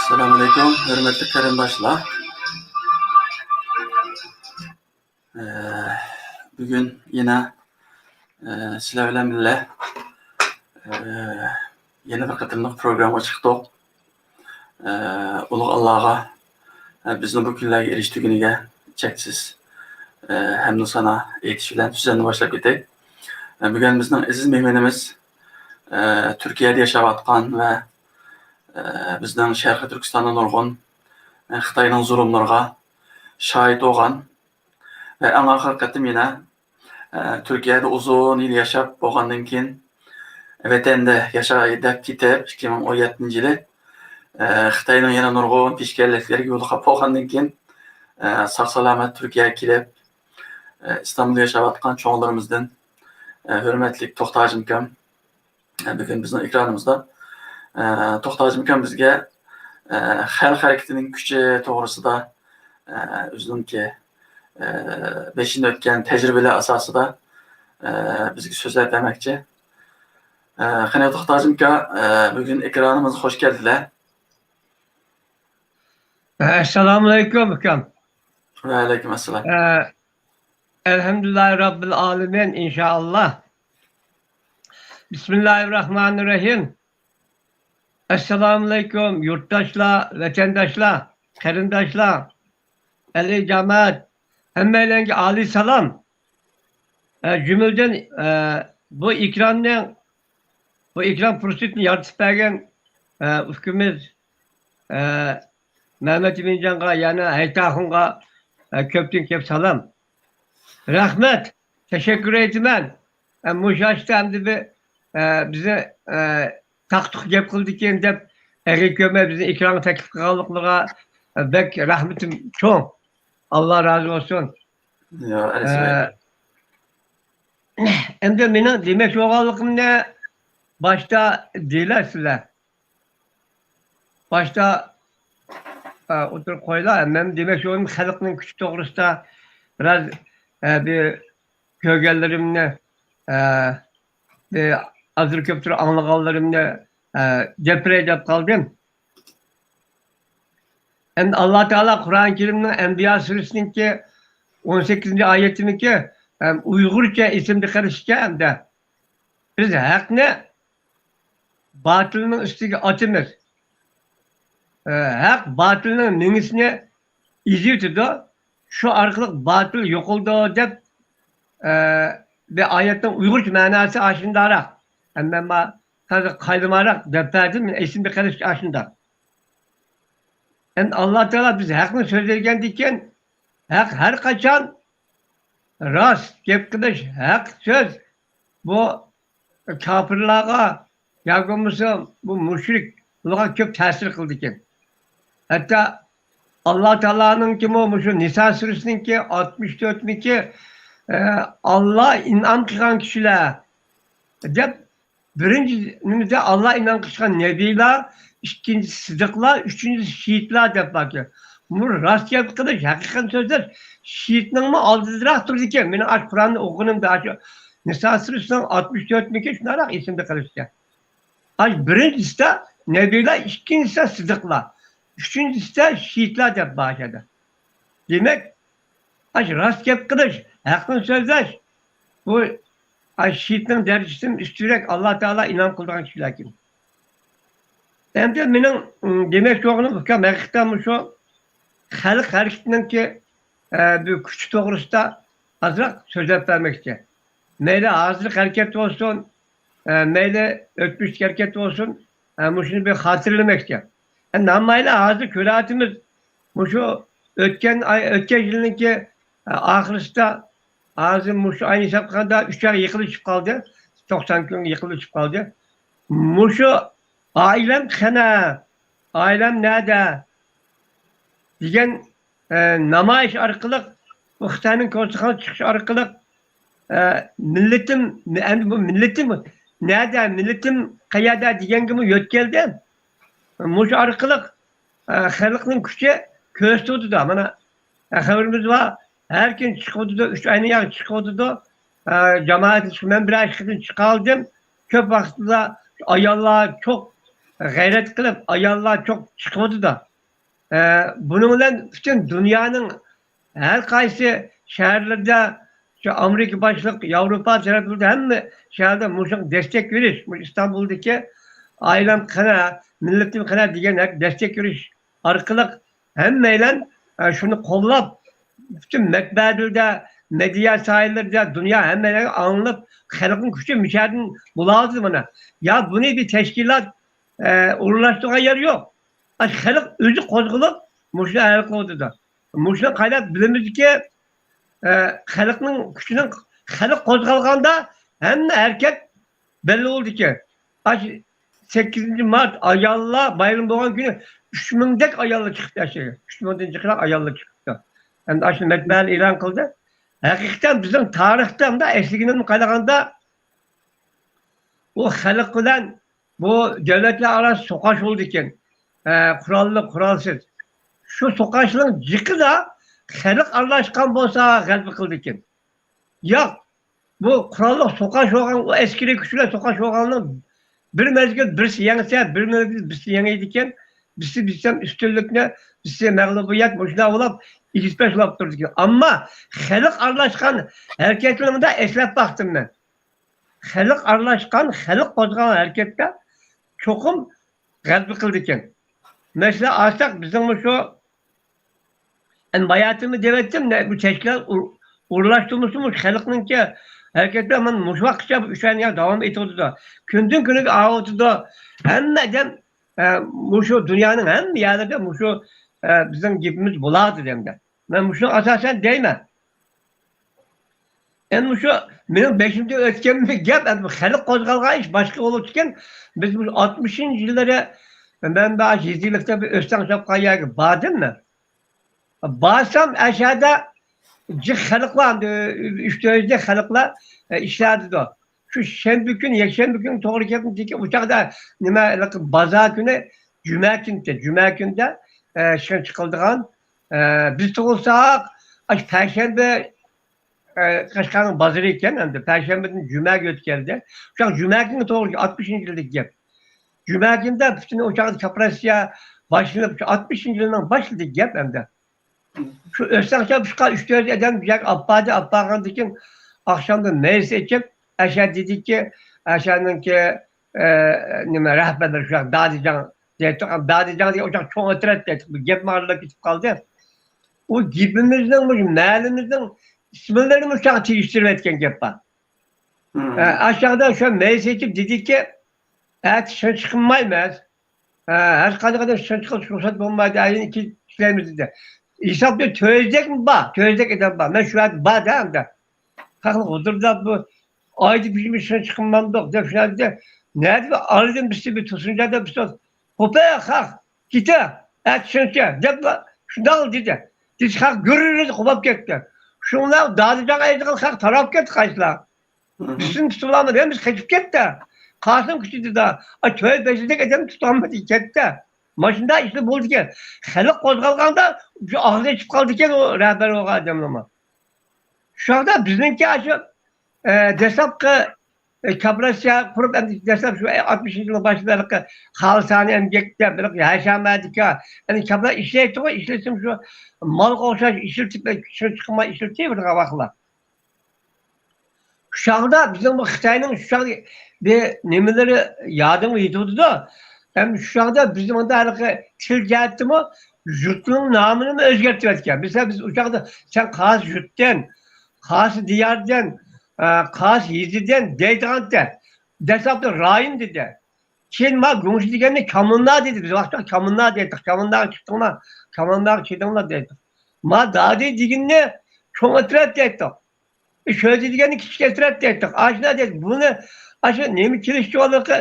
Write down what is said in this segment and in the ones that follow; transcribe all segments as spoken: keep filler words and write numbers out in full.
ئەسسالامۇئەلەيكۇم، ھۆرمەتلىك قېرىنداشلار. ئە، بۈگۈن يەنە، ئە، سىلەر بىلەن بىللە، ئە، يەنە بىر قېتىملىق پروگراممىغا چىقتۇق. ئە، ئۇلۇغ ئاللاغا، ئە، بىزنى بۇ كۈنلەرگە ئېرىشتۈرگىنىگە چەكسىز، ئە، ھەمدۇ سانا ئېيتىش بىلەن سۆزۈمنى باشلاپ كېتەي. ئە، بۈگۈن بىزنىڭ ئەزىز مېھمىنىمىز، ئە، تۈركىيەدە ياشاۋاتقان ۋە، ئە، بىزنىڭ شەرقىي تۈركىستاندا نۇرغۇن، ئە، خىتاينىڭ زۇلۇملىرىغا شاھىت بولغان ۋە ئەڭ ئاخىرقى قېتىم يەنە، ئە، تۈركىيەدە ئۇزۇن يىل ياشاپ بولغاندىن كېيىن، ۋەتەندە ياشاي دەپ كېتىپ، ئىككى مىڭ ئون يەتتىنچى يىلى، ئە، خىتاينىڭ يەنە نۇرغۇن پېشكەللىكلىرىگە يولۇقۇپ بولغاندىن كېيىن، ئە، ساق-سالامەت تۈركىيەگە كېلىپ، ئە، ئىستانبۇلدا ياشاۋاتقان چوڭلىرىمىزدىن، ئە، ھۆرمەتلىك توختى ھاجىم ئاكام، ئە، بۈگۈن بىزنىڭ ئېكرانىمىزدا. ئە، توختى ھاجىم ئاكام بىزگە، ئە، خەلق ھەرىكىتىنىڭ كۈچى توغرىسىدا، ئە، ئۆزىنىڭكى، ئە، بېشىدىن ئۆتكەن تەجرىبىلەر ئاساسىدا، ئە، بىزگە سۆزلەپ بەرمەكچى. ئە، قېنى توختى ھاجىم ئاكا، ئە، بۈگۈن ئېكرانىمىزغا خوش كەلدىلەر. ئەسسالامۇئەلەيكۇم ئۇكام. ۋەئەلەيكۇم ئەسسالام. ئە، ئەلھەمدۇلىللاھى رەببىل ئالەمىن، ئىنشائاللا. بىسمىللاھىررەھمانىررەھىم. ئەسسالامۇئەلەيكۇم، يۇرتداشلار، ۋەتەنداشلار، قېرىنداشلار، ئەلى جامائەت، ھەممەيلەنگە ئالىي سالام. ئە، جۈملىدىن، ئە، بۇ ئېكراننىڭ، بۇ ئېكران پۇرسىتىنى يارىتىپ بەرگەن، ئە، ئۇكىمىز، ئە، مەمەت ئىمىنجانغا، يەنە ھەيتاخۇنغا، ئە، كۆپتىن كۆپ سالام. رەھمەت، تەشەككۈر ئېيتىمەن. ئە، مۇشۇ ئاشتا ئەمدى بىر، ئە، بىزنى، ئە، تاقتۇق گەپ قىلدىكىن دەپ، ئەگىر كۆرمەي بىزنى ئېكرانغا تەكلىپ قىلغانلىقلىرىغا، ئە، بەك رەھمىتىم چوڭ. ئاللا رازى بولسۇن. يا، ئە، ئەزىز. ئەمدى مېنىڭ دېمەكچى بولغانلىقىمنى باشتا دېيىلەرسىلەر. باشتا، ئە، ئوتتۇرىغا قويلا، مەن دېمەكچى بولغىنىم خەلقنىڭ كۈچى توغرىسىدا بىراز، ئە، بىر كۆرگەنلىرىمنى، ئە، بىر ئازدۇر كۆپتۇر ئاڭلىغانلىرىمنى، ئە، گەپ بېرەي دەپ قالدىم. ئەمدى ئاللا تائالا قۇرئان كەرىمنىڭ ئەنبىيا سۈرىسىنىڭكى ئون سەككىزىنچى ئايىتىنىڭكى، ئە، ئۇيغۇرچە ئېسىمدە قېلىشىچە ئەمدى بىز ھەقنى باتىلنىڭ ئۈستىگە ئاتىمىز. ئە، ھەق باتىلنىڭ مېڭىسىنى ئېزىۋېتىدۇ. شۇ ئارقىلىق باتىل يوقىلىدۇ دەپ، ئە، بىر ئايەتنىڭ ئۇيغۇرچە مەناسى ئاشۇنداقراق. ئەمما مەن تازا قايلىماراق دەپ بەردىم، مېنىڭ ئېسىمدە قېلىشى ئاشۇنداق. ئەمدى ئاللا تائالا بىز ھەقنى سۆزلەيدىكەن، ھەق ھەر قاچان راست گەپ قىلىش، ھەق سۆز، بۇ كاپىرلارغا ياكى بولمىسا بۇ مۇشرىك، بۇلارغا كۆپ تەسىر قىلىدىكەن. ھەتتا ئاللا تائالانىڭكىمۇ مۇشۇ نىسا سۈرىسىنىڭكى ئاتمىش تۆتىنچى، ئە، ئاللا ئىنئام قىلغان كىشىلەر دەپ، بىرىنچى نېمىدە ئاللا ئىنئام قىلغان نەبىيلار، ئىككىنچىسى سىدىقلار، ئۈچىنچىسى شېھىتلار دەپ باركەن. بۇ راست گەپ قىلىش، ھەقىقەتنى سۆزلەش شېھىتنىڭمۇ ئالدىدىراق تۇرىدىكەن. مېنىڭ ئاشۇ قۇرئاننى ئوقۇغىنىمدا، ئاشۇ نىسا سۈرىسىنىڭ ئاتمىش تۆتىنچى شۇنداقراق ئېسىمدە قېلىشكەن. ئاش بىرىنچىسىدە نەبىيلار، ئىككىنچىسىدە سىدىقلار، ئۈچىنچىسىدە شېھىتلار دەپ باشلىدى. دېمەك، ئاش راست گەپ قىلىش، ھەقنى سۆزلەش، بۇ ئاش شېھىتنىڭ دەرىجىسىدىن ئۈستۈنرەك، ئاللا تائالا ئىنئام قىلىدىغان كىشىلەركەن. ئەمدى مېنىڭ، ئىم، دېمەكچى بولغىنىم ئۇكام، ھەقىقەتەن مۇشۇ خەلق ھەرىكىتىنىڭكى، ئە، بۇ كۈچى توغرىسىدا ئازراق سۆزلەپ بەرمەكچى. مەيلى ھازىرقى ھەرىكەت بولسۇن، ئە، مەيلى ئۆتمۈشتىكى ھەرىكەت بولسۇن، ئە، مۇشۇنى بىر خاتىرىلىمەكچى. ئە، نامايلى ھازىر كۆرۈۋاتىمىز، مۇشۇ ئۆتكەن ئاي، ئۆتكەن يىلنىڭكى، ئە، ئاخىرىسىدا، ھازىر مۇشۇ ئاينى ھېساب قىلغاندا ئۈچ ئاي يىقىلىشىپ قالدى، توقسان كۈن يىقىلىشىپ قالدى. مۇشۇ «ئائىلەم قەنە؟ ئائىلەم نەدە؟» دېگەن ئە، نامايىش ئارقىلىق، بۇ خىتاينىڭ كونسۇلخانىسى چىقىش ئارقىلىق، ئە، مىللىتىم، ئەمدى بۇ مىللىتىم نەدە، مىللىتىم قەيەردە دېگەنگىمۇ يۆتكەلدى. مۇشۇ ئارقىلىق، ئە، خەلقنىڭ كۈچى كۆرسىتىۋاتىدۇ. مانا، ئە، خەۋىرىمىز بار. ھەر كۈن چىقىۋاتىدۇ، ئۈچ ئاينى ياق چىقىۋاتىدۇ. ئە، جامائەتنى چىق-، مەن بىر ئىككى قېتىم چىقالدىم. كۆپ ۋاقىتتا ئاياللار، چوق غەيرەت قىلىپ، ئاياللار چوق چىقىۋاتىدۇ. ئە، بۇنىڭ بىلەن پۈتۈن دۇنيانىڭ ھەر قايسى شەھەرلىرىدە، شۇ ئامېرىكا باشلىق، ياۋروپا تەرەپلىرىدە ھەممە شەھەردە مۇشۇنىڭغا دەستەك بېرىش، مۇشۇ ئىستانبۇلدىكى «ئائىلەم قېنى، مىللىتىم قېنى» دېگەن دەستەك بېرىش ئارقىلىق ھەممەيلەن، ئە، شۇنى قوللاپ، پۈتۈن مەتبەئەلەردە، مېدىيا ساھىلىرىدە، دۇنيا ھەممەيلەنگە ئاڭلىنىپ، خەلقنىڭ كۈچى مۇشەدىن بولاۋاتىدۇ مانا. يا بۇنى بىر تەشكىلات، ئە، ئورۇنلاشتۇرغان يەر يوق. ئاشۇ خەلق ئۆزى قوزغىلىپ، مۇشۇنى ھەل قىلىۋاتىدۇ. مۇشۇنى قايناپ بىلىمىزكى، ئە، خەلقنىڭ كۈچىنىڭ، خەلق قوزغالغاندا ھەممە ھەرىكەت بەللى بولىدىكەن. ئاشۇ سەككىزىنچى مارت ئاياللار بايرىمى بولغان كۈنى ئۈچ مىڭدەك ئاياللار چىقىپتۇ ئەشەگە. ئۈچ مىڭدىن جىقراق ئاياللار چىقىپتۇ. ئەمدى ئاشۇ مەتبەئەلەر ئېلان قىلدى. ھەقىقەتەن بىزنىڭ تارىختا، مۇنداق ئەسلىگىنىمنى قارىغاندا، بۇ خەلق بىلەن بۇ دۆلەتلەر ئارا سوقاش بولىدىكەن. ئە، قوراللىق، قورالسىز. شۇ سوقاشنىڭ جىقىدا خەلق ئارىلاشقان بولسا غەلىبە قىلىدىكەن. ياق، بۇ قوراللىق سوقاش بولغان، ئۇ ئەسكىرىي كۈچ بىلەن سوقاش بولغاننىڭ بىر مەزگىل بىرسى يەڭسە، بىر مەزگىل بىرسى يېڭىدىكەن. بىرسى بىلسەم ئۈستۈنلۈكنى، بىرسى مەغلۇبىيەت، مۇشۇنداق بولۇپ ئېگىز-پەس بولۇپ تۇرىدىكەن. ئەمما خەلق ئارىلاشقان ھەرىكەتلىرىمدە ئەسلەپ باقتىم مەن. خەلق ئارىلاشقان، خەلق قوزغىغان ھەرىكەتتە چوقۇم غەلىبە قىلىدىكەن. مەسىلەن ئالساق، بىزنىڭ مۇشۇ، ئەمدى باياتىنمۇ دەۋەتتىم، نە، بۇ تەشكىلات ئۇر-، ئورۇنلاشتۇرمىسىمۇ خەلقنىڭكى ھەرىكەتلىرى مانا مۇشۇ ۋاقىتقىچە بۇ ئۈچ ئاينىڭ داۋامى ئېتىۋاتىدۇ. كۈندىن كۈنگە ئاۋۇتىدۇ. ھەممە ئادەم، ئە، مۇشۇ دۇنيانىڭ ھەممە يەرلىرىدە مۇشۇ، ئە، بىزنىڭ گېپىمىز بولاتىدۇ ئەمدى. مەن مۇشۇنىڭغا ئاساسەن دەيمەن. ئەمدى مۇشۇ مېنىڭ بېشىمدىن ئۆتكەن بىر گەپ، ئەمدى خەلق قوزغالغان ئىش باشقا بولۇپتىكەن. بىز مۇشۇ ئاتمىشىنچى يىللىرى مەن بىر يېزا ئىگىلىكتە بىر ئۆستەڭ چاپقان يەرگە باردىم مەن. بارسام، ئەشەدە جىق خەلقلەر، ئەمدى ئۈچ تۆت خەلقلەر، ئە، ئىشلەيدۇ. شۇ شەنبە كۈنى، يەكشەنبە كۈنى توغرا كەپتىكى ئۇ چاغدا نېمە، ھېلىقى بازار كۈنى، جۈمە كۈنى، جۈمە كۈندە، ئە، شۇ چىقىلىدىغان، ئە، بىز تۇغۇلساق، ئاشۇ پەشەنبە، ئە، قەشقەرنىڭ بازىرى ئىكەن، ئەمدى پەشەنبىدىن جۈمەگە ئۆتكەلدى. شۇ جۈمە كۈنى توغرا، ئاتمىشىنچى يىلدىكى گەپ. جۈمە كۈندە پۈتۈن ئۇ چاغدا كوپېراتسىيە باشلىنىپ، شۇ ئاتمىشىنچى يىلنىڭ باشلىدىكى گەپ ئەمدى. شۇ ئۆستەڭ چاپۇشقا ئۈچ تۆت ئادەم بۇ يەرگە ئاپپاردى، ئاپارغاندىن كېيىن ئاخشامدا مەجلىس ئېچىپ، ئەشە دېدىكى، ئەشەنىڭكى، ئە، نېمە، رەھبەرلىرى شۇ دادىجان دەيتتۇق. دادىجان دېگەن ئۇ چاغ چوڭ ئوترەت دەيتتۇق. بۇ گەپ ماڭا كېتىپ قالدى. ئۇ گېپىمىزنىڭ، مۇشۇ مەھەللىمىزنىڭ ئىسىملىرىنى مۇشۇ چاغ تېگىشتۈرۈۋەتكەن گەپ بار. ئە، ئاشۇ چاغدا شۇ مەجلىس ئېچىپ دېدىكى، ئەتە شۇنى چىقمايمىز. ھە، ھەر قانداق ئادەم شۇنى چىقىپ رۇخسەت بولمايدۇ، ئەينى كېيىن ئىشلەيمىز دېدى. ھېسابتا تۆت يۈزدەكمۇ بار، تۆت يۈزدەك ئادەم بار. مەن شۇ يەردە بار-دە ئەمدى. خەقنى غۇدۇرداپ، بۇ ئايدا بىر شۇنى چىقمامدۇق دەپ شۇنداق دېدى. نەدە بىر ئارىدىن بىرسى بىر تۇرسۇنجان دەپ بىرسى، «قوپە خەق، كېتە، ئەتە شۇنچە» دەپ شۇنداق دېدى. دېسە خەق گۈررىدە قوپاپ كەتتى. شۇڭلار دادىجان ئەيدىغان خەق تاراپ كەتتى قايسىلار. بىزنى تۇتۇۋالمىدى، ھەممىسى قېچىپ كەتتى. قاسىم كۈچىدە، ئا، تۆت بەش يۈزدەك ئادەمنى تۇتالمىدى، كەتتى. ماشىنىدا ئىشلار بولىدىكەن. خەلق قوزغالغاندا شۇ ئاغزى ئېچىپ قالىدىكەن ئۇ رەھبەر بولغان ئادەملەرمۇ. شۇ چاغدا بىزنىڭكى ئاشۇ، ئە، دەسلەپكى، ئە، كوپېراتسىيە قۇرۇپ، ئەمدى دەسلەپ شۇ ئاتمىشىنچى يىلنىڭ باشىدا ھېلىقى خالىسانە ئەمگەك دەپ، ھېلىقى ھەشەمەدىكى، ئەمدى كوپىراتسىيە ئىشلەيتتىغۇ، ئىشلىسىمۇ شۇ مالغا ئوخشاش ئىشلىتىپ، چىقىرماي ئىشلىتىۋېرىدىغان ۋاقىتلار. شۇ چاغدا بىزنىڭ بۇ خىتاينىڭ شۇ چاغدا بىر نېمىلىرى يادىمغا يېتىۋاتىدۇ. ھەم شۇ چاغدا بىزنىڭ مۇندا ھېلىقى تىل جەھەتتىمۇ يۇرتنىڭ نامىنىمۇ ئۆزگەرتىۋەتكەن. مىسال، بىز ئۇ چاغدا سەن قايسى يۇرتتىن، قايسى دىياردىن، ئە، قايسى يېزىدىن دەيدىغانتى. دەسلەپتە رايون دېدى. كېيىن ما گۇڭشى دېگەننى كامۇننا دېدى. بىز ۋاقىتتا كامۇننا دەيتتۇق. كامۇنناغا چىقتىڭلار، كامۇنناغا كېلىڭلار دەيتتۇق. ما دادى دېگەننى چوڭ ئەترەت دەيتتۇق. شۆجى دېگەننى كىچىك ئەترەت دەيتتۇق. ئاشۇنداق دەيتتۇق. بۇنى ئاشۇ نېمە كېلىشچىۋالىقى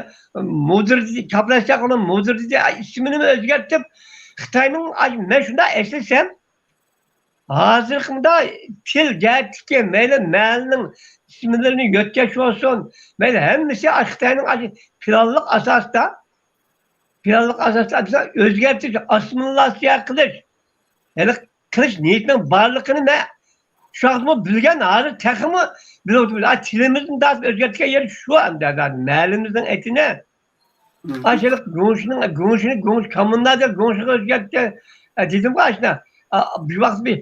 مۇدىر، كاپىلاشچاقنىڭ مۇدىر دېدى. ئىسمىنىمۇ ئۆزگەرتىپ، خىتاينىڭ، مەن شۇنداق ئەسلىسەم، ھازىرقى مۇنداق تىل جەھەتتىكى مەيلى مەھەللىنىڭ ئىسىملىرىنى يۆتكەش بولسۇن، مەيلى ھەممىسى ئاشۇ خىتاينىڭ ئاشۇ پىلانلىق ئاساستا، پىلانلىق ئاساستا بىز ئۆزگەرتىش، ئاسسىمىلياتسىيە قىلىش، ھېلى قىلىش نىيىتىنىڭ بارلىقىنى مەن شۇ ۋاقىتمۇ بىلگەن، ھازىر تېخىمۇ بىلىۋاتىمىز. ئا، تىلىمىزنى دادىم ئۆزگەرتكەن يېرى شۇ ئەمدى، مەھەللىمىزنىڭ ئېتىنى. ئاشۇ گۇڭشىنىڭ، گۇڭشىنى، گۇڭشى كامۇندا دەپ گۇڭشىغا ئۆزگەرتتى. ئە، دېدىمغۇ ئاشۇندا. ئا، بىر ۋاقىت بىر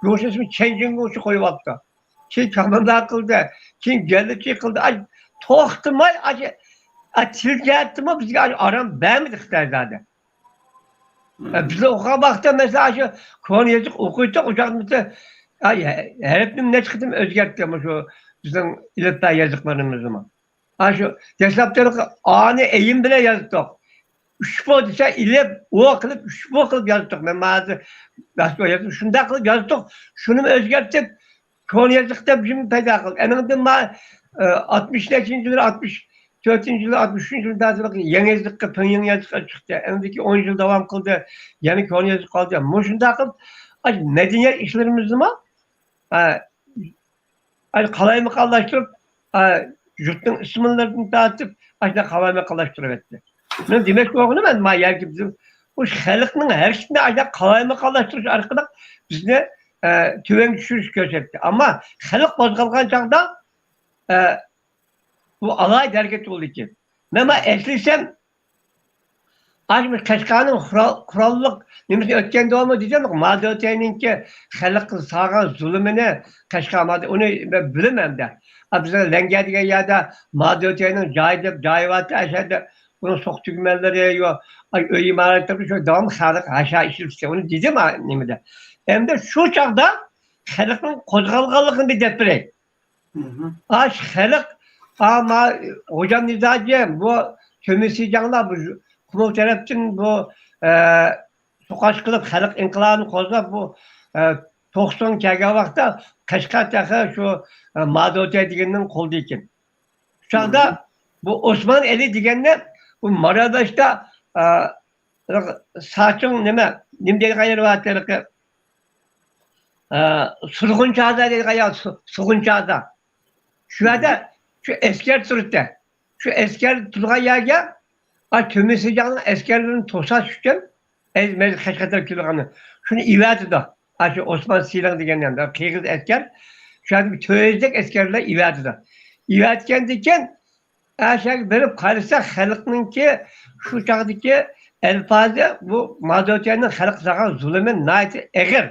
گۇڭشى ئىسمى چەنجىڭ گۇڭشى قويۇۋاپتۇ. كېيىن كاماندا قىلدى، كېيىن گەللىچى قىلدى. ئاي، توختىماي، ئاشۇ، ئا، تىل جەھەتتىمۇ بىزگە ئاشۇ ئارام بەرمىدى خىتاي زادى. ئە، بىز ئوقۇغان ۋاقىتتا، مەسىلەن، ئاشۇ كونا يېزىق ئوقۇيتتۇق، ئۇ چاغدا، ئاي، ھەرپنى نەچچە قېتىم ئۆزگەرتتى مۇشۇ بىزنىڭ ئېلىپبە يېزىقلىرىمىزنىمۇ. ئاشۇ دەسلەپتە ئانى ئېيىم بىلەن يازاتتۇق. ئۈچ بو دېسە ئېلىپ، ئو قىلىپ، ئۈچ بو قىلىپ يازاتتۇق. مەن ھازىر شۇنداق قىلىپ يازاتتۇق. شۇنىمۇ ئۆزگەرتىپ، كونا يېزىق دەپ پەيدا قىلدى. ئەنىڭدىن ما، ئاتمىش نەچچىنچى يىلى، ئاتمىش تۆتىنچى يىلى، ئاتمىش ئۈچىنچى يىلى يېڭى يېزىققا، پىڭيىڭ يېزىقى چىقتى. ئەنىڭدىن كېيىن ئون يىل داۋام قىلدى. يەنە كونا يېزىق قالدى. مۇشۇنداق قىلىپ، ئاشۇ مەدەنىيەت ئىشلىرىمىزنىمۇ، ئە، ئاشۇ قالايمىقانلاشتۇرۇپ، ئە، يۇرتنىڭ ئىسىملىرىدىن تارتىپ، ئاشۇنداق قالايمىقانلاشتۇرۇۋەتتى. مېنىڭ دېمەكچى بولغىنىم، مەن ما يەرگە بىزنىڭ بۇ خەلقنىڭ ھەرىكىتىنى ئاشۇنداق قالايمىقانلاشتۇرۇش ئارقىلىق بىزنى، ئە، تۆۋەنگە چۈشۈرۈش كۆرسەتتى. ئەمما خەلق قوزغالغان چاغدا، ئە، بۇ ئالاھىدە ھەرىكەت بولىدىكەن. مەن ما ئەسلىسەم، ئاشۇ قەشقەرنىڭ قورال-، قوراللىق نېمىسى ئۆتكەندىمۇ دېسەم، ما دۆتەينىڭكى خەلققە سالغان زۇلۇمىنى قەشقەر ما-، ئۇنى مەن بىلىمەن دە. ئا، بىزنىڭ لەڭگە دېگەن يەردە ما دۆتەينىڭ جايى دەپ جايى بارتى، ئەشەدە ئۇنىڭ سوق تۈگمەنلىرى، يو-، ئاي، ئۆي ئىمارەتلىرى شۇ داۋاملىق خەلق ھەشا ئىشلىتىشتە، ئۇنى دېدىم ھا نېمىدە. ئەمدى شۇ چاغدا خەلقنىڭ قوزغالغانلىقىنى بىر دەپ بېرەي. ئاش خەلق، ئا، ما، غوجام نىزاجى، بۇ تۆمۈر سىجاڭلار، بۇ قۇمۇل تەرەپتىن بۇ، ئە، سوقاش قىلىپ، خەلق ئىنقىلابىنى قوزغاپ، بۇ، ئە، توقسۇن كەلگەن ۋاقىتتا قەشقەر تېخى شۇ، ئە، ما دۆتەي دېگەننىڭ قولىدا ئىكەن. شۇ چاغدا بۇ ئوسمان ئەلى دېگەننى بۇ مارالبەشتە، ئە، ساچىڭ نېمە، نېمە دەيدىغان يېرى بار، ھېلىقى، ئە، سۇرغۇنچازا دەيدىغان يەر، سۇ-، سۇرغۇنچازا. شۇ يەردە شۇ ئەسكەر تۇرۇتتى. شۇ ئەسكەر تۇرغان يەرگە، ئا، تۆمۈر سىجاڭنىڭ ئەسكەرلىرىنى توساش ئۈچۈن، ئەي، مەن قەشقەردىن كېلىدىغاننى، شۇنى ئېۋەتىدۇ. ئاشۇ ئوسمان سىلىڭ دېگەن يەردە قىرغىز ئەسكەر، شۇ يەردە بىر تۆت يۈزدەك ئەسكەرلەر ئېۋەتىدۇ. ئېۋەتكەندىن كېيىن، ئاشۇ يەرگە بېرىپ قارىسا، خەلقنىڭكى شۇ چاغدىكى ئەلپازى، بۇ ما دۆتەينىڭ خەلققە سالغان زۇلۇمى ناھايىتى ئېغىر.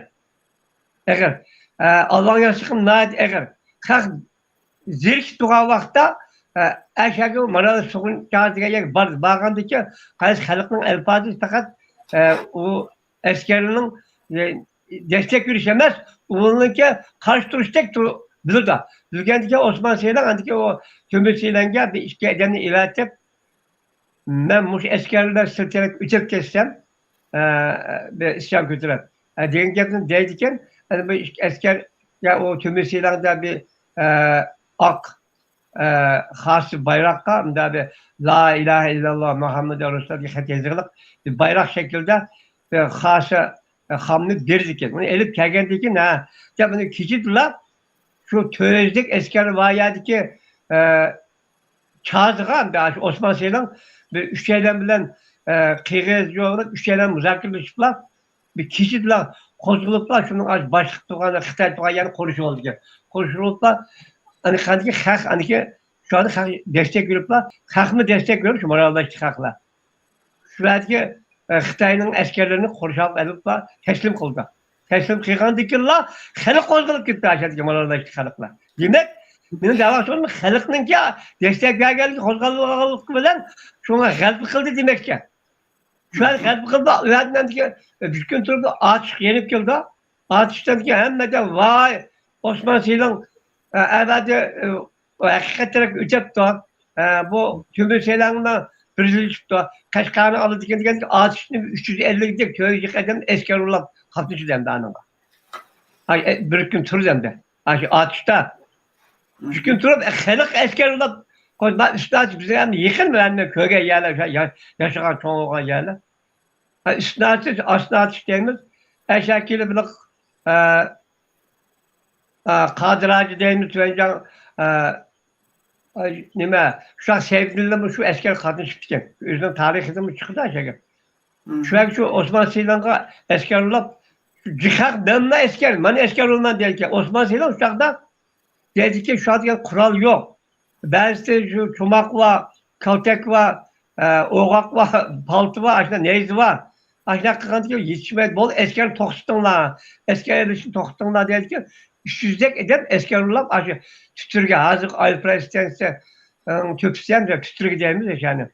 ئېغىر. ئە، ئالۋاڭياشلىقى ناھايىتى ئېغىر. خەق زېرىكىپ تۇرغان ۋاقىتتا، ئە، ئەشەگە مانا سۇغۇنچا دېگەن يەرگە بار-، بارغاندىكىن، قايسى خەلقنىڭ ئەلپازى پەقەت، ئە، ئۇ ئەسكەرنىڭ، ئە، دەستەك بېرىش ئەمەس، ئۇنىڭكى قارشى تۇرۇشتەك تۇر-، بىلىدۇ. بىلگەندىكىن ئوسمان سېلىڭ، ئاندىكىن ئۇ تۆمۈر سېلىڭگە بىر ئىككى ئادەمنى ئېۋەتىپ، مەن مۇشۇ ئەسكەرلەر سىرتىراق ئۆتۈپ كەتسەم، ئە، بىر ئىسيان كۆتۈرۈپ، ئە، دېگەن گەپنى دەيدىكەن، ئەنە بىر ئىككى ئەسكەر، يا ئۇ تۆمۈر سىلىڭدا بىر، ئە، ئاق، ئە، خاسى بايراققا، مۇنداق بىر لا ئىلاھە ئىللاللا مۇھەممەدۇر رەسۇلۇللا دېگەن خەت يېزىقلىق بىر بايراق شەكلىدە بىر خاسى، ئە، خامنى بېرىدىكەن. ئۇنى ئېلىپ كەلگەندىن كېيىن، ھە، دەپ ئۇنى كېچىدىلا شۇ تۆزدەك ئەسكەر ۋايەدىكى، ئە، چازىغا، ئەمدى ئاشۇ ئوسمان سېلىڭ بىر ئۈچەيلەن بىلەن، ئە، قىرغىز يوغىنىپ، ئۈچەيلەن مۇزاكىرىلىشىپلا، بىر كېچىدىلا قوزغىلىپلا، شۇنىڭ ئاشۇ باشلىق تۇرغان خىتاي تۇرغان يەرنى قورشىۋالدىكەن. قورشىۋالىپلا، ئانىكى خەق، ئانىكى شۇ خەق دەستەك بېرىپلا، خەقمۇ دەستەك بېرىپ، شۇ مارالبەشتە خەقلەر. شۇ يەردىكى، ئە، خىتاينىڭ ئەسكەرلىرىنى قورشاپ ئېلىپلا تەسلىم قىلدى. تەسلىم قىلغاندىن كېيىنلا خەلق قوزغىلىپ كەتتى، ئاشۇ يەردىكى مارالبەشتە خەلقلەر. دېمەك، مېنىڭ دەۋاتقىنىم خەلقنىڭكى دەستەك بەرگەنلىكى، قوزغالغانلىقى بىلەن شۇڭا غەلىبە قىلدى دېمەكچى. شۇ يەردە غەلىبە قىلدى، ئۇ يەردىن كېيىن بىر كۈن تۇرۇپ ئاتۇشقا يېنىپ كېلىدۇ. ئاتۇشتىن كېيىن ھەممىدە ۋاي، ئوسمان سېلىڭ، ئە، ئەۋەدى، ئە، ئۇ ھەقىقەت تەرەپكە ئۆتۈپتۇ. ئە، بۇ تۆمۈر سەيلەڭنى بىرلىشىپتۇ. قەشقەرنى ئالىدىكەن دېگەن ئاتۇشنى ئۈچ يۈز ئەللىك دەپ تۆت يۈز يېقىن ئادەم ئەسكەر ئۇلاپ قاتنىشىدۇ ئەمدى ئانىڭغا. ئاي، ئە، بىر كۈن تۇردى ئەمدى. ئاشۇ ئاتۇشتا. ئۈچ كۈن تۇرۇپ، ئە، خەلق ئەسكەر ئۇلاپ، قوي، ما ئۈستىنى ئاچىپ، بىزنىڭ ھەم يېقىن بىلەن كۆرگەن يەرلەر، يا-، ياشىغان، چوڭ بولغان يەرلەر. ئە، ئۈستىنى ئاچىش، ئاستىنى ئاچىش دەيمىز. ئەشەكىلى بىلەن، ئە، ئا، قادىر ھاجى دەيمىز، تۈەنجاڭ، ئا، ئا، نېمە، شۇ سەيپىدىنلىمۇ شۇ ئەسكەر قاتنىشىپتىكەن. ئۆزىنىڭ تارىخىدىنمۇ چىقىدۇ ئەشەگە. شۇ، شۇ ئوسمان سىلىنغا ئەسكەر ئۇلاپ، شۇ جىخاق مەنلا ئەسكەر، مەن ئەسكەر ئۇلىمەن دەيدىكەن. ئوسمان سىلىن شۇ چاغدا دەيدىكەن، شۇ دېگەن قورال يوق. بەزىسى شۇ چوماق بار، كالتەك بار، ئوغاق بار، پالتا بار، ئاشۇنداق نەيزە بار. ئاشۇنداق قىلغاندىكىن يېتىشمەيدۇ. بولدى، ئەسكەرنى توختىتىڭلار، ئەسكەر ئېلىشنى توختىتىڭلار دېگەندىكىن، ئۈچ يۈزدەك ئادەم ئەسكەر ئۇلاپ، ئاشۇ تۈتۈرگە، ھازىرقى ئايروپىلان ئىستانسىيە، ئىستانسىيەنىڭ تۆپىسى ھەم تۈتۈرگە دەيمىز ئاشۇنى.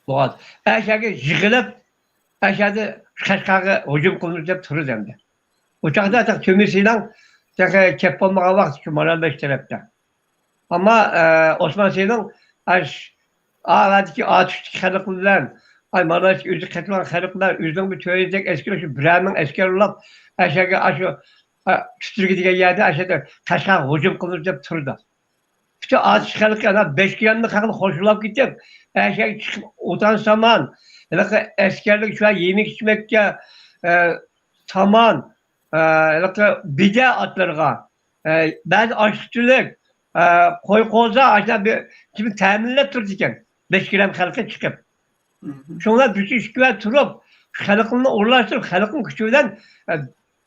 بولغان. ئەشەگە يىغىلىپ، ئەشەدە قەشقەرگە ھۇجۇم قىلىمىز دەپ تۇرىدۇ ئەمدى. ئۇ چاغدا تېخى تۆمۈر سىناڭ تېخى كەپ بولمىغان ۋاقىت شۇ مارالبەش تەرەپتە. ئەمما، ئە، ئوسمان سېنىڭ ئاش-، ئا-، ئادىكى ئاتۇشتىكى خەلق بىلەن، ئاي، مارالبەشتىكى ئۆزى قېتىلغان خەلق بىلەن ئۆزىنىڭ بىر تۆت يۈزدەك ئەسكىرى شۇ بىرەر مىڭ ئەسكەر ئۇلاپ، ئەشەگە ئاشۇ، ئا، تۈتۈرگە دېگەن يەردە ئەشەدە قەشقەرگە ھۇجۇم قىلىمىز دەپ تۇرىدۇ. پۈتۈن ئاتۇش خەلقى، ئانا بەشكىرەمنىڭ خەلقى خوشلاپ كېتىپ، ئەشەگە چىقىپ ئوتان سامان، ھېلىقى ئەسكەرلەرگە شۇ يېمەك ئىچمەككە، ئە، سامان، ئە، ھېلىقى بېدە ئاتلىرىغا، ئە، بەزى ئاشلىق-تۈلۈك، ئە، قوي-قوزا، ئاشۇنداق بىر كىم تەمىنلەپ تۇرىدىكەن، بەشكىرەم خەلقى چىقىپ. شۇڭلار بۈتۈن ئىككى ۋە تۇرۇپ، خەلقىمنى ئورۇنلاشتۇرۇپ، خەلقنىڭ كۈچى بىلەن، ئە،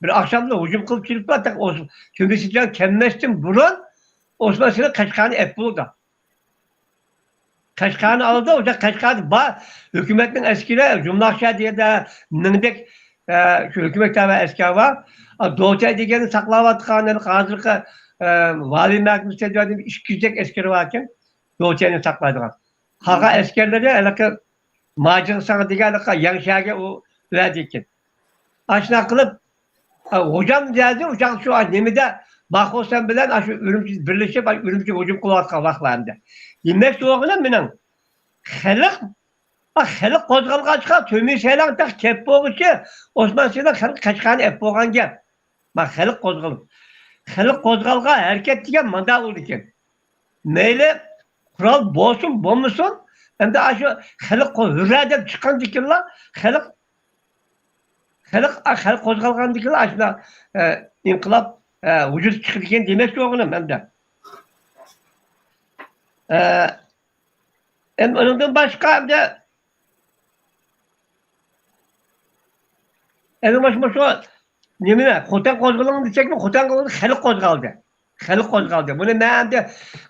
بىر ئاخشامدا ھۇجۇم قىلىپ كېلىپلا، تېخى ئوس-، تۆمۈر سىنجاڭ كەلمەستىن بۇرۇن، ئوسمان سېنىڭ قەشقەرنى ئەپ بولىدۇ. قەشقەرنى ئالدى، ئۇ قەشقەردە بار، ھۆكۈمەتنىڭ ئەسكىرى، جۇملاقشا دېگەندە مىڭدەك، ئە، شۇ ھۆكۈمەت تەۋە ئەسكەر بار. ئا، دوچەي دېگەننى ساقلاۋاتقان، ھېلىقى ھازىرقى، ئە، ۋالىي مەھكىمىسى دېگەن ئىككى يۈزدەك ئەسكىرى باركەن، دوچەينى ساقلايدىغان. قالغان ئەسكەرلىرى ھېلىقى ماجىڭساڭ دېگەن ھېلىقى يەڭشەگە ئۇ بەردىكەن. ئاشۇنداق قىلىپ، ئا، غوجام دېدى، ئۇ چاغدا شۇ، ئا، نېمىدە، باخۇسەن بىلەن، ئاشۇ ئۈرۈمچى بىرلىشىپ، ئاشۇ ئۈرۈمچىگە ھۇجۇم قىلىۋاتقان ۋاقىتلار ئەمدى. دېمەكچى بولغىنىم مېنىڭ، خەلق، ئا، خەلق قوزغالغاچقا، تۆمۈر سەيلەڭ تېخى كەپ بولغۇچە، ئوسمان سېنىڭ خەلقى قەشقەرنى ئەپ بولغان گەپ. ما خەلق قوزغىلىپ، خەلق قوزغالغان ھەرىكەت دېگەن مانداق بولىدىكەن. مەيلى قورال بولسۇن، بولمىسۇن، ئەمدى ئاشۇ خەلق قو-، ھۈررە دەپ چىققاندىكىنلا خەلق، خەلق، خەلق قوزغالغاندىكىنلا ئاشۇنداق، ئە، ئىنقىلاب، ئە، ۋۇجۇدقا چىقىدىكەن دېمەكچى بولغىنىم ئەمدى. ئە، ئەمدى ئۇنىڭدىن باشقا ئەمدى، ئەمدى مۇشۇ، مۇشۇ نېمىنى، خوتەن قوزغىلىڭ دېسەكمۇ، خوتەن قوزغىلىڭ خەلق قوزغالدى. خەلق قوزغالدى. بۇنى مەن ئەمدى،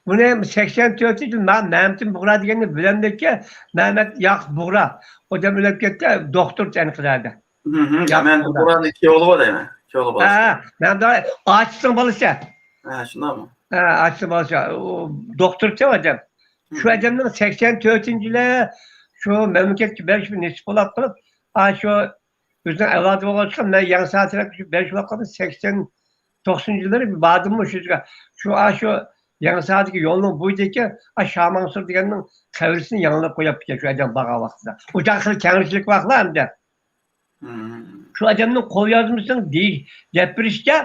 بۇنى سەكسەن تۆتىنچى يىل مەن مەمتىم بۇغرا دېگەننى بىلەمدىكى، مەمەت ياقۇپ بۇغرا. ئۇ ئادەم ئۆلۈپ كەتتى، دوختۇر ئەنقەرەدە. مەمەت بۇغرانىڭ ئىككى ئوغلى بار دەيمەن. ئىككى ئوغلى بار. ھە، مەمەت ئاچىسىنىڭ بالىسى. ھە، شۇنداقمۇ؟ ھە، ئاچىسىنىڭ بالىسى. ئۇ دوختۇر ئۇ ئادەم. شۇ ئادەمنىڭ سەكسەن تۆتىنچى يىلى شۇ مەملىكەتكە بېرىش نېسىپ بولاپ قېلىپ، ئا، شۇ ئۆزىنىڭ ئەۋلادى بولغاچقا، مەن يېڭىسار تەرەپكە بېرىش ۋاقتىدا سەكسەن توقسىنىنچى يىللىرى باردىممۇ شۇ يەرگە. شۇ، ئا، شۇ يېڭىساردىكى يولنىڭ بويىدىكى، ئا، شامانسۇر دېگەننىڭ قەبرىسىنى يېڭىلاپ قويۇپتىكەن شۇ ئادەم بارغان ۋاقتىدا. ئۇ چاغ خېلى كەڭرىچىلىك ۋاقىتلار ئەمدى. شۇ ئادەمنىڭ قوليازمىسىنىڭ دېيىش، گەپ بېرىشىچە،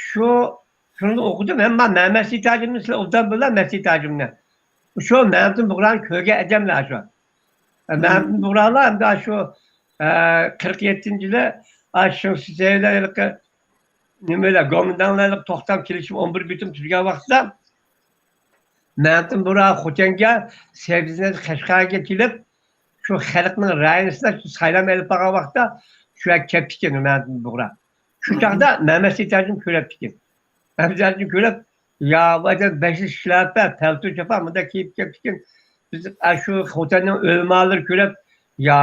شۇ، شۇنى ئوقۇدۇم. ھەم مەن مەسىتاجىمنى، سىلەر ئوبدان بىلىسىلەر مەسىتاجىمنى. شۇ مەمتىم بۇغرانى كۆرگەن ئادەملەر شۇ. مەمتىم بۇغرالار ئەمدى شۇ، ئە، قىرىق يەتتىنچى يىلى، ئا، شىڭ شىسەيلەر ھېلىقى نېمىلەر، گومىنداڭلار توختام كېلىشىپ ئون بىر بېتىم تۈزگەن ۋاقتىدا، مەمتىم بۇغرا خوتەنگە، سەيپىزنەت قەشقەرگە كېلىپ، شۇ خەلقنىڭ رايىنى سىناپ، شۇ سايلام ئېلىپ بارغان ۋاقىتتا، شۇ يەرگە كەپتىكەن مەمتىم بۇغرا. شۇ چاغدا مەمەت سېيىتھاجىنى كۆرەپتىكەن. مەمەت سېيىتھاجىنى كۆرۈپ، يا، بۇ ئادەم بەشلىك شىلاپە، پەلتو چاپان، مۇنداق كىيىپ كەپتىكەن. بىز، ئە، شۇ خوتەننىڭ ئۆلىمالىرى كۆرۈپ، يا،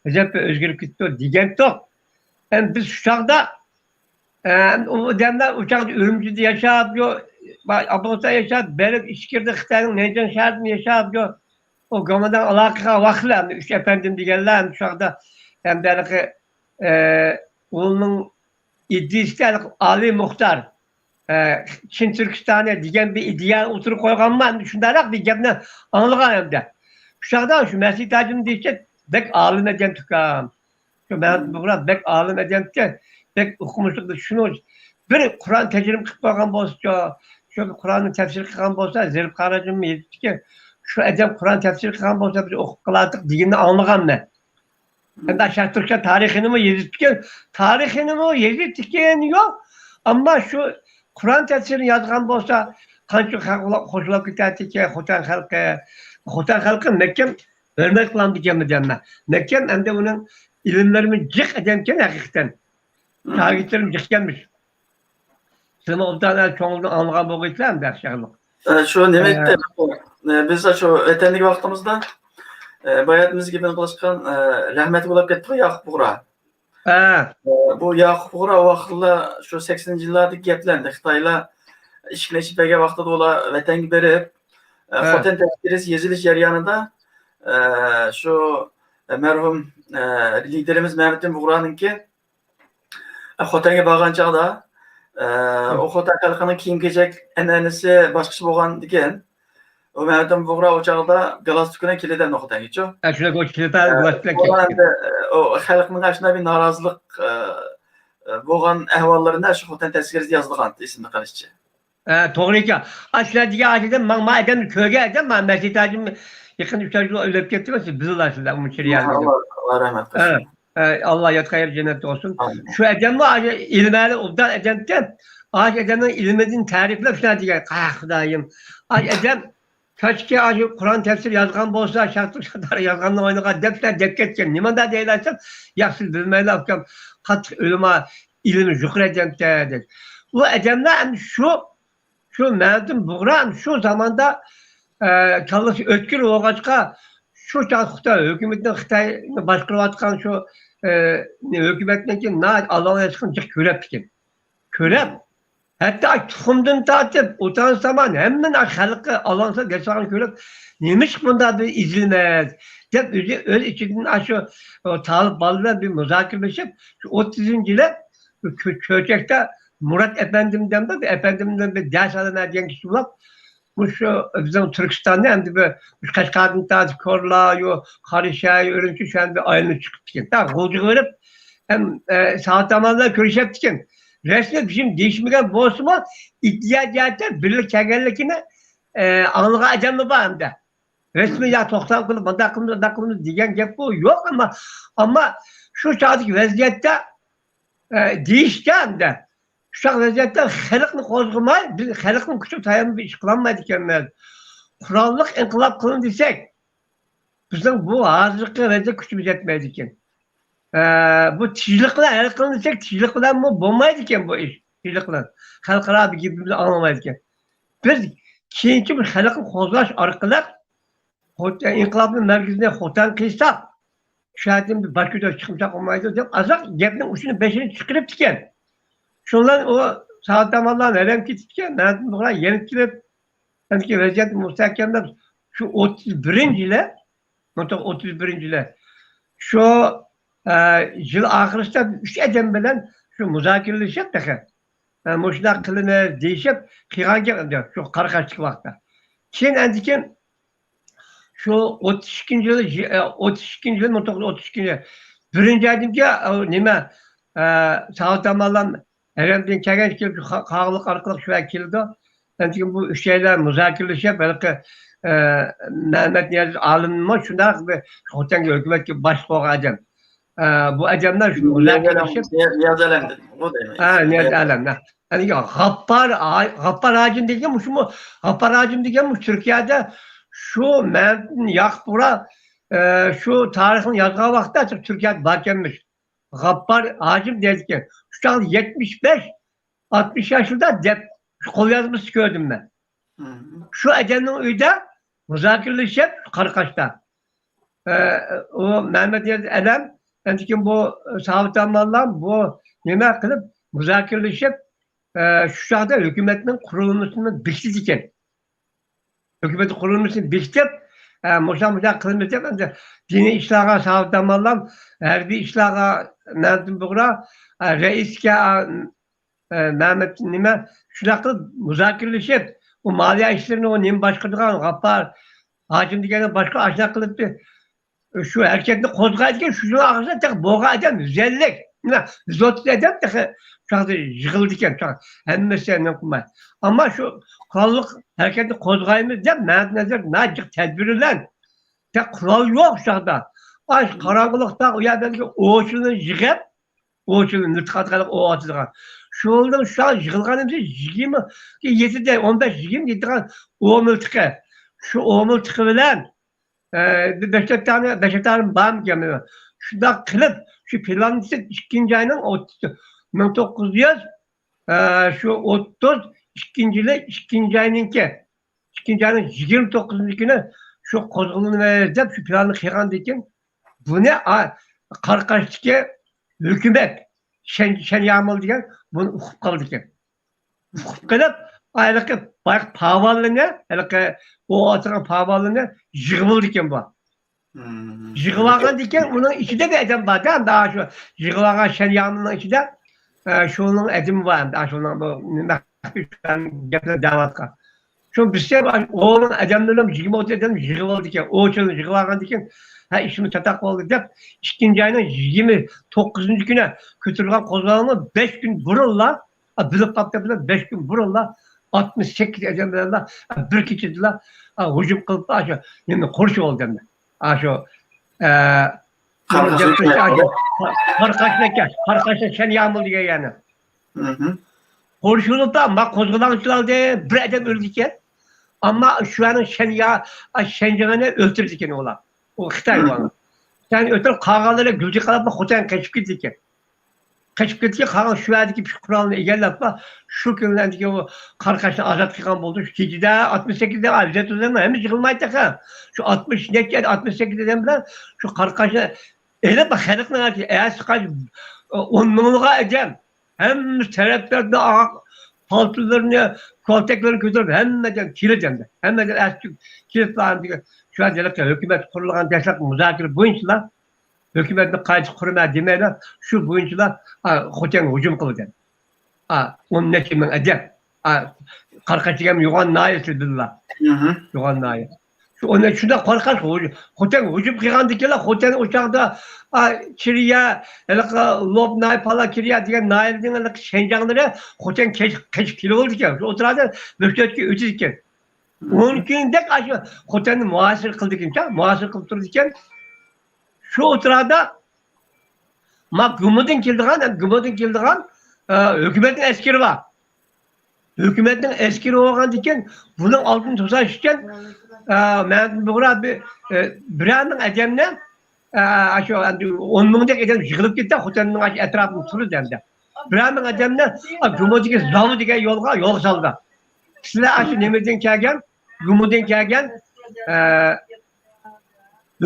ئەجەب بىر ئۆزگىرىپ كېتىپتۇ دېگەنتۇق. ئەمدى بىز شۇ چاغدا، ئە، ئۇ ئادەملەر ئۇ چاغدا ئۈرۈمچىدە ياشاپ، يو، ئابلىقتا ياشاپ، بېرىپ ئىچكىرىدە خىتاينىڭ نەنجىڭ شەھىرىدە ياشاپ، يو، ئۇ گومىنداڭ ئالاقە قىلغان ۋاقىتلار، ئەمدى ئۈچ ئەپەندىم دېگەنلەر، ئەمدى شۇ چاغدا، ئەمدى ھېلىقى، ئە، ئۇنىڭ ئىدىيىسىدە ھېلىقى ئالىي مۇختار، ئە، چىن تۈركىستانى دېگەن بىر ئىدىيە ئوتتۇرىغا قويغانما، ئەمدى شۇنداقراق بىر گەپنى ئاڭلىغان ئەمدى. شۇ چاغدا شۇ مەسىت ھاجىم دېيىشى بەك ئالىم ئىكەن ئۇكام. شۇ مەمەت بۇغرا بەك ئالىم ئادەمكەن، بەك ئوقۇمۇشلۇق، بىز شۇنىڭ بىر قۇرئان تەرجىمە قىلىپ قويغان بولسىچۇ، شۇ قۇرئاننى تەپسىر قىلغان بولسا، زېرىپ قاراجىممۇ يېزىپتىكەن، شۇ ئادەم قۇرئان تەپسىر قىلغان بولسا، بىز ئوقۇپ قالاتتۇق دېگىنىنى ئاڭلىغان مەن. ھەمدە شاھ تۈركىستان تارىخىنىمۇ يېزىپتىكەن، تارىخىنىمۇ يېزىپتىكەن يوق، ئەمما شۇ قۇرئان تەپسىرىنى يازغان بولسا، قانچە خەلق قوشۇلۇپ كېتەتتىكەن، خوتەن خەلقى، خوتەن خەلقى مەھكەم ھۆرمەت قىلامدىكەنمۇ دەيمەن. مەھكەم ئەمدى ئۇنىڭ ئىلىملىرىمۇ جىق ئادەمكەن ھەقىقەتەن. شاگىرتلىرىمۇ جىقكەنمىش. سىلەرمۇ ئوبدان چوڭدىن ئاڭلىغان بولغىيسىلەر ئەمدى ئاشۇ. ئە، شۇ نېمە ئە، ئىدى؟ ئە، بىز شۇ ۋەتەندىكى ۋاقتىمىزدا، ئە، باياتىن بىز گېپىنى قىلىشقان، ئە، رەھمەتلىك بولاپ كەتتىغۇ ياقۇپ بۇغرا. ئە، بۇ ياقۇپ بۇغرا ئۇ ۋاقىتلار شۇ سەكسىنىنچى يىللاردىكى گەپلەر ئەمدى. خىتايلار ئىشىكنى ئېچىپ بەرگەن ۋاقتىدا ئۇلار ۋەتەنگە بېرىپ، ئە، ھە. خوتەن تەزكىرىسى يېزىلىش جەريانىدا، ئە، شۇ، ئە، مەرھۇم، ئە، لىدېرىمىز مەمتىم بۇغرانىڭكى، ئە، خوتەنگە بارغان چاغدا، ئە، ھە. ئۇ خوتەن خەلقىنىڭ كىيىم-كېچەك ئەنئەنىسى باشقىچە بولغاندىكىن، ئۇ مەمتىم بۇغرا ئۇ چاغدا گالستۇكىنى كىيىدىكەن ئەمدى خوتەنگىچۇ. ئە، شۇنداق ئۇ كىيىدىكەن، ئە، گالستۇكىنى ئۇ كىيىدىكەن. ئەمدى، ئە، ئۇ خەلقنىڭ ئاشۇنداق بىر نارازىلىق، ئە، ئە، بولغان ئەھۋاللىرىنى شۇ خوتەن تەزكىرىسىدە يازىدىغان ئېسىمدە قېلىشىچە. ئە، توغرا ئىكەن. ئاشۇلار دېگەن ئادەم، ماڭ، ما ئادەمنى كۆرگەن ئادەم، ما مەسجىد ھاجىم يېقىندا ئۈچ ئاي ئۆلۈپ كەتتى، سىز بىلىلا شۇنداق ئۇنچە رېئال ئەمەس. ئاللا، ئاللا رەھمەت قىلسۇن. ئە، ئە، ئاللا ياتقان يېرى جەننەت بولسۇن. ئامىن. شۇ ئادەممۇ ئاشۇ ئىلمىلى ئوبدان ئادەمكەن. ئاشۇ ئادەمنىڭ ئىلمىدىن تەرىپلەپ شۇنداق دېگەن. ئاھ، خۇدايىم. ئاشۇ ئادەم كاچكى ئاشۇ قۇرئان تەپسىر يازغان بولسا، شاكىر يازغاننى ئوينىغان دەپ شۇنداق دەپ كەتكەن. نېمانداق دەيلا دېسەم، ياق، سىز بىلمەيلا ئۇكام، قاتتىق ئۆلىما، ئىلمى يۇقىرى ئادەمكەن دەپ. ئۇ ئادەملەر ئەمدى شۇ شۇ مەمتىم بۇغرا شۇ زاماندا، ئە، كاللىسى ئۆتكۈر بولغاچقا، شۇ چاغ خىتاي ھۆكۈمىتىنىڭ، خىتاينى باشقۇرۇۋاتقان شۇ، ئە، ھۆكۈمەتنىڭكى ناھايىتى ئالدىنقى ئىشقىنى جىق كۆرەپتىكەن. كۆرۈپ، ھەتتا تۇخۇمدىن تارتىپ، ئۇتانسامان ھەممىنى خەلققە ئالدىنقى ئىشقا كۆرۈپ، نېمىشقا بۇنداق بىر ئېزىلىمىز دەپ، ئۆزى، ئۆز ئىچىدىن ئاشۇ، ئۇ، تالىپ بالىلار بىلەن بىر مۇزاكىرىلىشىپ، شۇ ئوتتۇزىنچى يىلى شۇ چۆ-، چۆچەكتە مۇرات ئەپەندىم دەمدۇ، بىر ئەپەندىمدىن بىر دەرس ئالىمەن دېگەن كىشى بولۇپ، مۇشۇ بىزنىڭ تۈركىستاننى ئەمدى بىر، مۇشۇ قەشقەردىن تارتىپ كورلا، يو، قاراشاي، ئۈرۈمچى، شۇ يەردە ئايلىنىپ چىقىپتىكەن. تا غۇلجىغا بېرىپ، ھەم، ئە، ساۋۇت ئامانلار كۆرۈشەپتىكەن. رەسمىي بىزنى دېيىشمىگەن بولسىمۇ، ئىدىيە جەھەتتە بىرگە كەلگەنلىكىنى، ئە، ئاڭلىغان ئادەملەر بار ئەمدى. رەسمىي يا توختام قىلىپ، مۇنداق قىلىمىز، ئۇنداق قىلىمىز دېگەن گەپمۇ يوق، ئەمما، ئەمما شۇ چاغدىكى ۋەزىيەتتە، ئە، دېيىشكەندە، شۇ چاغ ۋەزىيەتتە خەلقنى قوزغىماي، بىز خەلقنىڭ كۈچىگە تايانماي بىر ئىش قىلالمايدىكەنمىز. قوراللىق ئىنقىلاب قىلىڭ دېسەك، بىزنىڭ بۇ ھازىرقى ۋەزىيەتتە كۈچىمىز يەتمەيدىكەن. ئە، بۇ تېزلىك بىلەن ھەل قىلىڭ دېسەك، تېزلىك بىلەنمۇ بولمايدىكەن بۇ ئىش. تېزلىك بىلەن. خەلقئارا بىر گېپىمىزنى ئاڭلىمايدىكەن. بىز كېيىنچە بىر خەلقنى قوزغاش ئارقىلىق، خو-، ئىنقىلابنىڭ مەركىزىنى خوتەن قىلساق، شۇ يەردىن بىر باش كۆتۈرۈپ چىقمىساق بولمايدۇ دەپ، ئازراق گەپنىڭ ئۇچىنى بېشىنى چىقىرىپتىكەن. شۇنىڭ بىلەن ئۇ ساۋۇت ئامانلار ھەرەم كېتىپتىكەن، مەمتىم بۇغرا يېنىپ كېلىپ، ئەمدىكى ۋەزىيەتنى مۇستەھكەملەپ، شۇ ئوتتۇز بىرىنچى يىلى، مىڭ توققۇز يۈز ئوتتۇز بىرىنچى يىلى، شۇ، ئە، يىل ئاخىرىسىدا ئۈچ ئادەم بىلەن شۇ مۇزاكىرىلىشىپ تېخى، ئە، مۇشۇنداق قىلىمىز دېيىشىپ قىلغان گەپ ئەمدى شۇ قاراقاشتىكى ۋاقىتتا. كېيىن ئەندىكىن شۇ ئوتتۇز ئىككىنچى يىلى، ئوتتۇز ئىككىنچى يىلى، مىڭ توققۇز يۈز ئوتتۇز ئىككىنچى يىلى، بىرىنچى ئايدىكى، ئۇ نېمە، ئە، ساۋۇت ئامانلام ھەرەمدىن كەلگەن كېلىپ، شۇ قا-، قاغىلىق ئارقىلىق شۇ يەرگە كېلىدۇ. ئەندىكىن بۇ ئۈچەيلەن مۇزاكىرىلىشىپ، ھېلىقى، ئە، مەمەت نىياز ئالىممۇ شۇنداق بىر خوتەنگە ھۆكۈمەتكە باشلىق بولغان ئادەم. ئە، بۇ ئادەملەر شۇ مۇزاكىرىلىشىپ، نىياز ئالەم دېدىم، ئۇ دەيمەن. ھە، نىياز ئالەم، ھە. يەنى غاپپار، غاپپار ھاجىم دېگەن مۇشۇمۇ، غاپپار ھاجىم دېگەن مۇشۇ تۈركىيەدە شۇ مەمتىم ياقۇپ بۇغرا، ئە، شۇ تارىخنى يازغان ۋاقىتتا تۈركىيەدە باركەنمىش. غاپپار ھاجىم دەيدىكەن. شۇ چاغدا يەتمىش بەش، ئاتمىش ياشلىرىدا دەپ قول يازمىسى كۆردۈم مەن. شۇ ئادەمنىڭ ئۆيىدە مۇزاكىرىلىشىپ، قاراقاشتا. ئە، ئۇ مەمەت نىياز ئالەم، ئەندىكىن بۇ ساۋۇت ئامانلام، بۇ نېمە قىلىپ مۇزاكىرىلىشىپ، ئە، شۇ چاغدا ھۆكۈمەتنىڭ قۇرۇلمىسىنى بېكىتىدىكەن. ھۆكۈمەت قۇرۇلمىسىنى بېكىتىپ، ئە، مۇشۇنداق، مۇشۇنداق قىلىمىز دەپ، ئەمدى دىنىي ئىشلارغا ساۋۇت ئامانلام، ھەربىي ئىشلارغا مەمتىم بۇغرا، ئە، رەئىسكە، ئە، ئە، مەمەت نېمە، شۇنداق قىلىپ مۇزاكىرىلىشىپ، ئۇ مالىيە ئىشلىرىنى ئۇ نېمە باشقۇرىدىغان غاپپار ھاجىم دېگەننى باشقا ئاشۇنداق قىلىپ، شۇ ھەرىكەتنى قوزغايدىكەن، شۇنىڭ ئارقىسىدا تېخى بولغان ئادەم يۈز ئەللىك، مانا، يۈز ئوتتۇز ئادەم تېخى شۇ يىغىلىدىكەن، ھەممىسى نېمە قىلماي. ئەمما شۇ قوراللىق ھەرىكەتنى قوزغايمىز دەپ مەمەت نىياز ناھايىتى جىق تەدبىر بىلەن، تېخى قورال يوق شۇ چاغدا. ئاش قاراڭغۇلۇقتا ئۇ يەردىكى ئوۋچىلارنى يىغىپ، ئوۋچىلار مىلتىق ئاتقانلىق ئوۋ ئاتىدىغان. شۇنىڭ شۇ يىغىلغان نېمىسى يىگىرمە، يېتىدە، ئون بەش، يىگىرمە يېتىدىغان ئوۋ مىلتىقى. شۇ ئوۋ مىلتىقى بىلەن، ئە، بىر بەش تۆت دانە، بەش دانە بارمىكەن؟ شۇنداق قىلىپ، شۇ پىلاننى ئىككىنچى ئاينىڭ ئوتتۇز، مىڭ توققۇز يۈز، ئە، شۇ ئوتتۇز ئىككىنچى يىلى ئىككىنچى ئاينىڭكى، ئىككىنچى ئاينىڭ يىگىرمە توققۇزىنچى كۈنى شۇ قوزغىلىنىۋېرىدۇ دەپ شۇ پىلاننى قىلغاندىكىن، بۇنى، ئا، قاراقاشتىكى ھۆكۈمەت، شەن، شەن يامىل دېگەن بۇنى ئۇقۇپ قالىدىكەن. ئۇقۇپ قېلىپ، ھېلىقى بايىقى پاۋانلىرىنى، ھېلىقى ئوۋ ئاسرىغان پاۋانلىرىنى يىغىۋالىدىكەن بۇ. مم. يىغىۋالغاندىكىن، ئۇنىڭ ئىچىدە بىر ئادەم بار-دە، ئەمدى شۇ يىغىۋالغان شەن يامىلنىڭ ئىچىدە، ئە، شۇنىڭ ئادىمى بار، ئەمدى شۇنىڭ بۇ مەخپىي گەپلەر دەۋاتقان. شۇ بىزچە ئۇنىڭ ئادەملىرى يىگىرمە ئوتتۇز ئادەم يىغىۋالىدىكەن. ئۇ چۆلنى يىغىۋالغاندىكىن، ھە، ئىشىمىز چاتاق بولدى دەپ، ئىككىنچى ئاينىڭ يىگىرمە توققۇزىنچى كۈنى كۆتۈرۈلگەن قوزغىلاڭنى بەش كۈن بۇرۇنلا، ئا، بىلىپ قاپتۇ بىلەن بەش كۈن بۇرۇنلا ئاتمىش سەككىز ئادەم بىلەنلا، ئا، بىر كېچىدىلا، ئا، ھۇجۇم قىلىپ، ئاشۇ نېمىنى قورشىۋالدى ئەمدى. ئاشۇ، ئە، قارقاشنى قارقاشنى، قارقاشنى شەن يامىل دېگەن يەرنى. مم. قورشىۋالدى، ما قوزغىلاڭچىلاردىن بىر ئادەم ئۆلگەن. ئەمما شۇ يەرنىڭ شەن يا-، ئا، شەنجىڭىنى ئۆلتۈردىكەن ئۇلار. ئۇ خىتاي مم. ئۇلارنى. خىتاينى ئۆلتۈرۈپ، قالغانلىرى گۈلجى قالاپلا خوتەنگە قېچىپ كېتىدىكەن. قېچىپ كېتىدىكەن، قالغان شۇ يەردىكى قورالنى ئىگىلەپلا، شۇ كۈنلەردىكى ئۇ قاراقاشنى ئازاد قىلغان بولدى. شۇ كېچىدە ئاتمىش سەككىز ئادەم ئازاد قىلغان، ھەممە يىغىلمايتتى. شۇ ئاتمىش نەچچە، ئاتمىش سەككىز ئادەم بىلەن شۇ قاراقاشنى ئېلىپ، خەلقنىڭ ئەتىسى ئون مىڭلىغان ئادەم، ھەممە تەرەپلەردىن ئاق پالتىلىرىنى، كالتەكلىرىنى كۆتۈرۈپ، ھەممە ئادەم كېلىدۇ ئەمدى. ھەممە ئادەم ئەتىسى كېلىپ، شۇ يەردە ھۆكۈمەت قۇرۇلغان دەسلەپكى مۇزاكىرە بويىچىلا، ھۆكۈمەتنى قايتا قۇرىمەن دېمەيلا، شۇ بويىچىلا، ئا، خوتەنگە ھۇجۇم قىلدى. ئا، ئون نەچچە مىڭ ئادەم. ئا، قاراقاش دېگەن يوغان ناھىيەسى بىللا. مم. يوغان ناھىيە. شۇ ئون نەچچە شۇنداق قاراقاش ھۇ-، خوتەنگە ھۇجۇم قىلغاندىكىنلا، خوتەن ئۇ چاغدا، ئا، چىرىيە، ھېلىقى لوپ ناھىيە، پالا كىرىيە دېگەن ناھىيەلەرنىڭ ھېلىقى شەنجاڭلىرى خوتەنگە كەچ-، قېچىپ كېلىۋالىدىكەن. شۇ ئوتتۇرىدا مۆھلەتكە ئۆتىدىكەن. مم. ئون كۈندەك ئاشۇ خوتەننى مۇھاسىرە قىلىدىكەنچە، مۇھاسىرە قىلىپ تۇرىدىكەن. شۇ ئوتتۇرىدا ما گۇمىدىن كېلىدىغان، گۇمىدىن كېلىدىغان، ئە، ھۆكۈمەتنىڭ ئەسكىرى بار. ھۆكۈمەتنىڭ ئەسكىرى بولغاندىكىن، بۇنىڭ ئالدىنى توساش ئۈچۈن، ئە، مەمەت بۇغرا بىر، ئە، بىرەر مىڭ ئادەمنى، ئە، شۇ ئەمدى ئون مىڭدەك ئادەم يىغىلىپ كېتىپ، خوتەننىڭ ئاشۇ ئەتراپىدا تۇرىدۇ ئەمدى. بىرەر مىڭ ئادەمنى، ئا، گۇمىدىكى زاۋۇ دېگەن يولغا، يولغا سالدى. سىلەر ئاشۇ نېمىدىن كەلگەن، گۇمىدىن كەلگەن، ئە،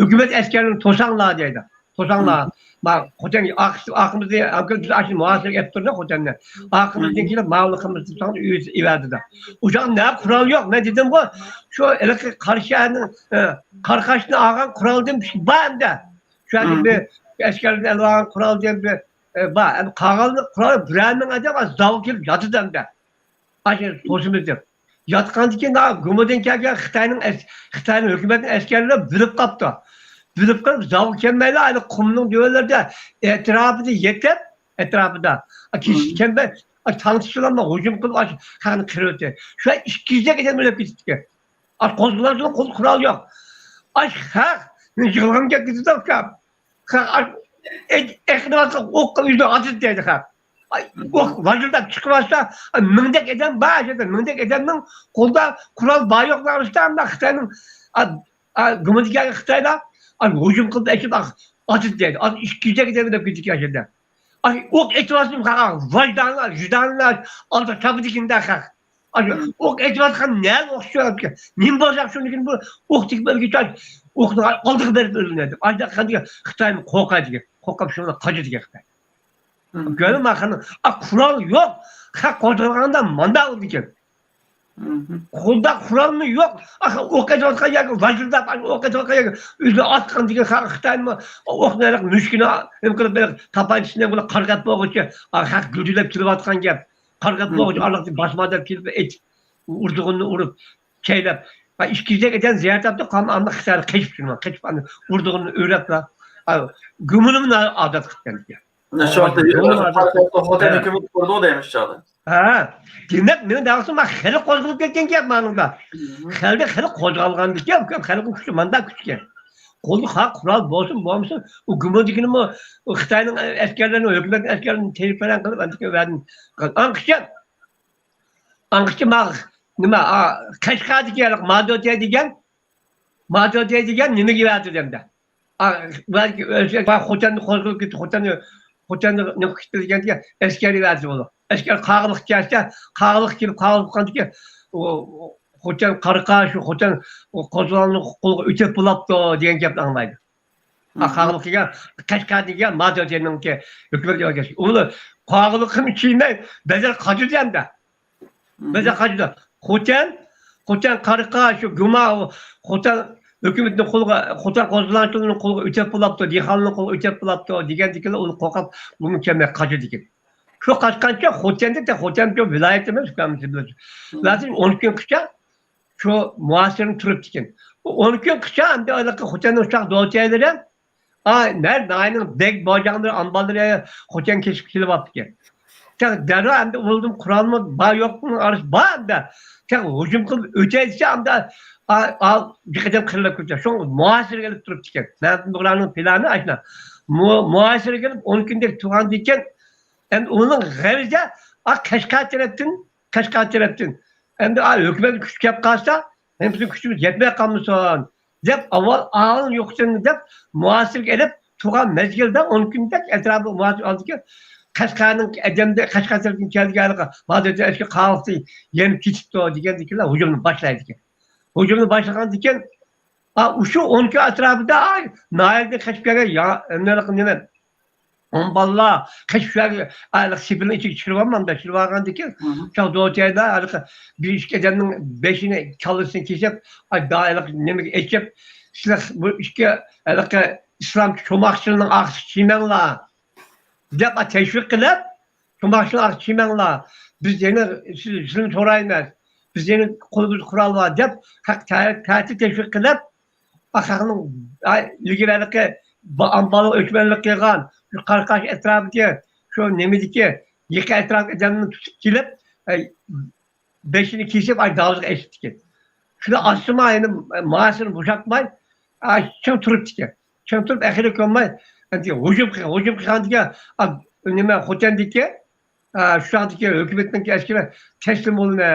ھۆكۈمەت ئەسكەرلىرىنى توساڭلار دەيدۇ. توساڭلار. مم. ما خوتەن ئارقىسى-، ئارقىمىزدا، بىز ئاشۇ مۇھاسىرىگە ئېلىپ تۇردۇق خوتەننى. ئارقىمىزدىن مم. كېلىپ، ماۋۇلار قىلمىسا ئۆيىدە ئېۋەدىدە. ئۇ چاغدا نە قورال يوق. مەن دېدىمغۇ، شۇ ھېلىقى قاراشنى، ئە، قاراقاشنى ئالغان قورالدىن بار ئەمدى. شۇ يەردە مم. بىر ئەسكەرلەردىن ئېلىۋالغان قورالدىن بىر، ئە، بار. ئەمدى قالغان قورال بىرەر مىڭ ئادەم زاۋۇ كېلىپ ياتىدۇ ئەمدى. ئاشۇ توسىمىز دەپ. ياتقاندىن كېيىن، ھا، گۇمىدىن كەلگەن خىتاينىڭ ئەس-، خىتاينىڭ ھۆكۈمەتنىڭ ئەسكەرلىرى بىلىپ قاپتۇ. بىلىپ قېلىپ، زاۋۇ كەلمەيلا، ھېلى قۇمنىڭ دۆۋىلىرىدە ئەتراپىدا يېتىپ، ئەتراپىدا، ھا، كېچىسى مم. كەلمەي، ھا، تاڭ چىقىشىلا ھۇجۇم قىلىپ، ئاشۇ خەقنى قىرىۋەتتى. شۇ ئىككى يۈزدەك ئادەم ئۆلۈپ كېتىپتىكەن. ئا، قوزغىلاڭچىنىڭ قولىدا قورال يوق. ئاش خەق، مېنى يىغلىغىم كەپ كېتىدۇ، ئۇكام. خەق، ئا، ئېق-، ئېقىنىۋاتقان ئوققا يۈزىنى ئاتىدۇ دەيدۇ خەق. ئاي، ئوق ۋاجىلداپ چىقىۋاتسا، ئا، مىڭدەك ئادەم بار، ئاشۇ يەردە مىڭدەك ئادەمنىڭ قولىدا قورال بار يوق دەۋاتسا، ئاندا خىتاينىڭ، ئا، ئا، گۇمىدىكى خىتايلار، ئا، ھۇجۇم قىلىپ ئېچىپ، ئا، ئاتىدۇ دەيدۇ. ئا، ئىككى يۈزدەك ئادەم ئۆلۈپ كېتىدىكەن ئاشۇ يەردە. ئاي، ئوق ئېتىۋاتسىمۇ خەق، ۋىجدانلار، ۋىجدانلار ئالدىغا چاپىدىكىن دە خەق. ئاشۇ ئوق ئېتىۋاتقان نەگە ئوق چۈشۈۋاتىدىكەن؟ نېمە بولسا شۇنىڭكىن بۇ ئوق تېگىپ ئۆلگۈچە ئوقنىڭ ئالدىغا بېرىپ ئۆلۈنەدى. ئاشۇنداق قىلغاندا خىتايمۇ قورقىدىكەن. قورقۇپ شۇنى قاچىدىكەن خىتاي. مم. كۆرۈڭ، مانا، ئا، قورال يوق. خەق قوزغالغاندا مانداق بولىدىكەن. مم. قولدا قورالمۇ يوق. ئاخ، ئوق ئېتىۋاتقان ياكى ۋاجىلداپ، ئوق ئېتىۋاتقان ياكى ئۆزىنى ئاتقان دېگەن خەق خىتايمۇ ئوقنى ھېلىقى مۈشۈكنى نېمە قىلىپ، ھېلىقى تاپانچىسىنى بۇلار قارىغاپ بولغۇچە، ئا، خەق گۈلدۈلەپ كېلىۋاتقان گەپ. قارىغاپ مم. بولغۇچە ئارىلىقتىن باسما دەپ كېلىپ، ئېتىپ، ئۇرىدىغىنىنى ئۇرۇپ، چەيلەپ. ھە، ئىككى يۈزدەك ئادەم زەھەر تاپتى، قالغان ئاندىن خىتايلار قېچىپ شۇنىڭ، قېچىپ ئاندىن ئۇرىدىغىنىنى ئۆرەپلا، ھە، گۇمىنىمۇ ئازاد قىلىپ كەلدى. مانا شۇ ۋاقىتتا گۇمىنىمۇ ئازاد قىلىپ. خوتەن ھە. ھۆكۈمىتى قۇردى دەيمىز شۇ چاغدا. ھە، دېمەك، مېنىڭ دەۋاتقىنىم، مانا خەلق قوزغىلىپ كەتكەن گەپ مانىڭدا. مم. خەلق، خەلق قوزغالغاندىكىن، خەلقنىڭ كۈچى مانداق كۈچكەن. قولدا قورال بولسۇن، بولمىسۇن، ئۇ گۇمىدىكىنىمۇ، ئۇ خىتاينىڭ ئەسكەرلىرىنى، ھۆكۈمەتنىڭ ئەسكەرلىرىنى تېرىپ پەرەڭ قىلىپ، ئەمدىكى ۋەدىنى قىلغان. ئاڭقىچە، ئاڭقىچە ما-، نېمە، ئا، قەشقەردىكى ھېلىقى مادۆتيە دېگەن، مادۆتيە دېگەن نېمىگە بەردى دەمدە؟ ئا، بەلكى ئۆلسە، خوتەننى قوزغىلىپ كېتىپ، خوتەننى، خوتەننى نېمە قىلىپ كېتىدىكەن دېگەن ئەسكەر بەردى بولۇپ. ئەسكەر قاغىلىق كەلسە، قاغىلىق كېلىپ، قاغىلىق قىلغاندىكىن، ئۇ، ئۇ، خوتەن قارىقا، شۇ خوتەن قوزغىلاڭنىڭ قولىغا ئۆتۈپ بولاپتۇ دېگەن گەپنى ئاڭلايدۇ. قاغىلىق كەلگەن، قەشقەردىن كەلگەن مادىيەتنىڭكى ھۆكۈمەت ئورگانىزاتسىيە. ئۇلار قاغىلىقنى چىيمەي، بەزەر قاچىدى ئەمدى. بەزەر قاچىدى. خوتەن، خوتەن قارىقا، شۇ گۇما، خوتەن ھۆكۈمىتىنىڭ قولىغا، خوتەن قوزغىلاڭچىلىرىنىڭ قولىغا ئۆتۈپ بولاپتۇ، دېھقانلارنىڭ قولىغا ئۆتۈپ بولاپتۇ دېگەندىكىنلا ئۇلار قورقۇپ، بۇمۇ كەلمەي قاچىدىكەن. شۇ قاچقانچە خوتەندە، خوتەن شۇ ۋىلايەت ئەمەس، لازىم ئون كۈن قىچا شۇ مۇھاسىرىنى تۇرۇپتىكەن. بۇ ئون كۈن قىچا ئەمدى ھېلىقى خوتەننىڭ ئۇششاق دولچەيلىرى، ئا، نەر ناھىيەنىڭ بەگ باجاڭلىرى، ئامبارلىرى خوتەن كېسىپ كېلىۋاپتىكەن. تېخى دەررۇ ئەمدى ئۇلدىن قورالمۇ بار يوقنىڭ ئارىسى بار ئەمدى. تېخى ھۇجۇم قىلىپ ئۆتەي دېسە ئەمدى، ئا، ئا، بىر قېتىم قىرىلىپ كېتىدۇ. شۇڭا مۇھاسىرىگە ئېلىپ تۇرۇپتىكەن. مەمتىمىن بۇغرانىڭ پىلانى ئاشۇنداق. مۇ-، مۇھاسىرىگە ئېلىپ ئون كۈندەك تۇرغاندىكىن، ئەمدى ئۇنىڭ غەرىزى، ئا، قەشقەر تەرەپتىن، قەشقەر تەرەپتىن. ئەمدى، ئا، ھۆكۈمەتكە كۈچ كەپ قالسا، ھەم بىزنىڭ كۈچىمىز يەتمەي قالمىسۇن دەپ، ئاۋۋال ئاڭ يوقىتىن دەپ، مۇھاسىرىگە ئېلىپ تۇرغان مەزگىلدە ئون كۈندەك ئەتراپىدا مۇھاسىرە ئالدىكى قەشقەرنىڭ ئەدەمدە، قەشقەر تەرەپتىن كەلگەن ھېلىقى مادىيەت ئەسكىرى قاغىلىقتىن يېنىپ كېتىپتۇ دېگەندىكىنلەر ھۇجۇمنى باشلايدىكەن. ھۇجۇمنى باشلىغاندىكىن، ئا، شۇ ئون كۈن ئەتراپىدا، ئا، ناھىيەدىن قېچىپ كەلگەن يا-، نېمە، ئون بالىلار قېچىپ شۇ يەرگە، ھېلىقى سېپىلنىڭ ئىچىگە چىقىرىۋالمامدا، چىقىرىۋالغاندىكىن، شۇ دوتيايدا ھېلىقى بىر ئىككى ئادەمنىڭ بېشىنى، كاللىسىنى كېسىپ، ئاي، دا-، ھېلىقى نېمىگە ئېچىپ، سىلەر بۇ ئىككى ھېلىقى ئىسلام چوماقچىلىرىنىڭ ئارقىسىغا چىيمەڭلار دەپ، ئا، تەشۋىق قىلىپ، چوماقچىلار ئارقىسىغا چىيمەڭلار، بىز يەنە سىز-، سىزنى سورايمىز، بىز يەنە قولىمىزدا قورال بار دەپ، ھەق تە-، تەھدىت تەشۋىق قىلىپ، ئا، خەقنىڭ، ئا، ئىلگىرى ھېلىقى با-، ئامبارلىق ئۆچمەنلىك قىلغان، شۇ قاراقاش ئەتراپىدىكى، شۇ نېمىدىكى، يېقا ئەتراپ ئادەمنى تۇتۇپ كېلىپ، ئا، بېشىنى كېسىپ، ئا، داۋزىغا ئېسىپتىكەن. شۇنى ئاستىما يەنە ماسىنى بوشاتماي، ئا، چىڭ تۇرۇپتىكەن. چىڭ تۇرۇپ، ئەخىرى كۆنمەي، ئەمدى ھۇجۇم قىلغان، ھۇجۇم قىلغاندىكىن، ئا، نېمە، خوتەندىكى، ئا، شۇ چاغدىكى ھۆكۈمەتنىڭكى ئەسكىرى تەسلىم بولما،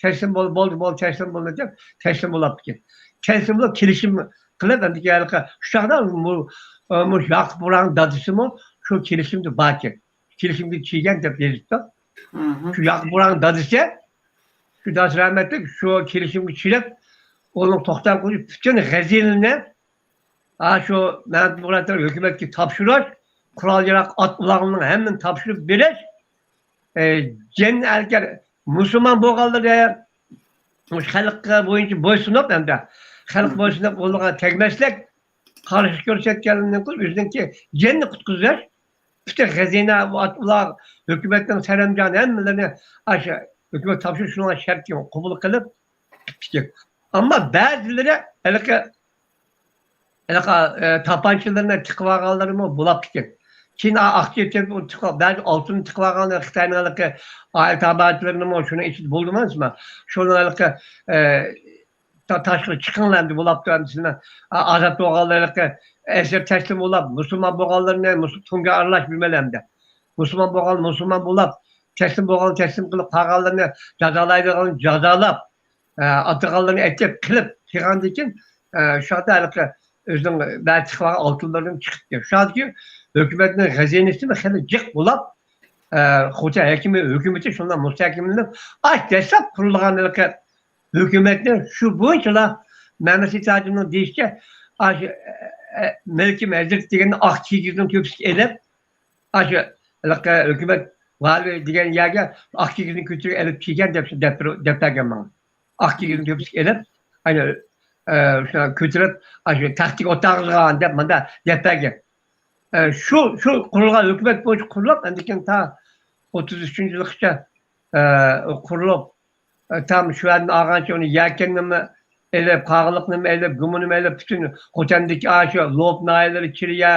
تەسلىم بول، بولدى، بولدى، تەسلىم بولما دەپ تەسلىم بولاپتىكەن. تەسلىم بولۇپ كېلىشىم قىلىپ، ئەمدى ھېلىقى شۇ چاغدا مۇ-، ئا، مۇ ياقۇپ بۇرھاننىڭ دادىسىمۇ شۇ كېلىشىمدە باركەن. كېلىشىمگە چىيگەن دەپ يېزىپتۇ. شۇ ياقۇپ بۇرھاننىڭ دادىسى، شۇ دادىسى رەھمەتلىك، شۇ كېلىشىمگە چىيىپ، ئۇنىڭ توختام قىلىپ پۈتۈن غەزىنىنى، ھا، شۇ مەمەت مۇراتنىڭ ھۆكۈمەتكە تاپشۇرۇش، قورال-ياراغ، ئات-ئۇلاغلىرىنىڭ ھەممىنى تاپشۇرۇپ بېرىش، ئە، جەننەتكە مۇسۇلمان بولغانلىرى، مۇشۇ خەلق بويىچە بويسۇنۇپ، ھەمدە خەلق بويسۇنۇپ، ئۇلارغا تەگمەسلىك، قارشى كۆرسەتكەنلىرىنى قىلىپ، ئۆزىنىڭكى جېنىنى قۇتقۇزۇش، پۈتۈن خەزىنە، ئات-ئۇلاغ، ھۆكۈمەتنىڭ سەرەمجانى ھەممىلىرىنى ئاشۇ ھۆكۈمەت تاپشۇرۇش، شۇنىڭغا شەرت قوبۇل قىلىپ، ئىككى. ئەمما بەزىلىرى ھېلىقى، ھېلىقى، ئە، تاپانچىلىرىنى تىقىۋالغانلىرىمۇ بولاپتىكەن. كېيىن ئا-، ئاقچا ئېتىپ، ئۇنى تىقىپ، بەزى ئالتۇننى تىقىۋالغان خىتاينىڭ ھېلىقى ئائىلە تابىئاتلىرىنىمۇ شۇنىڭ ئىچىدە بولدىمۇ، شۇنىڭ ھېلىقى، ئە، تا-، تاشقىرى چىقىڭلار ئەمدى بولاپتۇ ئەمدى سىلەر. ئا-، ئازاد بولغانلار ھېلىقى ئەسىر تەسلىم بولاپ، مۇسۇلمان بولغانلىرىنى مۇسۇ-، تۇڭگە ئارىلاش بىلمەيلى ئەمدى. مۇسۇلمان بولغان مۇسۇلمان بولاپ، تەسلىم بولغان تەسلىم قىلىپ، قالغانلىرىنى جازالايدىغان جازالاپ، ئە، ئاتىغانلىرىنى ئېتىپ قىلىپ قىلغاندىن كېيىن، ئە، شۇ يەردە ھېلىقى ئۆزىنىڭ بەزى تىقىۋالغان ئالتۇنلىرىدىن چىقىپتۇ. شۇ يەردىكى ھۆكۈمەتنىڭ خەزىنىسىمۇ خېلى جىق بولاپ، ئە، خوتەن ھاكىمى، ھۆكۈمىتى شۇنداق مۇستەھكەملىنىپ، ئاش دەسلەپ قۇرۇلغان ھېلىقى ھۆكۈمەتنى شۇ بويىچىلا مەمەت سېيىت ھاجىمنىڭ دېيىشىچە، ئاشۇ، ئە، ئە، مەلىكىم ھەزرىتى دېگەننى ئاق كىگىزنىڭ تۆپىسىگە ئېلىپ، ئاشۇ ھېلىقى ھۆكۈمەت ۋالىي دېگەن يەرگە ئاق كىگىزنى كۆتۈرۈپ ئېلىپ كەلگەن دەپ، دەپ، دەپ بەرگەن ماڭا. ئاق كىگىزنى تۆپىسىگە ئېلىپ، ئەنە، ئە، شۇ كۆتۈرۈپ، ئاشۇ تەختكە ئولتۇرغۇزغان دەپ ماڭا دەپ بەرگەن. ئە، شۇ، شۇ قۇرۇلغان ھۆكۈمەت بويىچە قۇرۇلۇپ، ئاندىن كېيىن تا ئوتتۇز ئۈچىنچى يىلغىچە، ئە، قۇرۇلۇپ، ئە، تام شۇ يەردىن ئالغانچە ئۇنى يەكەننىمۇ ئېلىپ، قاغىلىقنىمۇ ئېلىپ، گۇمىنىمۇ ئېلىپ، پۈتۈن خوتەندىكى ئاشۇ لوپ ناھىيەلىرى، كىرىيە،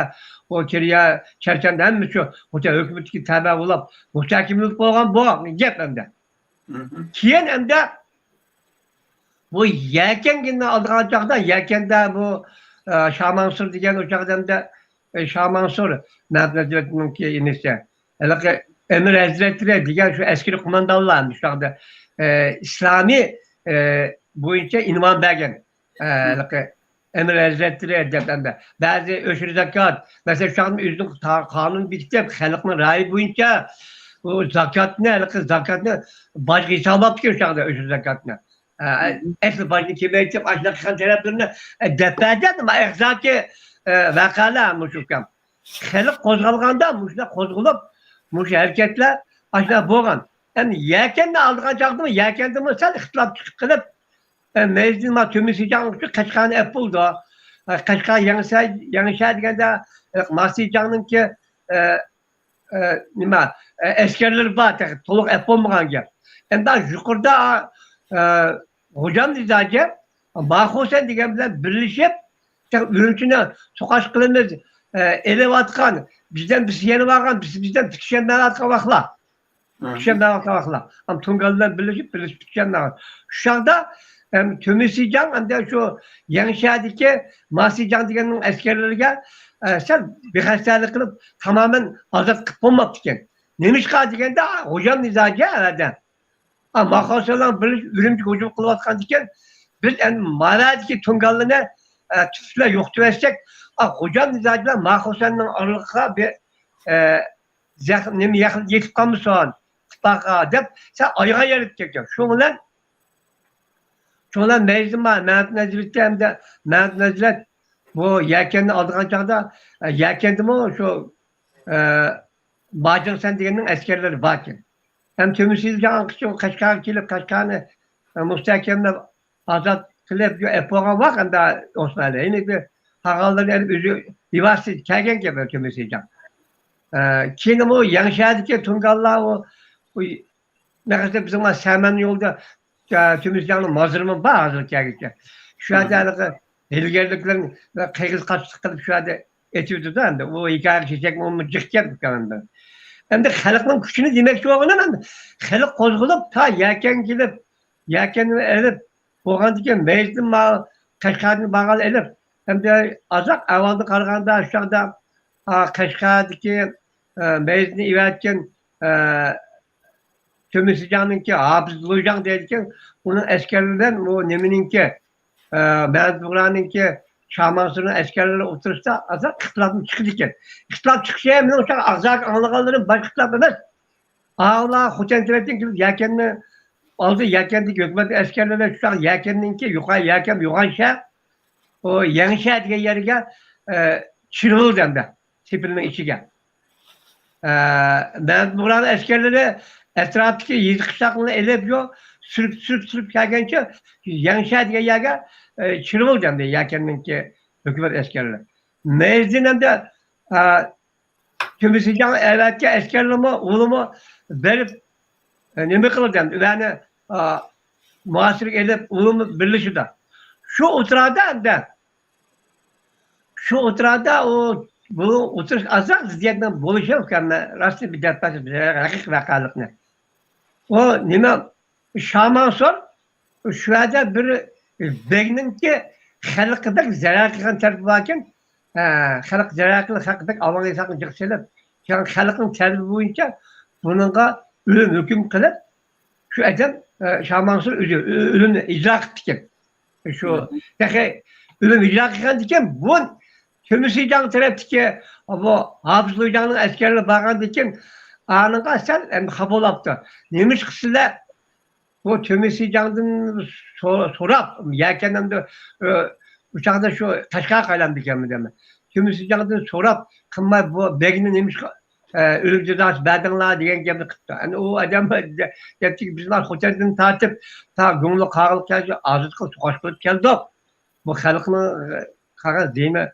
ئۇ كىرىيە، چەرچەندە ھەممە شۇ خوتەن ھۆكۈمىتىگە تەۋە بولۇپ، مۇستەھكەملىنىپ بولغان بۇ گەپ ئەمدى. كېيىن ئەمدى بۇ يەكەنگىنى ئالىدىغان چاغدا، يەكەندە بۇ، ئە، شامانسۇر دېگەن ئۇ چاغدا ئەمدى، ئە، شامانسۇر مەمەت ھەزرىتىنىڭكى ئىنىسى. ھېلىقى ئەمىر ھەزرەتلىرى دېگەن شۇ ئەسكىرىي قوماندانلار شۇ چاغدا، ئە، ئىسلامىي، ئە، بويىچە ئىنۋان بەرگەن. ئە، ھېلىقى ئەمىر ھەزرەتلىرى دەپ ئەمدى بەزى ئۆشۈر زاكات، مەسىلەن، شۇ چاغدا ئۆزىنىڭ تا-، قانۇن بېكىتىپ، خەلقنىڭ رەيى بويىچە ئۇ زاكاتنى، ھېلىقى زاكاتنى باجغا ھېسابلاپتىكەن شۇ چاغدا ئۆشۈر زاكاتنى. ئە، ئەسلى باجنى كېمەيتىپ، ئاشۇنداق قىلغان تەرەپلىرىنى، ئە، دەپ بەردى. ئەمما ئەگزاكى، ئە، ۋەقەلەر مۇشۇ ئۇكام. خەلق قوزغالغاندا مۇشۇنداق قوزغىلىپ، مۇشۇ ھەرىكەتلەر ئاشۇنداق بولغان. ئەمدى يەكەننى ئالىدىغان چاغدىمۇ، يەكەندىمۇ سەل ئىختىلاپ چىقىپ قېلىپ، ئە، مەيزىدىن ما تۆمۈر سىجاڭ ئۈچۈن قەشقەرنى ئەپ بولىدۇ. ئە، قەشقەر يېڭىشەھەر، يېڭىشەھەر دېگەندە، ئە، ماسىجاڭنىڭكى، ئە، ئە، نېمە، ئە، ئەسكەرلىرى بار، تېخى تولۇق ئەپ بولمىغان گەپ. ئەمدى يۇقىرىدا، ئە، غوجام نىزاجى، ماخۇسەن دېگەن بىلەن بىرلىشىپ، تېخى ئۈرۈمچىنى توقاچ قىلىمىز، ئە، ئېلىۋاتقان، بىزدىن بىز يېنىۋالغان، بىز، بىزدىن پۈتۈشەلمەيۋاتقان ۋاقىتلار. ئىشەنمەيۋاتقان ۋاقىتلار. ئەم، تۇڭگانلار بىرلىشىپ، بىرلىشىپ پۈتۈشەلمەيۋاتقان. شۇ چاغدا، ئەم، تۆمۈر سىجاڭ، ئەمدى شۇ يەڭشەدىكى ما سىجاڭ دېگەننىڭ ئەسكەرلىرىگە، ئە، سەل بىخەستەلىك قىلىپ، تامامەن ئازاد قىلىپ بولماپتىكەن. نېمىشقا دېگەندە، غوجام نىزاجى ئەۋەتە. ئا، ماخۇسەنلەر بىرلىشىپ ئۈرۈمچىگە ھۇجۇم قىلىۋاتقاندىكىن، بىز ئەمدى ماۋۇدىكى تۇڭگانلىنى، ئە، تۈپتىن يوقىتىۋەتسەك، ئا، غوجام نىزاجى بىلەن ماخۇسەننىڭ ئارىلىقىغا بىر، ئە، زەخ-، نېمە يېقىن يېتىپ قالمىسۇن ئىتتىپاققا دەپ، سەل ئايىغى يېرىپ كەتكەن. شۇ بىلەن، شۇ بىلەن مەيزىمە، مەمەت نەزىرىتى ھەمدە مەمەت نەزىرەت بۇ يەكەننى ئالىدىغان چاغدا، ئە، يەكەندىمۇ شۇ، ئە، باجىڭسەن دېگەننىڭ ئەسكەرلىرى باركەن. ھەم تۆمۈر سىجاڭ قەشقەرگە كېلىپ، قەشقەرنى، ئە، مۇستەھكەملەپ ئازاد قىلىپ، ئەپ بولغان ۋاق ئەمدى ئوسمانلى. يەنە بىر قالغانلىرىنى ئېلىپ ئۆزى بىۋاسىتە كەلگەن گەپ تۆمۈر سىجاڭ. ئە، كېيىنمۇ يەڭشەدىكى تۇڭگانلار ئۇ، ئۇ نەقەدە بىزنىڭ سەمەن يولىدا، ئە، تۆمۈر سىجاڭنىڭ مازىرىمۇ بار ھازىر كەلگۈچە. شۇ يەردە ھېلىقى ھىيلىگەرلىكلەرنى قىيغىز قاشلىق قىلىپ شۇ يەردە ئېتىۋېتىدۇ ئەمدى. ئۇ ھېكايىگە كېچەكمۇ جىق گەپ ئۇكام ئەمدى. ئەمدى خەلقنىڭ كۈچىنى دېمەكچى بولغىنىم ئەمدى خەلق قوزغىلىپ تا يەكەنگە كېلىپ، يەكەننى ئېلىپ، بولغاندىكىن مەيزىدىن ما-، قەشقەردىن بارغانلار ئېلىپ، ئەمدى ئازراق ئەھۋالدىن قارىغاندا، شۇ چاغدا، ئا، قەشقەردىكى، ئە، مەيزىنى ئېۋەتكەن، ئە، تۆمۈر سىجاڭنىڭكى ھاپىز لۇيجاڭ دەيدىكەن، ئۇنىڭ ئەسكەرلىرى بىلەن بۇ نېمىنىڭكى، ئە، مەمەت بۇغرانىڭكى شامانسۇنىڭ ئەسكەرلىرى ئوتتۇرىسىدا ئازراق ئىختىلاپمۇ چىقىدىكەن. ئىختىلاپ چىقىشى مېنىڭ شۇ ئاغزاكى ئاڭلىغانلىرىم باشقا ئىختىلاپ ئەمەس. ئاۋۇلار خوتەن تەرەپتىن كېلىپ يەكەننى ئالدى، يەكەندىكى ھۆكۈمەت ئەسكەرلىرى شۇ يەكەننىڭكى يۇقا-، يەكەن يوغان شەھەر، ئۇ يەڭشە دېگەن يەرگە، ئە، چىرىۋالدى ئەمدى سېپىلنىڭ ئىچىگە. ئە، مەمەت بۇغرانىڭ ئەسكەرلىرى ئەتراپتىكى يېزا قىشلاقلارنى ئېلىپ، يو، سۈرۈپ، سۈرۈپ، سۈرۈپ كەلگەنچە يەڭشە دېگەن يەرگە، ئە، چىرىۋالدى ئەمدى يەكەننىڭكى ھۆكۈمەت ئەسكەرلىرى. مەيزىدىن ئەمدى، ئە، تۆمۈر سىجاڭ ئەۋەتكەن ئەسكەرلىرىمۇ، ئۇلىمۇ بېرىپ، ئە، نېمە قىلدى ئەمدى؟ ئۇلارنى، ئا، مۇھاسىرىگە ئېلىپ، ئۇلىمۇ بىرلىشىدۇ. شۇ ئوتتۇرىدا ئەمدى، شۇ ئوتتۇرىدا ئۇ، بۇ ئوتتۇرا ئازراق زىددىيەتنىڭ بولۇشى ئۇكام، مەن راستىنى بىر دەپ بەرسەم، ھەقىقىي ۋەقەلىقنى. ئۇ نېمە، شامانسۇر شۇ يەردە بىر بەگنىڭكى خەلققە بەك زەرەر قىلغان تەرىپى باركەن، ھە، خەلق زەرەر قىلىپ، خەلققە بەك ئاۋارە ئىنسانغا جىق سېلىپ، شۇڭا خەلقنىڭ تەلىپى بويىچە بۇنىڭغا ئۆلۈم ھۆكۈم قىلىپ، شۇ ئادەم، ئە، شامانسۇر ئۆزى ئۆ-، ئۆلۈمنى ئىجرا قىپتىكەن. شۇ تېخى ئۆلۈم ئىجرا قىلغاندىكىن بۇ تۆمۈر سىجاڭ تەرەپتىكى بۇ ھاپىز لۇيجاڭنىڭ ئەسكەرلىرى بارغاندىكىن ئانىڭغا سەل ئەمدى خاپا بولاپتۇ. نېمىشقا سىلەر بۇ تۆمۈر سىجاڭدىن سو-، سوراپ، يەكەن ئەمدى، ئۇ چاغدا شۇ قەشقەرگە ئايلاندىكەنمۇ دەيمەن. تۆمۈر سىجاڭدىن سوراپ، قىلماي بۇ بەگنى نېمىشقا، ئە، ئۆلۈم جازاسى بەردىڭلار دېگەن گەپنى قىپتۇ. ئەنە ئۇ ئادەم دەپتىكى، بىز مانا خوتەندىن تارتىپ تا گۇڭلۇ قاغىلىققىچە ئازاد قىلىپ، توقاچ قىلىپ كەلدۇق. بۇ خەلقنىڭ، ئە، قالغان زېمىن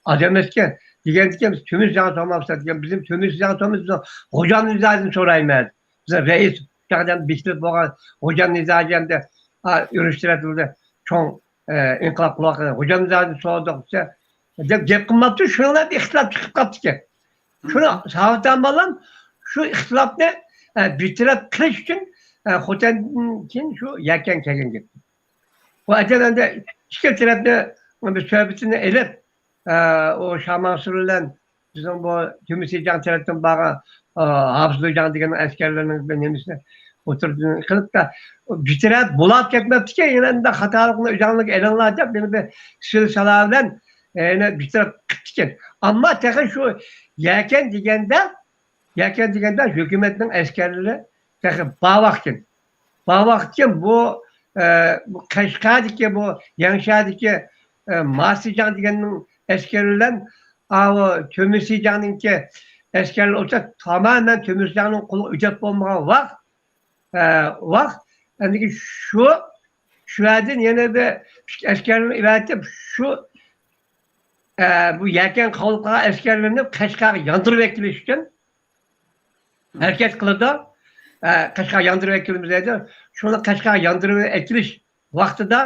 ئادەم ئەمەسكەن. دېگەندىكىن، بىز تۆمۈر سىجاڭ تۇرماپسىز دېگەن، بىزنىڭ تۆمۈر سىجاڭ تۇرمىز، بىز غوجام نىزاجىدىن سورايمىز. بىزنىڭ رەئىس چاغدىن بېكىتىلىپ بولغان غوجام نىزاجى ئەمدى، ئا، ئۈرۈمچى تەرەپلىرىدە چوڭ، ئە، ئىنقىلاب قىلىۋاتقان غوجام نىزاجىدىن سورىدۇق دېسە، دەپ گەپ قىلماپتۇ، شۇنىڭ بىلەن ئىختىلاپ چىقىپ قاپتىكەن. شۇنى ساۋۇتان بالام شۇ ئىختىلاپنى، ئە، بىر تەرەپ قىلىش ئۈچۈن، ئە، خوتەندىن كېيىن شۇ يەكەن كەلگەن گەپ. بۇ ئادەم ئەمدى ئىككى تەرەپنى بىر سۆھبىتىنى ئېلىپ، ئە، ئۇ شامانسۇر بىلەن بىزنىڭ بۇ تۆمۈر سىجاڭ تەرەپتىن بارغان، ئە، ھاپىز لۇيجاڭ دېگەن ئەسكەرلەرنىڭ بىر نېمىسىنى ئوتتۇرىدىن قىلىپ، بىر تەرەپ بولاپ كەتمەپتىكەن، يەنە ئۇنداق خاتالىقنى ئۆزۈڭلارغا ئېلىڭلار دەپ، يەنە بىر سىلسىلە بىلەن، ئە، يەنە بىر تەرەپ قىپتىكەن. ئەمما تېخى شۇ يەكەن دېگەندە، يەكەن دېگەندە ھۆكۈمەتنىڭ ئەسكەرلىرى تېخى بار ۋاقىتكەن. بار ۋاقىتكەن بۇ، ئە، بۇ قەشقەردىكى، بۇ يەڭشادىكى، ئە، ماسىجاڭ دېگەننىڭ ئەسكەرلىرى بىلەن، ئاۋۇ تۆمۈرسىجاڭنىڭكى ئەسكەرلىرى ئولتۇرسا، تامامەن تۆمۈرسىجاڭنىڭ قولىغا ئۆتەپ بولمىغان ۋاق، ئە، ۋاق. ئەمدىكى شۇ، شۇ يەردىن يەنە بىر ئىككى ئەسكەرنى ئەۋەتىپ، شۇ، ئە، بۇ يەكەن قاۋۇلۇپ قالغان ئەسكەرلىرىنى قەشقەرگە ياندۇرۇپ ئەكېلىش ئۈچۈن ھەرىكەت قىلىدۇ. ئە، قەشقەرگە ياندۇرۇپ ئەكېلىمىز دەيدۇ. شۇنى قەشقەرگە ياندۇرۇپ ئەكېلىش ۋاقتىدا،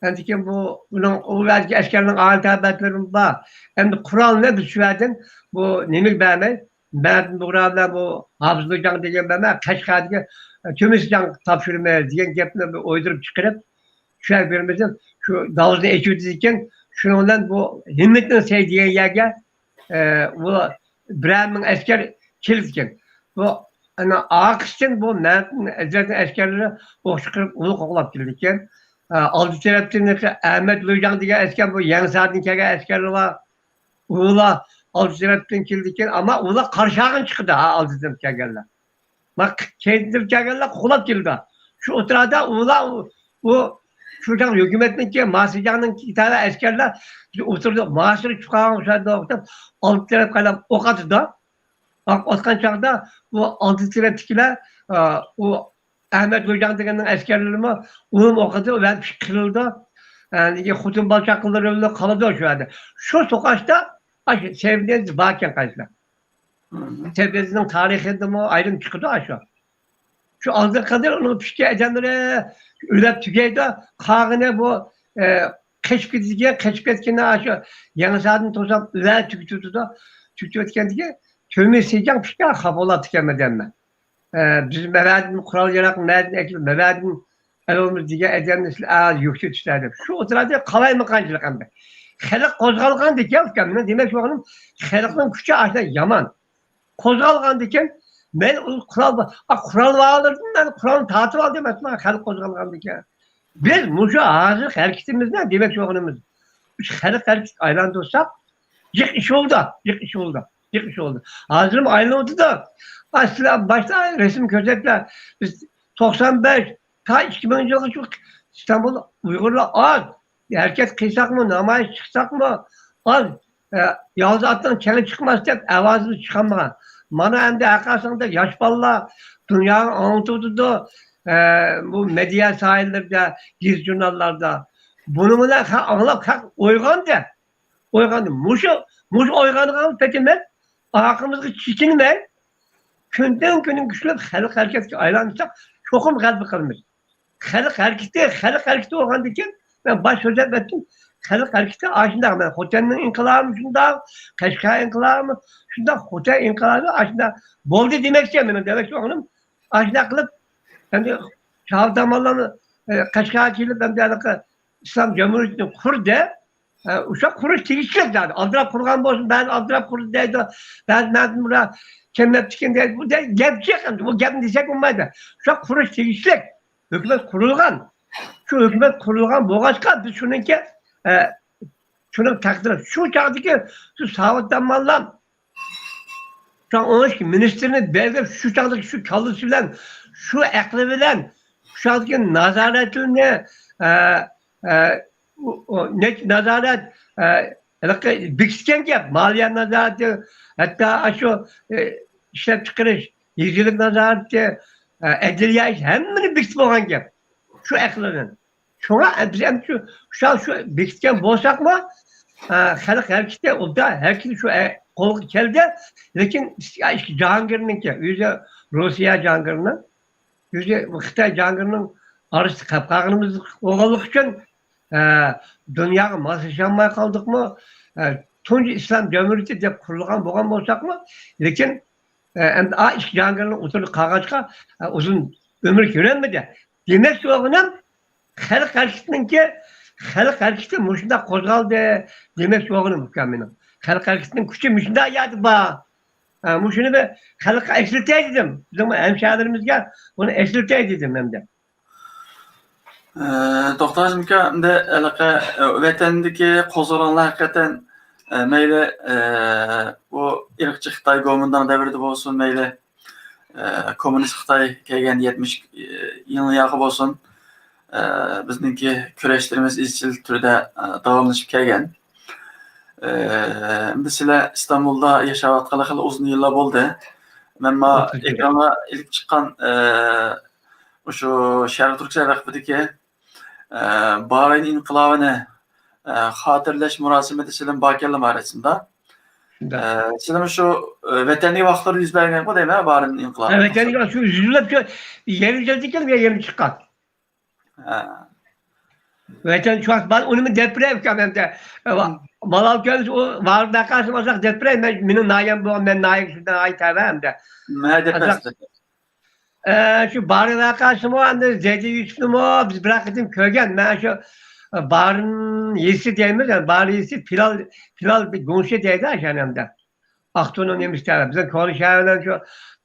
ئەندىكىن بۇ، بۇنىڭ، ئۇ يەردىكى ئەسكەرنىڭ ئائىلە تەبىئەتلىرىمۇ بار. ئەمدى قورالنى بىز شۇ يەردىن بۇ نېمىگە بەرمەي، مەمەت بۇغرا بىلەن بۇ ھاپىز جاڭ دېگەن بەرمەي، قەشقەردىكى، ئە، تۆمۈرسىجاڭغا تاپشۇرىمىز دېگەن گەپنى بىر ئويدۇرۇپ چىقىرىپ، شۇ يەرگە بېرىمىز دەپ، شۇ داۋزىنى ئېچىۋېتىدىكەن. شۇنىڭ بىلەن بۇ ھىممىتىن سەي دېگەن يەرگە، ئە، بۇ بىرەر مىڭ ئەسكەر كېلىدىكەن. بۇ، ئەنە، ئارقىسىدىن بۇ مەمەت ھەزرەتنىڭ ئەسكەرلىرى ئوق چىقىرىپ، ئۇنى قوغلاپ كېلىدىكەن. ئە، ئالدى تەرەپتىن ئەمەت لۇيجاڭ دېگەن ئەسكەر، بۇ يەڭسادىن كەلگەن ئەسكەرلەر بار. ئۇلار ئالدى تەرەپتىن كېلىدىكەن، ئەمما ئۇلار قارشى ئالغا چىقىدۇ، ھە، ئالدىدىن كەلگەنلەر. ما-، كەينىدىن كەلگەنلەر قوغلاپ كېلىدۇ. شۇ ئوتتۇرىدا ئۇلار، ئۇ، ئۇ شۇ چاغ ھۆكۈمەتنىڭكى، ماسىجاڭنىڭكى ئىدارە ئەسكەرلەر ئوتتۇرىدا ماسىنى چىقارغان ئوخشايدۇ دەپ، ئالدى تەرەپكە قاراپ ئوق ئاتىدۇ. ئوق ئاتقان چاغدا بۇ ئالدى تەرەپتىكىلەر، ئا، ئۇ ئەمەت لۇيجاڭ دېگەننىڭ ئەسكەرلىرىمۇ ئۇنىمۇ ئوق ئاتىدۇ، ئۇ يەردە پىشىپ قىرىلىدۇ. ئا، خوتۇن بالا چاقىلىرى قالىدۇ شۇ يەردە. شۇ توقاشتا، ئاشۇ سېۋىدىنىز باركەن قايسىلار. سېۋىدىنىزنىڭ تارىخىدىمۇ ئايرىم چىقىدۇ ئاشۇ. شۇ ئالدىغا قەدەر ئۇنىڭ پىشكەن ئادەملىرى ئۆلۈپ تۈگەيدۇ. قالغىنى بۇ، ئە، قېچىپ كېتىدىكەن، قېچىپ كەتكىنى ئاشۇ يېڭىساردىن توساپ ئۆلە تۈگىتىۋېتىدۇ. تۈگىتىۋەتكەندىكىن تۆمۈر سىجاڭ پىشكەن خاپا بولاتتىكەن ئادەملەر. ئە، بىز مەۋەدىن قورال ياراق، مەۋەدىن ئەكېلىپ، مەۋەدىن ئەلۋىمىز دېگەن ئادەمنى سىلەر ئا، يوقىتىۋېتىشلەر دەپ. شۇ ئوتتۇرىدا قالايمىقانچىلىق ئەمدى. خەلق قوزغالغاندىكەن، ئۇكام، مېنىڭ دېمەكچى بولغىنىم، خەلقنىڭ كۈچى ئاشۇنداق يامان. قوزغالغاندىكىن، مەن ئۇ قورال، ئا، قورال بارلىرىدىن مەن قورالنى تارتىپ ئالدىم، ئەسلى خەلق قوزغالغاندىكىن. بىز مۇشۇ ھازىرقى ھەرىكىتىمىزنى دېمەكچى بولغىنىمىز، مۇشۇ خەلق ھەرىكىتىگە ئايلاندۇرساق، جىق ئىش بولىدۇ، جىق ئىش بولىدۇ، جىق ئىش بولىدۇ. ھازىرمۇ ئايلىنىۋاتىدۇ. ئا، سىلەر باشتا رەسىم كۆرسەكلەر، بىز توقسان بەش تا ئىككى مىڭىنچى يىلغىچە ئىستانبۇلدا ئۇيغۇرلار ئاز. ھەرىكەت قىلساقمۇ، نامايىش چىقساقمۇ، ئاز، ئە، يالغۇز ئاتنىڭ چېڭى چىقماس دەپ ئاۋازىمىز چىقارمىغان. مانا ئەمدى ھەرقايسىڭدا ياش بالىلار دۇنياغا ئاڭلىتىۋاتىدۇ، ئە، بۇ مېدىيا ساھەلىرىدە، گېزىت-ژۇرناللاردا. بۇنى بىلەن خەق ئاڭلاپ، خەق ئويغاندى. ئويغاندى. مۇشۇ، مۇشۇ ئويغانغان پېتى مەن ئارقىمىزغا چېكىنمەي، كۈندىن كۈنگە كۈچلەپ خەلق ھەرىكەتكە ئايلانساق، چوقۇم غەلىبە قىلىمىز. خەلق ھەرىكىتى، خەلق ھەرىكىتى بولغاندىكىن، مەن باش سۆزلەپ ئۆتتۈم. خەلق ھەرىكىتى ئاشۇنداق، مەن خوتەننىڭ ئىنقىلابىمۇ شۇنداق، قەشقەر ئىنقىلابىمۇ شۇنداق، خوتەن ئىنقىلابى ئاشۇنداق بولدى دېمەكچى، مېنىڭ دېمەكچى بولغىنىم ئاشۇنداق قىلىپ، ئەمدى شاھىت ئامانلار، ئە، قەشقەرگە كېلىپ، ئەمدى ھېلىقى ئىسلام جۇمھۇرىيىتىنى قۇردى. ئە، ئۇششاق قۇرۇش تېگىشلىك زادى. ئالدىراپ قۇرغان بولسۇن، بەزى ئالدىراپ قۇردى دەيدۇ، بەزى مەزمۇنلار كەملەپتىكىن دەيدۇ. بۇ دە-، گەپ جىق ئەمدى، بۇ گەپنى دېسەك بولمايدۇ. ئۇششاق قۇرۇش تېگىشلىك. ھۆكۈمەت قۇرۇلغان. شۇ ھۆكۈمەت قۇرۇلغان بولغاچقا، بىز شۇنىڭكى، ئە، شۇنىڭ تەقدىرى، شۇ چاغدىكى شۇ ساۋۇت داماللام، شۇ ئون ئىككى مىنىستىرنى بەلگىلەپ، شۇ چاغدىكى شۇ كاللىسى بىلەن، شۇ ئەقلى بىلەن، شۇ چاغدىكى نازارەتلىرىنى، ئە، ئە، ئۇ، ئۇ، نەچچە نازارەت، ئە، ھېلىقى بېكىتكەن گەپ، مالىيە نازارىتى، ھەتتا ئاشۇ، ئە، ئىشلەپچىقىرىش، يېزا ئىگىلىك نازارىتى، ئە، ئەدلىيە ئىش، ھەممىنى بېكىتىپ بولغان گەپ. شۇ ئەقلى بىلەن. شۇڭا بىز ئەمدى شۇ، شۇ، شۇ بېكىتكەن بولساقمۇ، ئە، خەلق ھەرىكىتى ئوبدان ھەرىكىتى شۇ، ئە، قولغا كەلدى. لېكىن ئىككى جاھانگىرنىڭكى، ئۆزى روسىيە جاھانگىرىنىڭ، ئۆزى خىتاي جاھانگىرىنىڭ ئارىسىدا قېلىپ قالغىنىمىز بولغانلىقى ئۈچۈن، ئە، دۇنياغا ماسلىشالماي قالدۇقمۇ؟ ئە، تۇنجى ئىسلام جۇمھۇرىيىتى دەپ قۇرۇلغان بولغان بولساقمۇ، لېكىن ئە، ئەمدى ئا ئىككى جاھانگىرنىڭ ئوتتۇرىدا قالغاچقا، ئە، ئۇزۇن ئۆمۈر كۆرەلمىدى. دېمەكچى بولغىنىم، خەلق ھەرىكىتىنىڭكى، خەلق ھەرىكىتى مۇشۇنداق قوزغالدى دېمەكچى بولغىنىم ئۇكام مېنىڭ. خەلق ھەرىكىتىنىڭ كۈچى مۇشۇنداق يەردە بار. ئە، مۇشۇنى بىر خەلققە ئەسلىتەي دېدىم. بىزنىڭ ھەمشەھەرلىرىمىزگە بۇنى ئەسلىتەي دېدىم ئەمدى. ئە، توختاش ئاكا، ئەمدى ھېلىقى، ئە، ۋەتەندىكى قوزغىلاڭلار ھەقىقەتەن، ئە، مەيلى، ئە، بۇ ئىرقچى خىتاي گومىنداڭ دەۋرىدە بولسۇن، مەيلى، ئە، كوممۇنىست خىتاي كەلگەن يەتمىش، ئە، يىلنىڭ ياقى بولسۇن، ئە، بىزنىڭكى كۈرەشلىرىمىز ئىزچىل تۈردە، ئە، داۋاملىشىپ كەلگەن. ئە، ئەمدى سىلەر ئىستانبۇلدا ياشاۋاتقىلى خېلى ئۇزۇن يىللار بولدى. مەن ما ئوتتۇز يىل. ئېكرانغا ئېلىپ چىققان، ئە، مۇشۇ شەرقىي تۈركىستان ۋەقپىدىكى، ئە، بارىن ئىنقىلابىنى، ئە، خاتىرىلەش مۇراسىمىدا سىلەرمۇ باركەنلىما رەسىمدە. شۇنداق. ئە، سىلەرمۇ شۇ، ئە، ۋەتەندىكى ۋاقىتلاردا يۈز بەرگەنغۇ دەيمەن، بارىن ئىنقىلابى. ھە، ۋەتەندىكى ۋاقىت شۇ يۈز يىللاپ شۇ يەرگە كەلدى، يەنە چىققان. ھە. ۋەتەن شۇ ۋاقىت بار، ئۇنىمۇ دەپ بېرەي ئۇكام ئەمدى. ئە، ۋا-، مم. مالال كۆرسە ئۇ ۋارىن ۋەقەسىنى ئالساق دەپ بېرەي، مەن، مېنىڭ ناھىيەم بولغان، مەن ناھىيەگە شۇنداق ناھىيە تەۋە ئەمدى. مە دەپ ئازراق بەرسە. ئە، شۇ بارىن ۋەقەسىمۇ، ئەمدى زەيدى يۈسۈپنىمۇ بىز بىر قېتىم كۆرگەن. مەن شۇ بارىن يېزىسى دەيمىز، يەنى بارىن يېزىسى پىلال، پىلال بىر گۇڭشې دەيدۇ ئاشۇ يەردە. ئاقتۇنىڭ نېمىسى دەيدۇ. بىزنىڭ كونا شەھەر بىلەن شۇ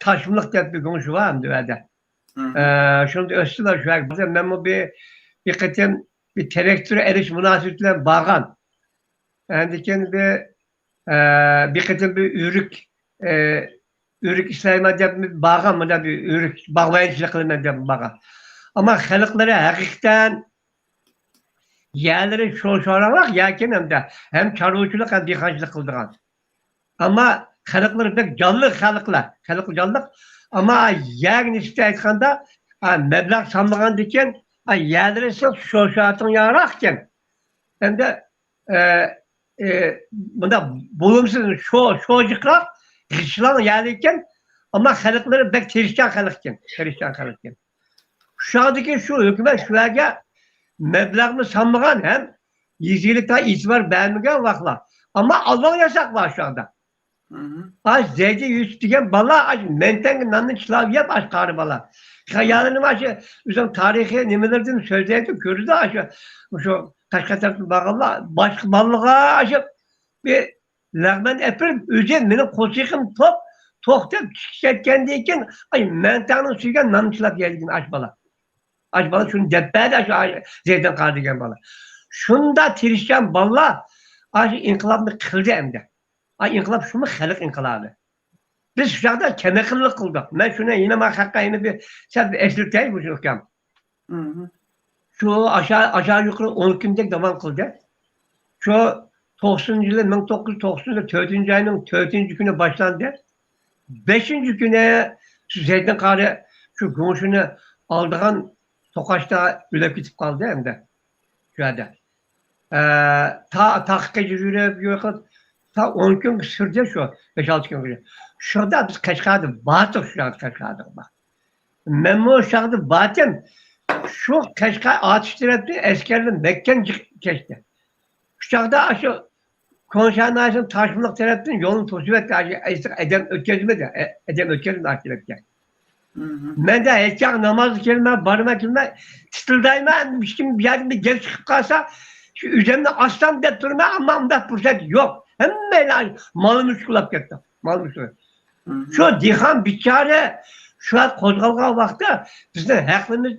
تاشمىلىق دەپ بىر گۇڭشې بار ئەمدى ئۇ يەردە. مم. ئە، شۇندا ئۆستىلا شۇ يەردە. مەنمۇ بىر، بىر قېتىم بىر تىراكتور ئېلىش مۇناسىۋىتى بىلەن بارغان. ئاندىن كېيىن بىر، ئە، بىر قېتىم بىر ئۆرۈك، ئە، ئۆرۈك ئىشلەيمەن دەپ بارغان، مۇنداق بىر ئۆرۈك باغۋەنچىلىك قىلىمەن دەپ بارغان. ئەمما خەلقلىرى ھەقىقەتەن يەرلىرى شو-، شوراڭراق يەركەن ئەمدى، ھەم چارۋىچىلىق، ھەم دېھقانچىلىق قىلىدىغان. ئەمما خەلقلىرى بەك جانلىق خەلقلەر، خەلقى جانلىق. ئەمما يەرگە نىسبەتەن ئېيتقاندا، ئا، مەبلەغ سالمىغاندىكىن، ئا، يەرلىرى سەل شو-، شوراڭراق ئىكەن. ئەمدى، ئە، ئە، مۇنداق بولۇمسىز، شو-، شوجىقراق، غىچلاڭ يەرلىككەن، ئەمما خەلقلىرى بەك تىرىشچان خەلقكەن، تىرىشچان خەلقكەن. شۇ چاغدىكى شۇ ھۆكۈمەت شۇلارغا مەبلەغمۇ سالمىغان ھەم يېزا ئىگىلىككە ئېتىبار بەرمىگەن ۋاقىتلار. ئەمما ئالۋاڭ ياساق بار شۇ چاغدا. مم. ئاش زەيدى يۈسۈپ دېگەن بالا ئاش مەنتەڭگە ناننى چىلاپ يەپ ئاش قارى بالا. خىيالىنى ئاشۇ ئۆزىنىڭ تارىخىي نېمىلىرىدىن سۆزلەيدۇ، كۆرىدۇ ئاشۇ، مۇشۇ قەشقەر تەرەپتىن بارغانلار، باشقا بالىلارغا ئاشۇ بىر لەغمەن ئەپىرىپ، ئۆزى مېنىڭ قورسىقىم توق، توق دەپ چىقىپ كەتكەندىن كېيىن، ئاي، مەنتەڭنىڭ سۈيگەن ناننى چىلاپ يەيدىكەن ئاش بالا. ئاش بالا شۇنى دەپ بەردى، ئاشۇ زەيدىن قارى دېگەن بالا. شۇنداق تىرىشچان بالىلار ئاشۇ ئىنقىلابنى قىلدى ئەمدى. ئاي، ئىنقىلاب شۇمۇ خەلق ئىنقىلابى. بىز شۇ چاغدا كەمئەقىللىق قىلدۇق. مەن شۇنى يەنە ما خەققە يەنە بىر سەل ئېسلىتەي مۇشۇ ئۇكام. مم. شۇ ئاشا-، ئاشا يۇقىرى ئون كۈندەك داۋام قىلدى. شۇ توقسىنىنچى يىلى، مىڭ توققۇز يۈز توقسىنىنچى يىلى تۆتىنچى ئاينىڭ تۆتىنچى كۈنى باشلاندى. بەشىنچى كۈنى شۇ زەيدىن قارى شۇ گۇڭشېنى ئالىدىغان توقاچتا ئۆلۈپ كېتىپ قالدى ئەمدى. شۇ يەردە. ئە، تا-، تاغقا يۈرۈپ، يۈرۈپ، تا ئون كۈن سۈردى شۇ، بەش-ئالتە كۈن. شۇدا بىز قەشقەردە باتۇق، شۇ چاغدا قەشقەردە بار. مەنمۇ شۇ چاغدا باتىم. شۇ قەشقەر ئاتۇش تەرەپتىن ئەسكەرلەر مەھكەم جىق كەچتى. شۇ چاغدا ئاشۇ كونشا ناھىيەسىنىڭ تاشمىلىق تەرەپتىن يولنى توسۇۋەتتى. ئاشۇ ئادەم ئۆتكۈزمىدى، ئە-، ئادەم ئۆتكۈزمىدى ئاشۇ تەرەپكە. مەن دە ھېچ ياق نامازغا كىرمەي، بارماي، كىرمەي، تىتىلدايمەن، ھېچكىم بۇ يەردىن بىر گەپ چىقىپ قالسا، شۇ ئۆزۈمنى ئاچسام دەپ تۇرىمەن، ئەمما ئۇنداق پۇرسەت يوق. ھەممەيلەن مال مۈشۈك ئۇلاپ كەتتى، مال مۈشۈك. شۇ دېھقان بىچارە شۇ قوزغالغان ۋاقىتتا بىزنىڭ ھەقلىرىمىز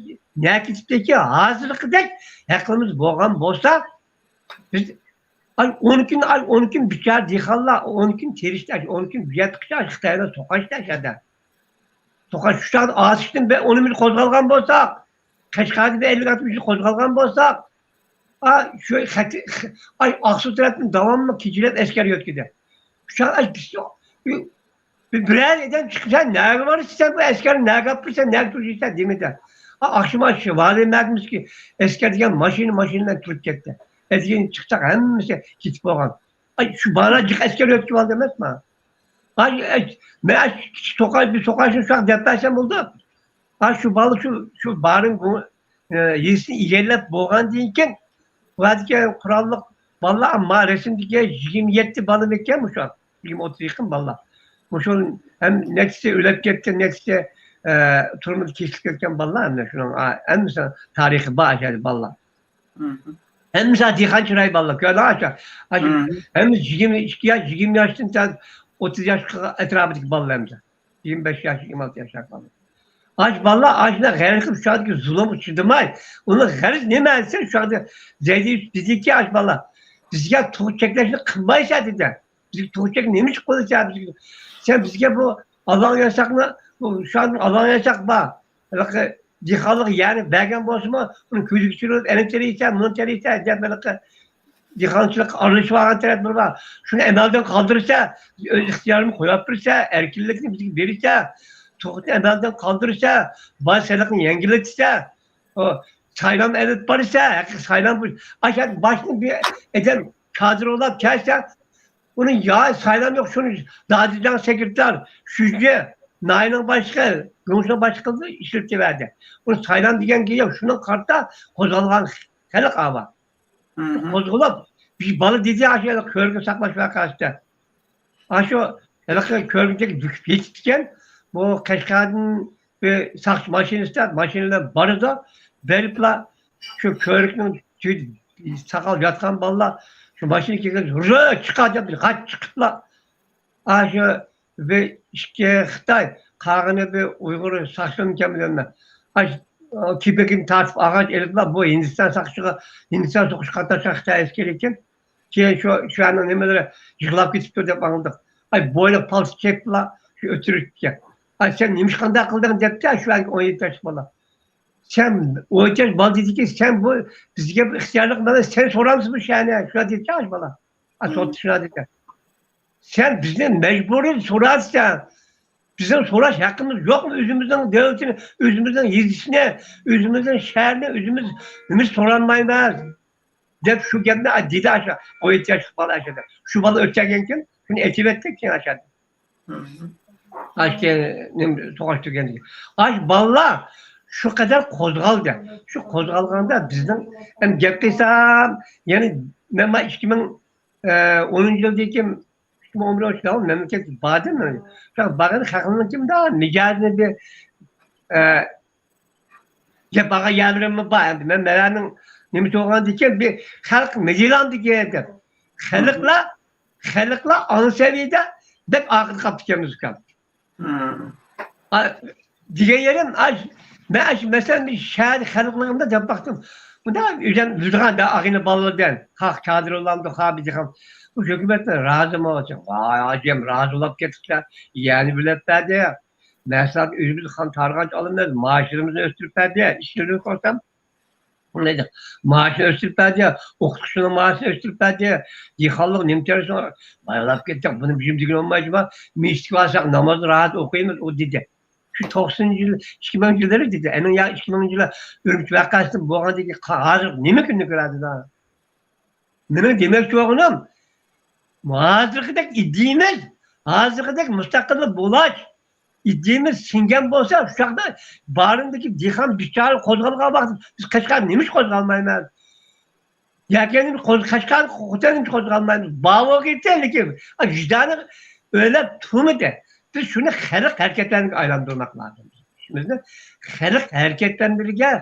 نەگە كېتىپتىكى، ھازىرقىدەك ھەقلىرىمىز بولغان بولسا، بىز ئاي، ئون كۈن، ئاي، ئون كۈن بىچارە دېھقانلار، ئون كۈن تىرىشتى، ئاي، ئون كۈن بۇ يەردە قىشتا، خىتايلار توقاچتى شەھەردە. توقاچ شۇ چاغدا ئاتۇشتىن بىر ئون مىل قوزغالغان بولساق، قەشقەردە بىر ئەللىك ئاتمىش مىل قوزغالغان بولساق، ئا، شۇ خەت-، ئاي، ئاقسۇ تەرەپتىن داۋاملىق كېچىلەپ ئەسكەر يۆتكىدى. شۇ چاغدا، ئاي، بىز، بىر، بىرەر ئادەم چىقسا، نەگە بارىسەن سەن بۇ ئەسكەرنى، نەگە ئاپىرىسەن، نەگە توشۇيسەن دېمىدى. ئا، ئاخشام ئاشۇ ۋالىي مەھكىمىسىدىكى ئەسكەر دېگەن ماشىنا، ماشىنا بىلەن تۇرۇپ كەتتى. ئەتىگەن چىقساق، ھەممىسى كېتىپ بولغان. ئاي، شۇ بالا جىق ئەسكەر يۆتكىۋالدى ئەمەسمۇ؟ ئاي، ئاي، مەن ئاشۇ كىچىك توقاچ، بىر توقاچنى شۇ دەپ بەرسەم بولدى. ئا، شۇ بالا شۇ، شۇ بارىن بۇ، ئە، يېزىسىنى ئىگىلەپ بولغاندىن كېيىن، بۇ يەردىكى قوراللىق بالىلار، ما رەسىمدىكى يىگىرمە يەتتە بالىمىكەن مۇشۇ، يىگىرمە ئوتتۇزغا يېقىن بالىلار. مۇشۇ ھەم نەچچىسى ئۆلۈپ كەتكەن، نەچچىسى، ئە، تۈرمىدە كېسىلىپ كەتكەن بالىلار ھەمدە شۇنىڭ، ئا، ھەممىسىنىڭ تارىخى بار شۇ يەردە بالىلار. ھەممىسى دېھقان چىراي بالىلار، كۆردۈڭ ئاشۇ. ئاشۇ ھەممىسى يىگىرمە ئىككى ياش، يىگىرمە ياشتىن تا ئوتتۇز ياشقا ئەتراپىدىكى بالىلار ھەممىسى. يىگىرمە بەش ياش، يىگىرمە ئالتە ياشلار بالىلار. ئاش بالىلار ئاشۇنداق غەرق قىلىپ، شۇ يەردىكى زۇلۇمغا چىدىماي، ئۇنىڭ غەرىزى نېمە دېسە، شۇ يەردە زەيدى دېدىكى، ئاش بالىلار، بىزگە تۇغ چەكلەشنى قىلمايسەن دېدى. بىزگە تۇغ چەك نېمە ئۈچۈن قويىسەن بىزگە؟ سەن بىزگە بۇ ئالاڭ ياساقنى، بۇ شۇ يەردە ئالاڭ ياساق بار. ھېلىقى دېھقانلىق يەرنى بەرگەن بولسىمۇ، ئۇنى كۆزگە چۈشۈرۈپ، ئەنە تېرىيسەن، مۇنى تېرىيسەن دەپ، ھېلىقى دېھقانچىلىققا ئارىلىشىۋالغان تەرەپلىرى بار. شۇنى ئەمەلدىن قالدۇرسا، ئۆز ئىختىيارىنى قويۇپ بېرسە، ئەركىنلىكنى بىزگە بېرسە، تۇغۇتنى ئەمەلدىن قالدۇرسا، باج سېلىقنى يەڭگىللىتىسە، ئۇ سايلام ئېلىپ بارسا، ھەقىقىي سايلام بۇ، ئاشۇ باشنى بىر ئادەم كادىر بولاپ كەلسە، ئۇنى يا سايلام يوق، شۇنى دادىجان سېكرېتار، شۇجى، ناھىيەنىڭ باشلىقى، گۇڭشېنىڭ باشلىقى قىلدى، ئىشلىتىۋەردى. ئۇنى سايلام دېگەن گەپ يوق، شۇنىڭغا قارىتا قوزغالغان خەلق ئاۋا. مم. قوزغىلىپ، بىر بالا دېدى، ئاشۇ يەردە كۆۋرۈكنى ساقلاش ۋەقەسىدە. ئاشۇ ھېلىقى كۆۋرۈكتىكى دۈكۈپ يېتىپتىكەن. بۇ قەشقەردىن بىر ساقچى ماشىنىسىدا، ماشىنا بىلەن بارىدۇ. بېرىپلا شۇ كۆۋرۈكنىڭ تۈۋىدە ساقال ياتقان بالىلار شۇ ماشىنا كەلگەندە، «ھۇررا، چىقار!» دەپ، غاچ چىقىپلا، ئاشۇ بىر ئىككى خىتاي، قالغىنى بىر ئۇيغۇر ساقچىلىرىمىكەن بىلمەيمەن. ئاش-، كېپىكىنى تارتىپ ئالغاچ ئېلىپلا، بۇ ھىندىستان ساقچىغا، ھىندىستان سوقۇشقا قاتناشقان خىتاي ئەسكىرى ئىكەن. كېيىن شۇ، شۇ يەرنىڭ نېمىلىرى يىغلاپ كېتىپتۇ دەپ ئاڭلىدۇق. ئاي، بوينىغا پالتا چېپىپلا شۇ ئۆتۈرۈپتىكەن. ئاي، سەن نېمىشقا قانداق قىلدىڭ دەپتۇ شۇ يەرگە ئون يەتتە ياشلىق بالا. سەن ئون يەتتە ياش بالا دېدىكى، سەن بۇ بىزگە بىر ئىختىيارلىق بەرمەي، سەن سورامسىز بۇ شەھەرنى؟ شۇنداق دېدىكەن ئاشۇ بالا. ئا، سوتتا شۇنداق دېدىكەن. سەن بىزنى مەجبۇرىي سوراتسەن. بىزنىڭ سوراش ھەققىمىز يوقمۇ؟ ئۆزىمىزنىڭ دۆلىتىنى، ئۆزىمىزنىڭ يېزىسىنى، ئۆزىمىزنىڭ شەھىرىنى ئۆزىمىز نېمىش سورالمايمىز؟ دەپ شۇ گەپنى دېدى ئاشۇ ئون يەتتە ياشلىق بالا ئاشۇ. شۇ بالا ئۆتكەنكەن، شۇنى ئېيتىۋەتتى كېيىن ئاشۇ. ئاشۇ نېمە توقاش تۈگەندىكىن. ئاشۇ بالىلار شۇ قەدەر قوزغالدى. شۇ قوزغالغاندا بىزنىڭ، ئەمدى گەپ قىلسام، يەنە مەن ما ئىككى مىڭ ئونىنچى يىلدىكى، ئىككى مىڭ ئون بىرىنچى يىل مەملىكەتكە باردىم. شۇ بارغاندا خەقنىڭ كىمدا مىجەزىنى بىر، ئە، گەپ بارغان يەرلىرىممۇ بار. ئەمدى مەن مەلەنىڭ نېمىسى بولغاندىكىن، بىر خەلق مىجىلاندىكىن دەپ. خەلقلەر، خەلقلەر ئاڭسەۋىدە بەك ئارقىدا قاپتىكەنمىز ئۇكام. مم. ئا، دېگەن يېرىم، ئاش-، مەن ئاشۇ مەسىلەن، بىر شەھەر خەلقلىرىمدە دەپ باقتىم. بۇندا ئۆزۈم بىلىدىغان بىر ئاغىنە بالىلار بىلەن، خا-، كادىرلارمۇ خابىدىخان. بۇ ھۆكۈمەتتىن رازىمۇ؟ ۋاي، ئاجىم، رازى بولۇپ كەتتۇق، يەنە بۆلۈپ بەردى. مەھسۇلات ئۆزىمىز قان تارغانچە ئالىمىز، مائاشىمىزنى ئۆستۈرۈپ بەردى، ئىشلىرىنى قويسام. ئۇنداق مائاشنى ئۆستۈرۈپ بەردى، ئوقۇتقۇچىنىڭ مائاشىنى ئۆستۈرۈپ بەردى، دېھقانلىق نېمە تېرىسا بايلاپ كەتتۇق، بۇنى بىزنىڭ دېگىنى بولمايدۇ، مىسجىتكە بارساق نامازنى راھەت ئوقۇيمىز، ئۇ دېدى. شۇ توقسىنىنچى يىل، ئىككى مىڭىنچى يىللىرى دېدى. ئەنە يا ئىككى مىڭىنچى يىللار ئۈرۈمچى ۋەقەسىدىن بولغاندىن كېيىن ھازىر نېمە كۈننى كۆرەدۇ؟ مېنىڭ دېمەكچى بولغىنىم، ھازىرقىدەك ئىدىيىمىز، ھازىرقىدەك مۇستەقىللىق بولاش ئىدىيىمىز سىڭگەن بولسا، شۇ چاغدا بارىندىكى دېھقان بىچارە قوزغالغان ۋاقىت، بىز قەشقەر نېمىش قوزغالمايمىز؟ ياكى نېمە قوز-، قەشقەر، خوتەن نېمىش قوزغالمايمىز؟ بارغۇ كېتەي، لېكىن ۋىجدانى ئۆيلەپ تۇرمىدى. بىز شۇنى خەلق ھەرىكەتلىرىگە ئايلاندۇرماق لازىم. ئىشىمىزنى خەلق ھەرىكەتلەندۈرگەن،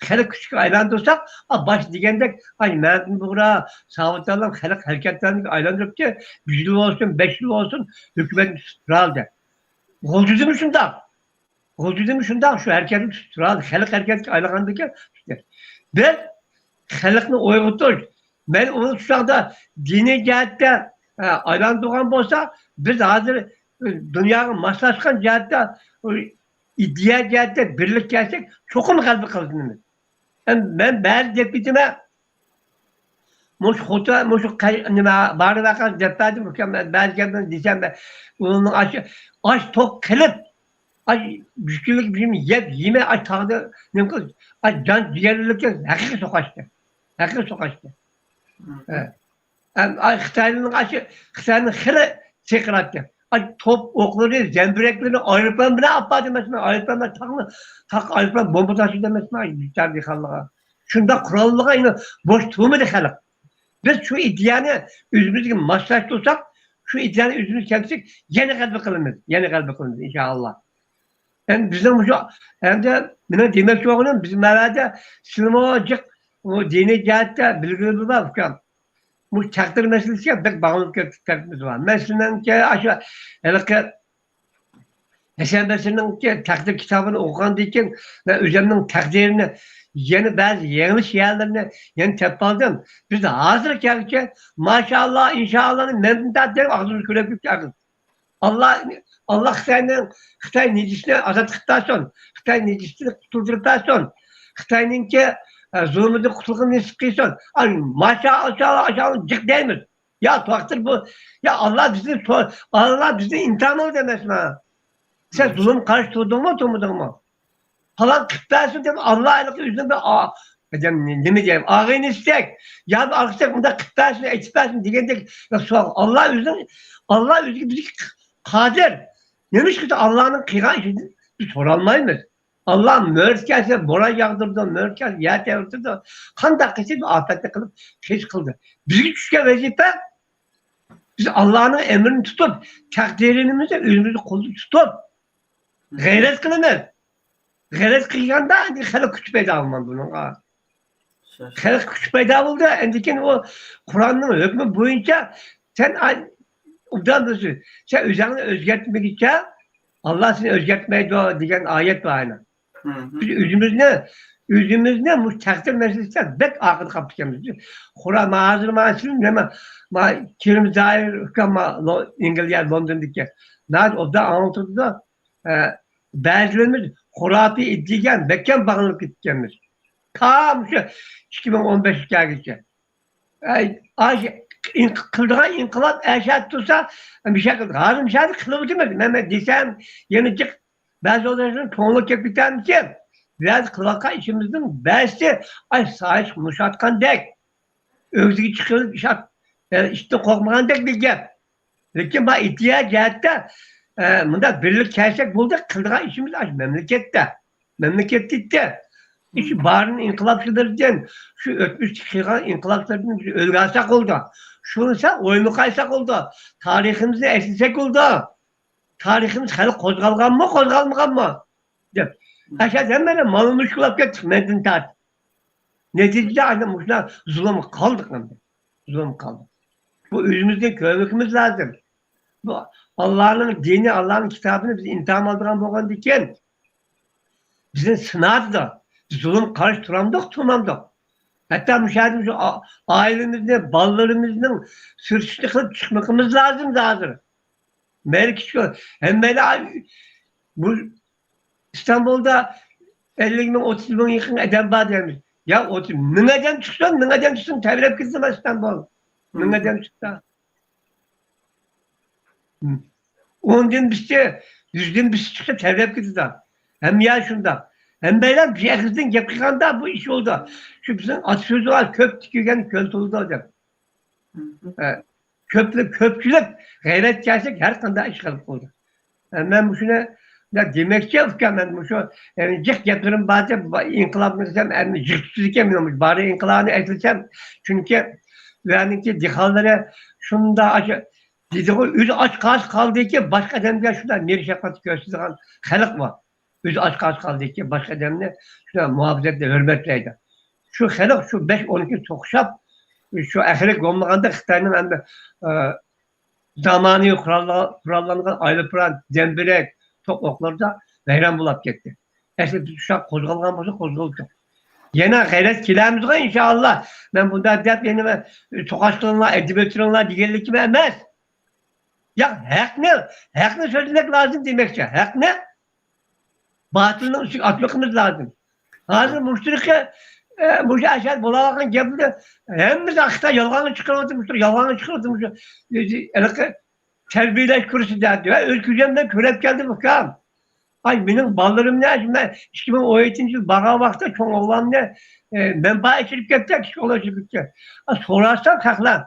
خەلق كۈچىگە ئايلاندۇرساق، ئا، باش دېگەندەك، ئاي، مەمتىمىن بۇغرا، ساۋۇت ئالام خەلق ھەرىكەتلەندۈرگەن ئايلاندۇرۇپتۇ، يۈز يىل بولسۇن، بەش يىل بولسۇن، ھۆكۈمەتنى تۇتۇپ تۇرالدى. غۇلجىدىمۇ شۇنداق. غۇلجىدىمۇ شۇنداق، شۇ ھەرىكەتنى تۇتۇپ تۇرالدى. خەلق ھەرىكەتكە ئايلانغاندىكىن، بىز خەلقنى ئويغىتىش، مەن ئۇنى شۇ چاغدا دىنىي جەھەتتە، ئە، ئايلاندۇرغان بولسا، بىز ھازىر، ئە، دۇنياغا ماسلاشقان جەھەتتە، ئۇ ئىدىيە جەھەتتە بىرلىككە كەلسەك، چوقۇم غەلىبە قازىنىمىز. مەن، مەن بەزى دەپ كېتىمەن، مۇشۇ خوتۇن، مۇشۇ قەي-، نېمە، بارى ۋەقەسى دەپ بەردىم، ئۇكام، مەن بەزى گەپلەرنى دېسەم، مەن ئۇنىڭ ئاشۇ، ئاش توق قىلىپ، ئاي، مۈشكۈللۈك بىر يەپ يېمەي، ئاي، تاغدا نېمە قىل، ئاي، جان جىگەرلىككە ھەقىقىي سوقاشتى. ھەقىقىي سوقاشتى. مم. ھە. ئەم، ئاي، خىتاينىڭ ئاشۇ، خىتاينىڭ خېلى چېقىراتتى. ئاي، توپ ئوقلىرى، زەمبىرەكلىرىنى ئايروپىلان بىلەن ئاپاردى ئەمەسمۇ؟ ئايروپىلان بىلەن تاغنى، تاغقا ئايروپىلان بومبا تاشلىدى ئەمەسمۇ؟ ئاي، بىچارە دېھقانلارغا. شۇنداق قوراللىغان، يەنە بوش تۇرمىدى خەلق. بىز شۇ ئىدىيەنى ئۆزىمىزگە ماسلاشتۇرساق، شۇ ئىدىيەنى ئۆزىمىز كەلتۈرسەك، يەنە غەلىبە قىلىمىز، يەنە غەلىبە قىلىمىز، ئىنشائاللا. ئەمدى بىزنىڭ مۇشۇ، ئەمدى مېنىڭ دېمەكچى بولغىنىم، بىز مەۋەدە سىلىمۇ جىق، ئۇ دىنىي جەھەتتە بىلگىلىرىمىز بار، ئۇكام. بۇ تەقدىر مەسىلىسىگە بەك باغلىنىپ كەتكەن تەرىپىمىز بار. مەسىلەنكى، ئاشۇ ھېلىقى ھەسەن بەسرىنىڭكى تەقدىر كىتابىنى ئوقۇغاندىن كېيىن، مەن ئۆزۈمنىڭ تەقدىرىنى، يەنە بەزى يېڭىلىش يەرلىرىنى يەنە تېپىپ ئالدىم. بىز ھازىر كەلگۈچە، ماشائاللا، ئىنشائاللانى مەندىن تارتىپ ئاغزىمىز كۆرۈپ كېتىپ ئاللا، ئاللا خىتاينىڭ، خىتاي نىجىسىنى ئازاد قىلىپ بەرسۇن. خىتاي نىجىسىنى قۇتۇلدۇرۇپ بەرسۇن. خىتاينىڭكى، ئە، زۇلمىدىن قۇتۇلغىنى نېسىپ قىلسۇن. ئاي، ماشائاللا، ماشائاللا، جىق دەيمىز. يا تاقدىر بۇ، يا ئاللا بىزنى سو-، ئاللا بىزنى ئىمتىھان ئالدى ئەمەسمۇ؟ سەن زۇلۇم قارشى تۇردۇڭمۇ، تۇرمىدىڭمۇ؟ پالان قىلىپ بەرسۇن دەپ، ئاللا ھېلىقى ئۆزىنىڭ بىر ئا-، ئادەم نېمە دەيمەن، ئاغىنىسىدەك، يا بىر ئارقىسىدەك، ئۇنداق قىلىپ بەرسۇن، ئېيتىپ بەرسۇن دېگەندەك، يا سوراڭ. ئاللا ئۆزىنىڭ، ئاللا ئۆزىگە بىزگە قادىر. نېمە ئۈچۈن ئاللانىڭ قىلغان ئىشىنى بىز سورالمايمىز؟ ئاللا مۆرىتى كەلسە بوران ياغدۇرىدۇ، مۆرىتى كەلسە يەر تەۋرىتىدۇ. قانداق قىلسا بىر ئاپەتنى قىلىپ خەج قىلدى. بىزگە چۈشكەن ۋەزىپە، بىز ئاللانىڭ ئەمرىنى تۇتۇپ، تەقدىرىمىزنى ئۆزىمىزنىڭ قولىدا تۇتۇپ، غەيرەت قىلىمىز. غەيرەت قىلغاندا ئەمدى خەلق كۈچى پەيدا بولىدۇ بۇنىڭغا. خەلق كۈچى پەيدا بولدى. ئەندىكىن ئۇ قۇرئاننىڭ ھۆكمى بويىچە سەن ئا-، ئوبدان بىلىسەن. سەن ئۆزۈڭنى ئۆزگەرتمىگۈچە ئاللا سېنى ئۆزگەرتمەيدۇ دېگەن ئايەت بار ئەنە. بىز ئۆزىمىزنى، ئۆزىمىزنى مۇشۇ تەقدىر مەسىلىسىدە بەك ئارقىدا قاپتىكەنمىز. قۇرئان ھازىر مانا شۇ نېمە، ما كېرىم زاھىر ئۇكام ما لو-، ئەنگلىيە لوندوندىكى. ناھايىتى ئوبدان ئاڭلىتىدۇ. ئە، بەزىلىرىمىز خۇراپىي ئىدىيەگە مەھكەم باغلىنىپ كېتىپكەنمىز. تا مۇشۇ ئىككى مىڭ ئون بەشكە كەلگۈچە. ئەي، ئاش-، ئىن-، قىلىدىغان ئىنقىلاب ئەشەدە تۇرسا، مىشە قىلدى. ھازىر مىشەدە قىلىۋاتىمىز. مەن، مەن دېسەم، يەنە جىق بەزى ئوقۇغۇچىلار كۆڭلى كېلىپ كېتەرمىكىن؟ بەزى قىلىۋاتقان ئىشىمىزنىڭ بەزىسى، ئاي، سايىش مۇشاتقاندەك. ئۆگزىگە چىقىرىپ ئىش ئات-، ئە، ئىتتىن قورقمىغاندەك بىر گەپ. لېكىن ما ئىدىيە جەھەتتە، ئە، مۇنداق بىرلىك كەلسەك بولدى، قىلىدىغان ئىشىمىز ئاشۇ مەملىكەتتە. مەملىكەتتە ئىدى. شۇ بارىن ئىنقىلابچىلىرىدىن، شۇ ئۆتمۈشتە قىلغان ئىنقىلابچىلاردىن بىز ئۆگەنسەك بولدى. شۇنىسا ئويمۇ قايساق بولدى. تارىخىمىزنى ئەسلىسەك بولدى. تارىخىمىز خەلق قوزغالغانمۇ، قوزغالمىغانمۇ؟ دەپ. ئەشەدە ھەممەيلەن مانا مۇشۇ بولۇپ كەتتۇق، مەندىن تارتىپ. نەتىجىدە ئانا مۇشۇنداق زۇلۇمغا قالدۇق ئەمدى. زۇلۇمغا قالدۇق. بۇ ئۆزىمىزدىن كۆرمىكىمىز لازىم. بۇ ئاللانىڭ دىنى، ئاللانىڭ كىتابىنى بىز ئىمتىھان ئالىدىغان بولغاندىكىن، بىزنى سىنايدۇ. بىز زۇلۇم قارشى تۇرامدۇق، تۇرمامدۇق. ھەتتا مۇشۇ يەردە مۇشۇ ئا-، ئائىلىمىزنى، بالىلىرىمىزنىڭ سۈرتۈشىنى قىلىپ چىقمىقىمىز لازىم ھازىر. مەيلى كىچىك، ھەممەيلى بۇ ئىستانبۇلدا ئەللىك مىڭ، ئوتتۇز مىڭ يېقىن ئادەم بار دەيمىز. يا ئوتتۇز مىڭ ئادەم چىقسۇن، مىڭ ئادەم چىقسۇن، تەۋرەپ كېتىدۇ ئىستانبۇل. مىڭ ئادەم چىقسا. ئوندىن بىرسى، يۈزدىن بىرسى چىقسا تەۋرەپ كېتىدۇ. ھەممە يەر شۇنداق. ھەممەيلەن بىر ئېغىزدىن گەپ قىلغاندا بۇ ئىش بولىدۇ. شۇ بىزنىڭ ئاتا سۆزى بار، كۆپ تىكىگەن كۆل تولىدۇ دەپ. ئە، كۆپلۈك، كۆپچىلىك غەيرەت كەلسەك، ھەر قانداق ئىش قىلىپ بولىدۇ. ئە، مەن مۇشۇنى دېمەكچى ئۇكام، مەن مۇشۇ، يەنى جىق گەپلىرىم بار دەپ، ئىنقىلابنى دېسەم، ئەمدى جىق تۇتىدىكەن، مېنىڭ مۇشۇ بارى ئىنقىلابنى ئەسلىسەم، چۈنكى ئۇ يەرنىڭكى دېھقانلىرى شۇنداق ئاشۇ دېدىغۇ، ئۆزى ئاچ قالسا قالدىكى، باشقا ئادەمگە شۇنداق مېھىر شەپقەت كۆرسىتىدىغان خەلق بار. ئۆزى ئاچ قالسا قالدىكى، باشقا ئادەمنى شۇنداق مۇھاپىزەتلەپ، ھۆرمەتلەيدۇ. شۇ خەلق شۇ بەش ئون كۈن توقۇشاپ، شۇ ئاخىرى بولمىغاندا خىتاينىڭ ئەمدى، ئە، زامانىۋى قوراللا-، قوراللانغان ئايروپىلان، زەمبىرەك، توپ ئوقلىرىدا ۋەيران بولاپ كەتتى. ئەسلى بىز شۇ قوزغالغان بولسا قوزغىلىدۇق. يەنە غەيرەت كېلەمىزغۇ ئىنشائاللا. مەن بۇنداق دەپ يەنە توقاچ قىلىڭلار، ئەدەبىيات قىلىڭلار دېگەنلىكىم ئەمەس. ياق، ھەقنى، ھەقنى سۆزلىمەك لازىم دېمەكچى. ھەقنى باتىلنىڭ ئۈستىگە ئاتمىقىمىز لازىم. ھازىر مۇشتىرىقى، ئە، مۇشۇ ئەشەدە بولاۋاتقان گەپلىرى ھەممىسى خىتاي يالغانغا چىقىرىۋاتىدۇ، مۇشۇ يالغانغا چىقىرىۋاتىدۇ، مۇشۇ، ئە، ھېلىقى تەربىيەلەش كۇرسى دەپ. ھە، ئۆز كۆزۈم بىلەن كۆرۈپ كەلدىم، ئۇكام. ئاي، مېنىڭ بالىلىرىمنى، مەن ئىككى مىڭ ئون يەتتىنچى يىل بارغان ۋاقىتتا چوڭ ئوغلامنى، ئە، مەنبە ئەكىرىپ كەتتى، كىچىك ئوغلان ئەكىرىپ كەتتى. ئا، سوراسام خەقلەر،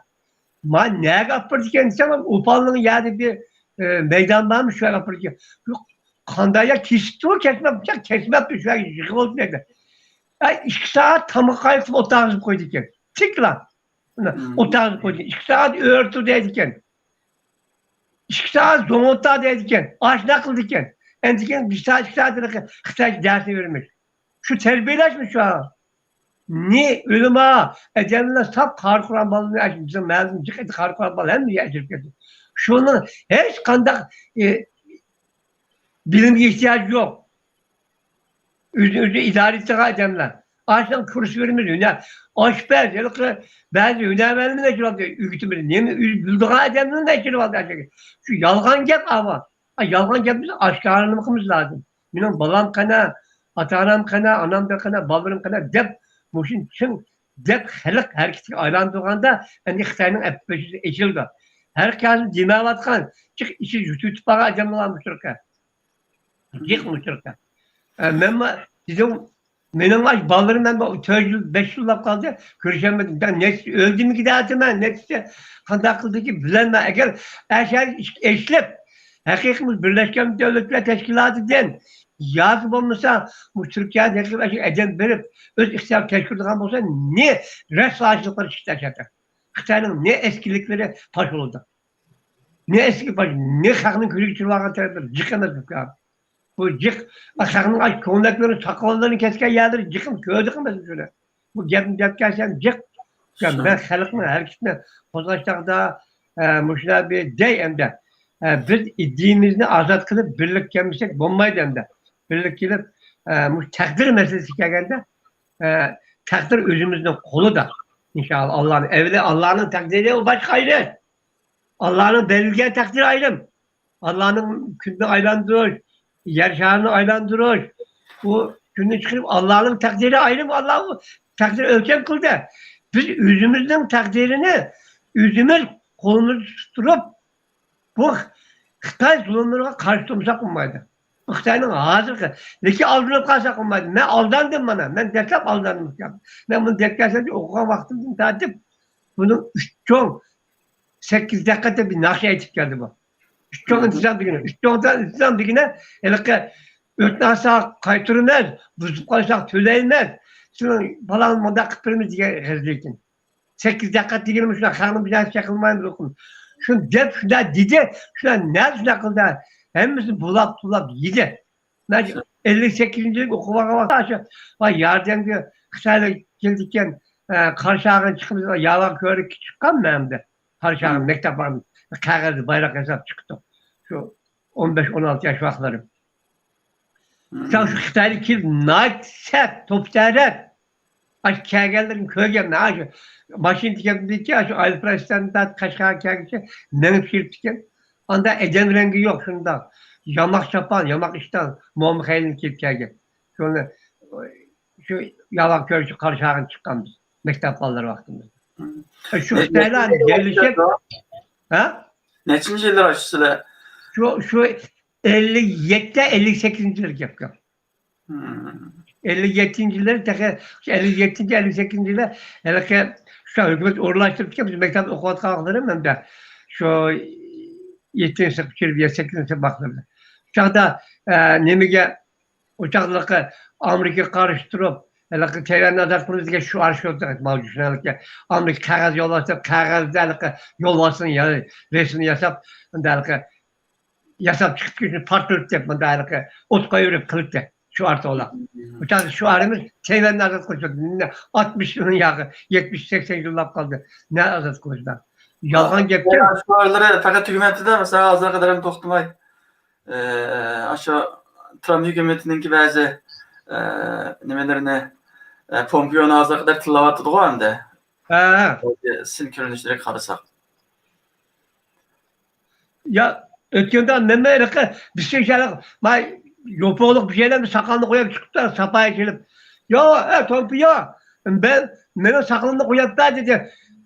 ما نەگە ئاپىرىدىكەن دېسەم، ئوپالنىڭ يەردە بىر، ئە، مەيدان بارمۇ، شۇ يەرگە ئاپىرىدىكەن. يوق، قانداق يەر كېسىپتۇ، كەسمەپتۇ، كەسمەپتۇ، شۇ يەرگە يىغىۋالدى دەيدۇ. ئە، ئىككى سائەت تاماق قايتىپ ئولتۇرغۇزۇپ قويىدىكەن. تىكلا. ئولتۇرغۇزۇپ قويدى. ئىككى سائەت ئۆرە تۇر دەيدىكەن. ئىككى سائەت زوڭ ئولتۇر دەيدىكەن. ئاشۇنداق قىلىدىكەن. ئەندىكىن بىر سائەت، ئىككى سائەت خىتايچە دەرس بېرىمىز. شۇ تەربىيەلەشمۇ شۇ. نى ئۆلىما ئەدەملەر ساپ قارا قۇران بالىلىرىنى ئەش-، بىزنىڭ مەھەللىدىن جىق ئېتى قارا قۇران بالا ھەممە يەر ئەكىرىپ كەتتى. شۇنىڭ ھېچ قانداق، ئى، بىلىمگە ئېھتىياجى يوق. ئۆزىنى ئۆزى ئىدارە ئېتىدىغان ئادەملەر. ئاشۇنىڭ كۇرسلىرىمىز، ھۈنەر، ئاشپەز، ھېلىقى بەزى ھۈنەرۋەنلەرنى ئەكىرىۋالدى، ئۆگىتىمىز، نېمە ئۆزى بىلىدىغان ئادەملەرنى ئەكىرىۋالدى. شۇ يالغان گەپ، ئاۋا. يالغان گەپنى ئاشكارىلىمىقىمىز لازىم. مېنىڭ بالام قەنە، ئاتا-ئانام قەنە، ئانام قەنە، بالىلىرىم قەنە دەپ، مۇشۇنى چىڭ دەپ خەلق ھەرىكىتىگە ئايلاندۇرغاندا، ئەمدى خىتاينىڭ ئەپلىكاتسىيىسى ئېچىلدى. ھەر قايسى دېمەۋاتقان، جىق ئىچى يۇتۇۋېتىپ بارغان ئادەملەر مۇشۇ يەردە. جىق مۇشۇ يەردە. ئە، مەنمۇ دېدىم، مېنىڭ ئاشۇ بالىلىرىم مەن بۇ تۆت يىل، بەش يىللاپ قالدى، كۆرۈشەلمىدىم. دەپ نەچچە ئۆلدىمىكى دەۋاتىمەن، نەچچە قانداق قىلدىكى بىلەلمەن. ئەگەر ئەشەدە ئىشىك ئېچىلىپ، ھەقىقىي بىرلەشكەن دۆلەتلەر تەشكىلاتىدىن ياكى بولمىسا بۇ تۈركىيەدىن ھەقىقىي ئەدەم بېرىپ، ئۆز ئىختىيارى تەشكىل قىلغان بولسا، نى رەسۋاچىلىقلار چىقتى ئەشەدە. خىتاينىڭ نى ئەسكىلىكلىرى پاش بولىدۇ. نى ئەسكىلىك پاش، نى خەقنىڭ كۆزىگە چۈشۈرۈۋالغان تەرەپلىرى جىق ئەمەس بۇ. بۇ جىق، خەقنىڭ ئاش كۆڭلەكلىرىنى، ساقاللىرىنى كەسكەن يەرلىرى جىقىم كۆردى قىمەس شۇنى. بۇ گەپنى دەپ كەلسەم جىق. يا، مەن خەلقنىڭ ھەرىكىتىنى قوزغاش چاغدا، ئە، مۇشۇلار بىر دەي ئەمدى. ئە، بىز ئىدىيىمىزنى ئازاد قىلىپ، بىرلىككە كەلمىسەك بولمايدۇ ئەمدى. بىرلىككە كېلىپ، ئە، مۇشۇ تەقدىر مەسىلىسىگە كەلگەندە، ئە، تەقدىر ئۆزىمىزنىڭ قولىدا. ئىنشائاللا، ئاللانىڭ ئەۋلى، ئاللانىڭ تەقدىرى ئۇ باشقا ئايرىم. ئاللانىڭ بەلگىلىگەن تەقدىرى ئايرىم. ئاللانىڭ كۈننى ئايلاندۇرۇش، يەر شارىنى ئايلاندۇرۇش، بۇ كۈننى چىقىرىپ، ئاللانىڭ تەقدىرى ئايرىم، ئاللا ئۇ تەقدىر ئۆلچەم قىلدى. بىز ئۆزىمىزنىڭ تەقدىرىنى ئۆزىمىز قولىمىزدا تۇتۇپ، بۇ خىتاي زۇلۇملىرىغا قارشى تۇرمىساق بولمايدۇ. بۇ خىتاينىڭ ھازىرقى، لېكىن ئالدىنىپ قالساق بولمايدۇ. مەن ئالداندىم مانا، مەن دەسلەپ ئالداندىم. مەن بۇنى دەپ كەلسەمچۇ ئوقۇغان ۋاقتىمدىن تارتىپ، بۇنىڭ ئۈچ چوڭ، سەككىز دىققەتتە بىر ناخشا ئېيتىپ كەلدى بۇ. ئۈچ چوڭ ئىنتىزام دېگىنى، ئۈچ چوڭ ئىنتىزام دېگىنى، ھېلىقى ئۆتنە ئالساق قايتۇرىمىز، بۇزۇپ قالساق تۆلەيمىز، سېنىڭ بالاڭنى مۇنداق قىلىپ بېرىمىز دېگەن غەزىپكەن. سەككىز دىققەت دېگىنى مۇشۇنداق، خەقنى بىر نەرسە قىلمايمىز ئۇقۇم. شۇنى دەپ، شۇنداق دېدى، شۇلار نەدە شۇنداق قىلدى، ھەممىسىنى بۇلاپ، بۇلاپ يېدى. مەن ئەللىك سەككىزىنچى يىلى ئوقۇۋالغان ۋاقىتتا شۇ، ۋاي، ياردەمگە خىتايلار كېلىدىكەن، ئە، قارشى ئالغىلى چىقىمىز، ياۋا كۆرۈككە چىققان مەن ئەمدى. قارشى ئالغان مەكتەپ بارمىز. قەغەزدە بايراق ياساپ چىقتۇق. شۇ ئون بەش، ئون ئالتە ياش ۋاقىتلىرىم. شۇ خىتايلار كېلىپ ناھايىتى سەت، توپتەرەت. ئاشۇ كەلگەنلىرىنى كۆرگەن، ئاشۇ ماشىنا تىكەندىكى، ئاشۇ ئايروپىلان ئىستانسىدىن قەشقەرگە كەلگۈچە مېڭىپ كېلىپتىكەن. ئاندا ئادەم رەڭگى يوق، شۇنداق. ياماق چاپان، ياماق ئىشتان، موما خەيلىنى كىيىپ كەلگەن. شۇنى، شۇ ياۋا كۆرۈككە قارشى ئالغىلى چىققانمىز، مەكتەپ بالىلىرى ۋاقتىمىزدا. شۇ خىتايلار يەرلىشىپ، ھە؟ نەچچىنچى يىللار شۇ سىلەر؟ شۇ، شۇ ئەللىك يەتتە، ئەللىك سەككىزىنچى يىلى گەپ. ئەللىك يەتتىنچى يىللىرى تېخى، شۇ ئەللىك يەتتىنچى، ئەللىك سەككىزىنچى يىلى ھېلىقى شۇ ھۆكۈمەت ئورۇنلاشتۇرۇپتىكەن، بىز مەكتەپتە ئوقۇۋاتقان ۋاقىتلىرىم ھەمدە شۇ يەتتىنچى سىنىپ، يەتتىنچى سىنىپ ۋاقىتلىرىدا. شۇ چاغدا، ئە، نېمىگە، ئۇ چاغدا ئامېرىكىغا قارشى تۇرۇپ، ھېلىقى تەيۋەننى ئازاد قىلىمىز دېگەن شوئار شۇ ماۋزۇ شۇ ھېلىقى ئامېرىكا قەغەز يوللاشتۇرۇپ، قەغەزدە ھېلىقى يولۋاسنىڭ يا-، رەسىمىنى ياساپ، ئەمدى ھېلىقى ياساپ چىقىپتىكەن، شۇنى پارتلىتىپ، مۇنداق ھېلىقى ئوتقا ئۆرۈپ قىلىپتى. شوئار توۋلاپ. بۇ چاغدا شوئارىمىز تەيۋەننى ئازاد قىلىش. ئاتمىش يىلنىڭ ياقى، يەتمىش، سەكسەن يىللاپ قالدى. نە ئازاد قىلىشتا؟ يالغان گەپكەن. شوئارلىرى پەقەت تۈگىمەپتىدە، مەسىلەن، ھازىرغا قەدەر توختىماي، ئە، ئاشۇ ترامپ ھۆكۈمىتىنىڭكى بەزى، ئە، نېمىلىرىنى، ئە، پومپېئونى ھازىرغا قەدەر تىللاۋاتىدىغۇ ئەمدى. ھە. سىن كۆرۈنۈشلىرىگە قارىساق. يا، ئۆتكەندە مەنمۇ ھېلىقى بىسكىن شەرق، ما، يوپۇرلۇق بىر شەيلەرنى ساقالنى قويۇپ چىقىپتۇ، ساپايى كېلىپ. يا، ئە، تومپىيا، مەن، مېنىڭ ساقىلىمنى قويۇپ بەر، دېدى.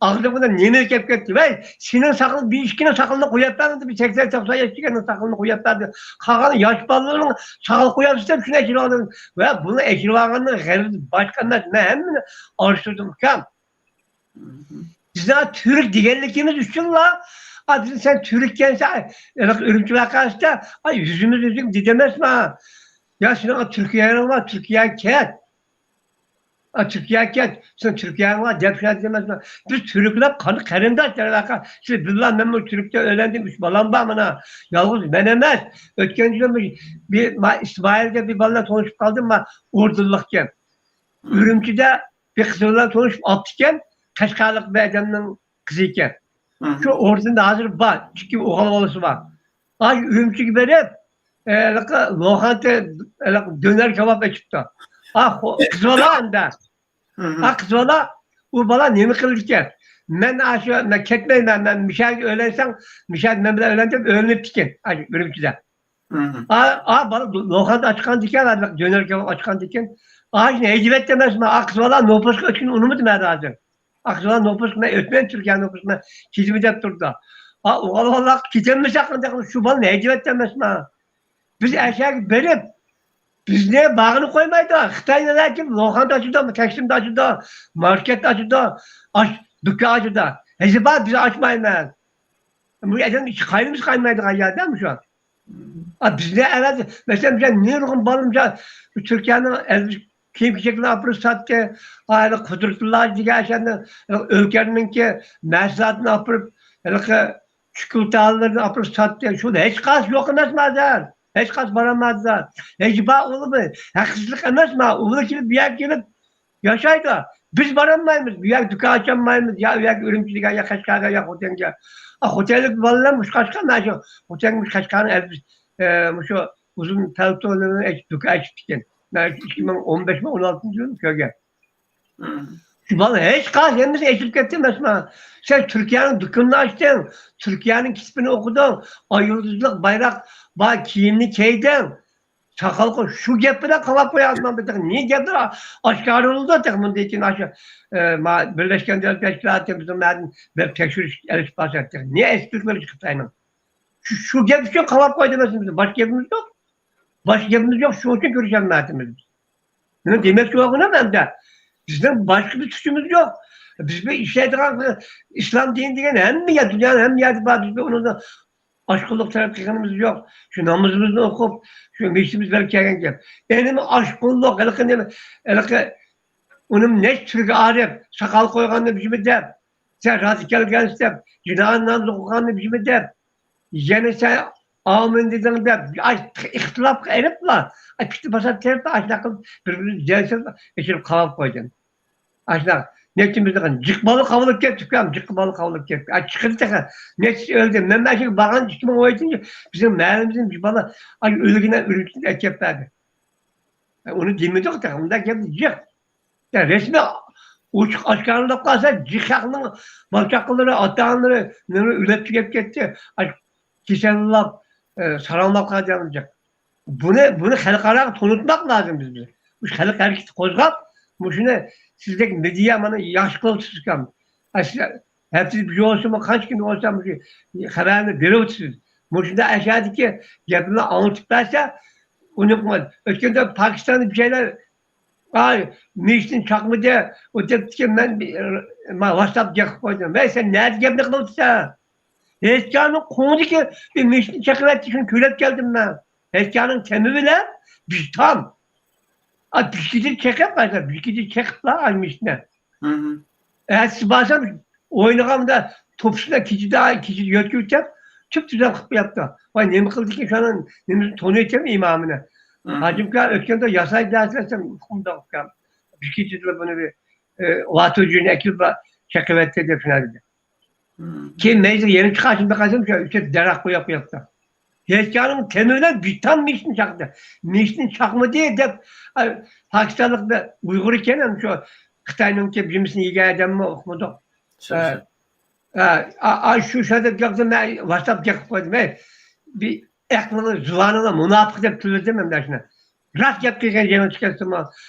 ئاغزىمدىن نېمە كەپ كەتتى؟ ۋەي، سېنىڭ ساقىل-، بىر ئىككىنىڭ ساقىلىنى قويۇپ بەر، دېدى. بىر سەكسەن، توقسان ياش كىشىنىڭ ساقىلىنى قويۇپ بەر، دېدى. قالغان ياش بالىلارنىڭ ساقال قويۇپ دېسەم، شۇنى ئەكىرىۋالدىم. ۋە بۇنى ئەكىرىۋالغاننىڭ غەرىزى باشقا ئەمەس، مەن ھەممىنى ئارىشتۇردۇم، ئۇكام. بىزنىڭ تۈرك دېگەنلىكىمىز ئۈچۈنلا، ئا، بىزنى سەن تۈرككەنسەن، ئۈرۈمچى ۋەقەسىدە، ئا، يۈزىمىز يۈزۈم دېدى ئەمەسما؟ يا سېنىڭ تۈركىيەڭ بار، تۈركىيەگە كەت. ئا، تۈركىيەگە كەت، سېنىڭ تۈركىيەڭ بار دەپ شۇنداق دېدى ئەمەسما؟ بىز تۈركلەر قان قېرىنداش دەرۋەقە. سىز بىللا، مەن بۇ تۈركتە ئۆيلەندىم، ئۈچ بالام بار مانا. يالغۇز مەن ئەمەس. ئۆتكەن يىلى بىر، بىر، ما، ئىسمائىلگە بىر بالىلار تونۇشۇپ قالدىم، ما، ئۇردۇنلۇقكەن. ئۈرۈمچىدە بىر قىز بىلەن تونۇشۇپ ئاپتىكەن، قەشقەرلىق بىر ئادەمنىڭ قىزى ئىكەن. شۇ ئوردىندا ھازىر بار، ئىككى ئوغۇل بالىسى بار. ئاي ئۈرۈمچىگە بېرىپ، ھېلىقى لوخانتى، ھېلىقى دۆنەر كاۋاپ ئېچىپتۇ. ئا، خو-، قىز بالا ئەمدى. ھە، قىز بالا، ئۇ بالا نېمە قىلىدىكەن؟ مەن ئاشۇ، مەن كەتمەيمەن، مەن مىشەگە ئۆيلەنسەڭ، مىشە مەن بىلەن ئۆيلەن دەپ ئۆيلىنىپتىكەن، ئاشۇ ئۈرۈمچىدە. ئا، ئا، بالا لوخان ئاچقاندىكەن، ھازىر دۆنەر كەۋاپ ئاچقاندىكەن. ئاشۇنى ھەيدىۋەتتى ئەمەسمۇ، ئا، قىز بالا نوپۇسقا ئۆتكىنى ئۇنىمىدىم ھازىر. ئا، قىز بالا نوپۇسقا مەن ئۆتمەيمەن، تۈركىيە نوپۇسىغا مەن كېتىمەن دەپ تۇرىدۇ. ئا، ئوغۇل بالا كېتەلمىسە قانداق، شۇ بالىنى ھەيدىۋەتتى ئەمەسمۇ. بىز ئەشەگە بېرىپ، بىزنى بارغىلى قويمايدۇ. خىتايلار كېلىپ لوخاندا ئاچىدۇ، تەكسىمدە ئاچىدۇ، ماركېتتا ئاچىدۇ، ئاچ، دۇكان ئاچىدۇ. ھېچى بار بىز ئاچمايمىز. بۇ ئادەم ئىچى قاينىمىز قاينىمايدىغان يەردە مۇشۇ. ئا، بىزنى ئەۋەتىپ، مەسىلەن، بىزگە نۇرغۇن بالىلار تۈركىيەنىڭ ئەلبىش-، كىيىم-كېچەكلىرىنى ئاپىرىپ ساتتى. ھېلىقى قۇدرەتۇللا دېگەن ئاشۇ ئۆلكەمنىڭكى مەھسۇلاتىنى ئاپىرىپ، ھېلىقى چوكولاتىلىرىنى ئاپىرىپ ساتتى. شۇ ھېچقايسى يوق ئەمەسمۇ ھازىر؟ ھېچقايسى بارالمايدۇ. ھېچ بار ئۇلار ھەقسىزلىك ئەمەسمۇ؟ ئۇلار كېلىپ بۇ يەرگە كېلىپ ياشايدۇ. بىز بارالمايمىز. بۇ يەرگە دۇكان ئاچالمايمىز. يا ئۇ يەرگە ئۈرۈمچىگە، يا قەشقەرگە، يا خوتەنگە. ئا، خوتەنلىك بالىلار مۇشۇ قاشقا، مانا شۇ خوتەن، مۇشۇ قەشقەرنىڭ ئەلپىش، ئە، مۇشۇ ئۇزۇن پەلتولىرىنى ئېچىپ، دۇكان ئېچىپتىكەن. مەن ئىككى مىڭ ئون بەش مىڭ ئون ئالتىنچى يىلى كۆرگەن. شۇ بالا ھېچقايسى ھەممىسى ئېچىلىپ كەتتى ئەمەسمۇ؟ سەن تۈركىيەنىڭ دۇكىنىنى ئاچتىڭ، تۈركىيەنىڭ كىتابىنى ئوقۇدۇڭ، ئاي يۇلتۇزلۇق بايراق بار كىيىمنى كىيدىڭ. ساقال قوي، شۇ گەپ بىلەن قاماپ قويالايمەن. بىر تېخى نېمە گەپلەر ئاشكارىلىنىدۇ تېخى مۇندىن كېيىن ئاشۇ، ئە، ما-، بىرلەشكەن دۆلەتلەر تەشكىلاتى بىزنىڭ مەدىن بىر تەكشۈرۈش ئېلىپ بارسا تېخى نېمە ئەسكىلىكلەر چىقىپ تۇرايمەن. شۇ، شۇ گەپ ئۈچۈن قاماپ قويدى ئەمەسمۇ بىزنى. باشقا گېپىمىز يوق. باشقا گېپىمىز يوق، شۇنىڭ ئۈچۈن كۆرۈشەلمەيۋاتىمىز. مېنىڭ دېمەكچى بولغىنىم ئەمدى، بىزنىڭ باشقا بىر تۇتۇشىمىز يوق. بىز بىر ئىشلەيدىغان ئىسلام دىنى دېگەن ھەممە يەر، دۇنيانىڭ ھەممە يەردە بار. بىز بىر ئۇنىڭدا ئاشقۇنلۇق تەلەپ قىلغىنىمىز يوق. شۇ نامىزىمىزنى ئوقۇپ، شۇ مېچىتىمىز بىلەن كەلگەن گەپ. ئەنە ئاشقۇنلۇق، ھېلىقى نېمە، ھېلىقى ئۇنىمۇ نەچچە تۈرگە ئايرىپ، ساقال قويغاننى بىزمۇ دەپ، سەن رادىكالكەنسەن دەپ، جىنايى نامزا قويغاننى بىزمۇ دەپ، يەنە سەن ئامىن دېدىڭ دەپ، ئاي، ئىختىلاپقا ئېلىپلا، ئاي، پىتنە پاسات تېرىپلا، ئاشۇنداق قىلىپ بىر-بىرىنى جەڭ سېلىپ ئېچىلىپ قاۋاپ قويدى. ئاشۇنداق نەچچىمىز دېگەن جىق بالا قاۋلىپ كەتتى، ئۇكام، جىق بالا قاۋلىپ كەتتى. ئاي، چىقىدۇ تېخى. نەچچىسى ئۆلدى. مەن مەن شۇ بارغان ئىككى مىڭ ئون يەتتىنچى يىل بىزنىڭ مەھەللىمىزدىن بىر بالا، ئاي، ئۆلگىنە ئۈرۈمچىدىن ئەكەپ بەردى. ئۇنى دېمىدۇق تېخى، ئۇنداق گەپ جىق. يا، رەسمىي ئوچۇق ئاشكارىلاپ قالسا، جىق خەقنىڭ بالا-چاقىلىرى، ئاتا-ئانىلىرى نېمە ئۆلۈپ تۈگەپ كېتىتتى. ئاش-، كېسەللەپ، ئە، ساراڭلاپ قالدى جىق. بۇنى، بۇنى خەلقئاراغا تونۇتماق لازىم بىز. بىز مۇشۇ خەلق ھەرىكىتى قوزغاپ، مۇشۇنى سىزدەك مېدىيا مانا ياخشى قىلىۋاتىسىز ئۇكام. ئە، سىز ھەپتىدە بىر يولسىمۇ، قانچە كۈن بولسا مۇشۇ خەۋەرنى بېرىۋاتىسىز. مۇشۇنداق ئەشەدىكى گەپنى ئاڭلىتىپ بەرسە، ئۇنى ئۆتكەندە پاكىستاندا بىر شەيلەر، ئاي، مېيىشتىن چاقمىدى، ئۇ دەپتىكەن، مەن، مانا ۋاتساپ گەپ قىلىپ قويدۇم. ۋەي، سەن نەدە گەپنى قىلىۋاتىسەن؟ ھېچكاننىڭ قوڭىدىكى بىر مېيىشتىن چېقىۋەتتى، شۇنى كۆرۈپ كەلدىم مەن. ھېچكاننىڭ تېمى بىلەن بىر تام. ئا، بىر كېچىدە چېقىپ، بىر كېچىدە چېقىپلا، ئا، مېيىشتىن. ئەتىسى بارسام، ئوينىغاندا توپىسىدا كېچىدە، كېچىدە يۆتكىۋېتىپ، تۈپتۈزەپ قىلىپ قويۇپتۇ. ۋاي، نېمە قىلدىكىن شۇنىڭ نېمىسىنى تونۇيتتىم ئىمامىنى. ھاجىمكا ئۆتكەندە ياساي دەرسلەرسەم، ئۇقۇمدا ئۇقام. بىر كېچىدىلا بۇنى بىر، ئە، ۋاتۇجىنى ئەكىلىپ چېقىۋەتتى دەپ شۇنداق دېدى. كېيىن مەيدىگە يېنىپ چىقارسىمدا قالسام، شۇ ئۈچ تۆت دەرەخ قويۇپ قويۇپتۇ. ھېچكاننىڭ تېمى بىلەن بىر تام مېيىشتىن چاقتى. مېيىشتىن چاقمىدى دەپ، ئاي، پاكىستانلىق بىر ئۇيغۇر ئىكەن، شۇ خىتاينىڭكى بىمىسىنى يېگەن ئادەممۇ ئۇقمىدۇق. شۇ، ئا، شۇ. ئا، ئا، ئا، شۇ شۇ دەپ گەپ قىلدى، مەن ۋاتساپ گەپ قىلىپ قويدۇم. ھەي، بىر ئەقلىڭنى، زۇۋانىڭنى مۇناپىق دەپ تىللىدىم مەن شۇنى. راست گەپ قىلغان يېڭى چىقىپسىما.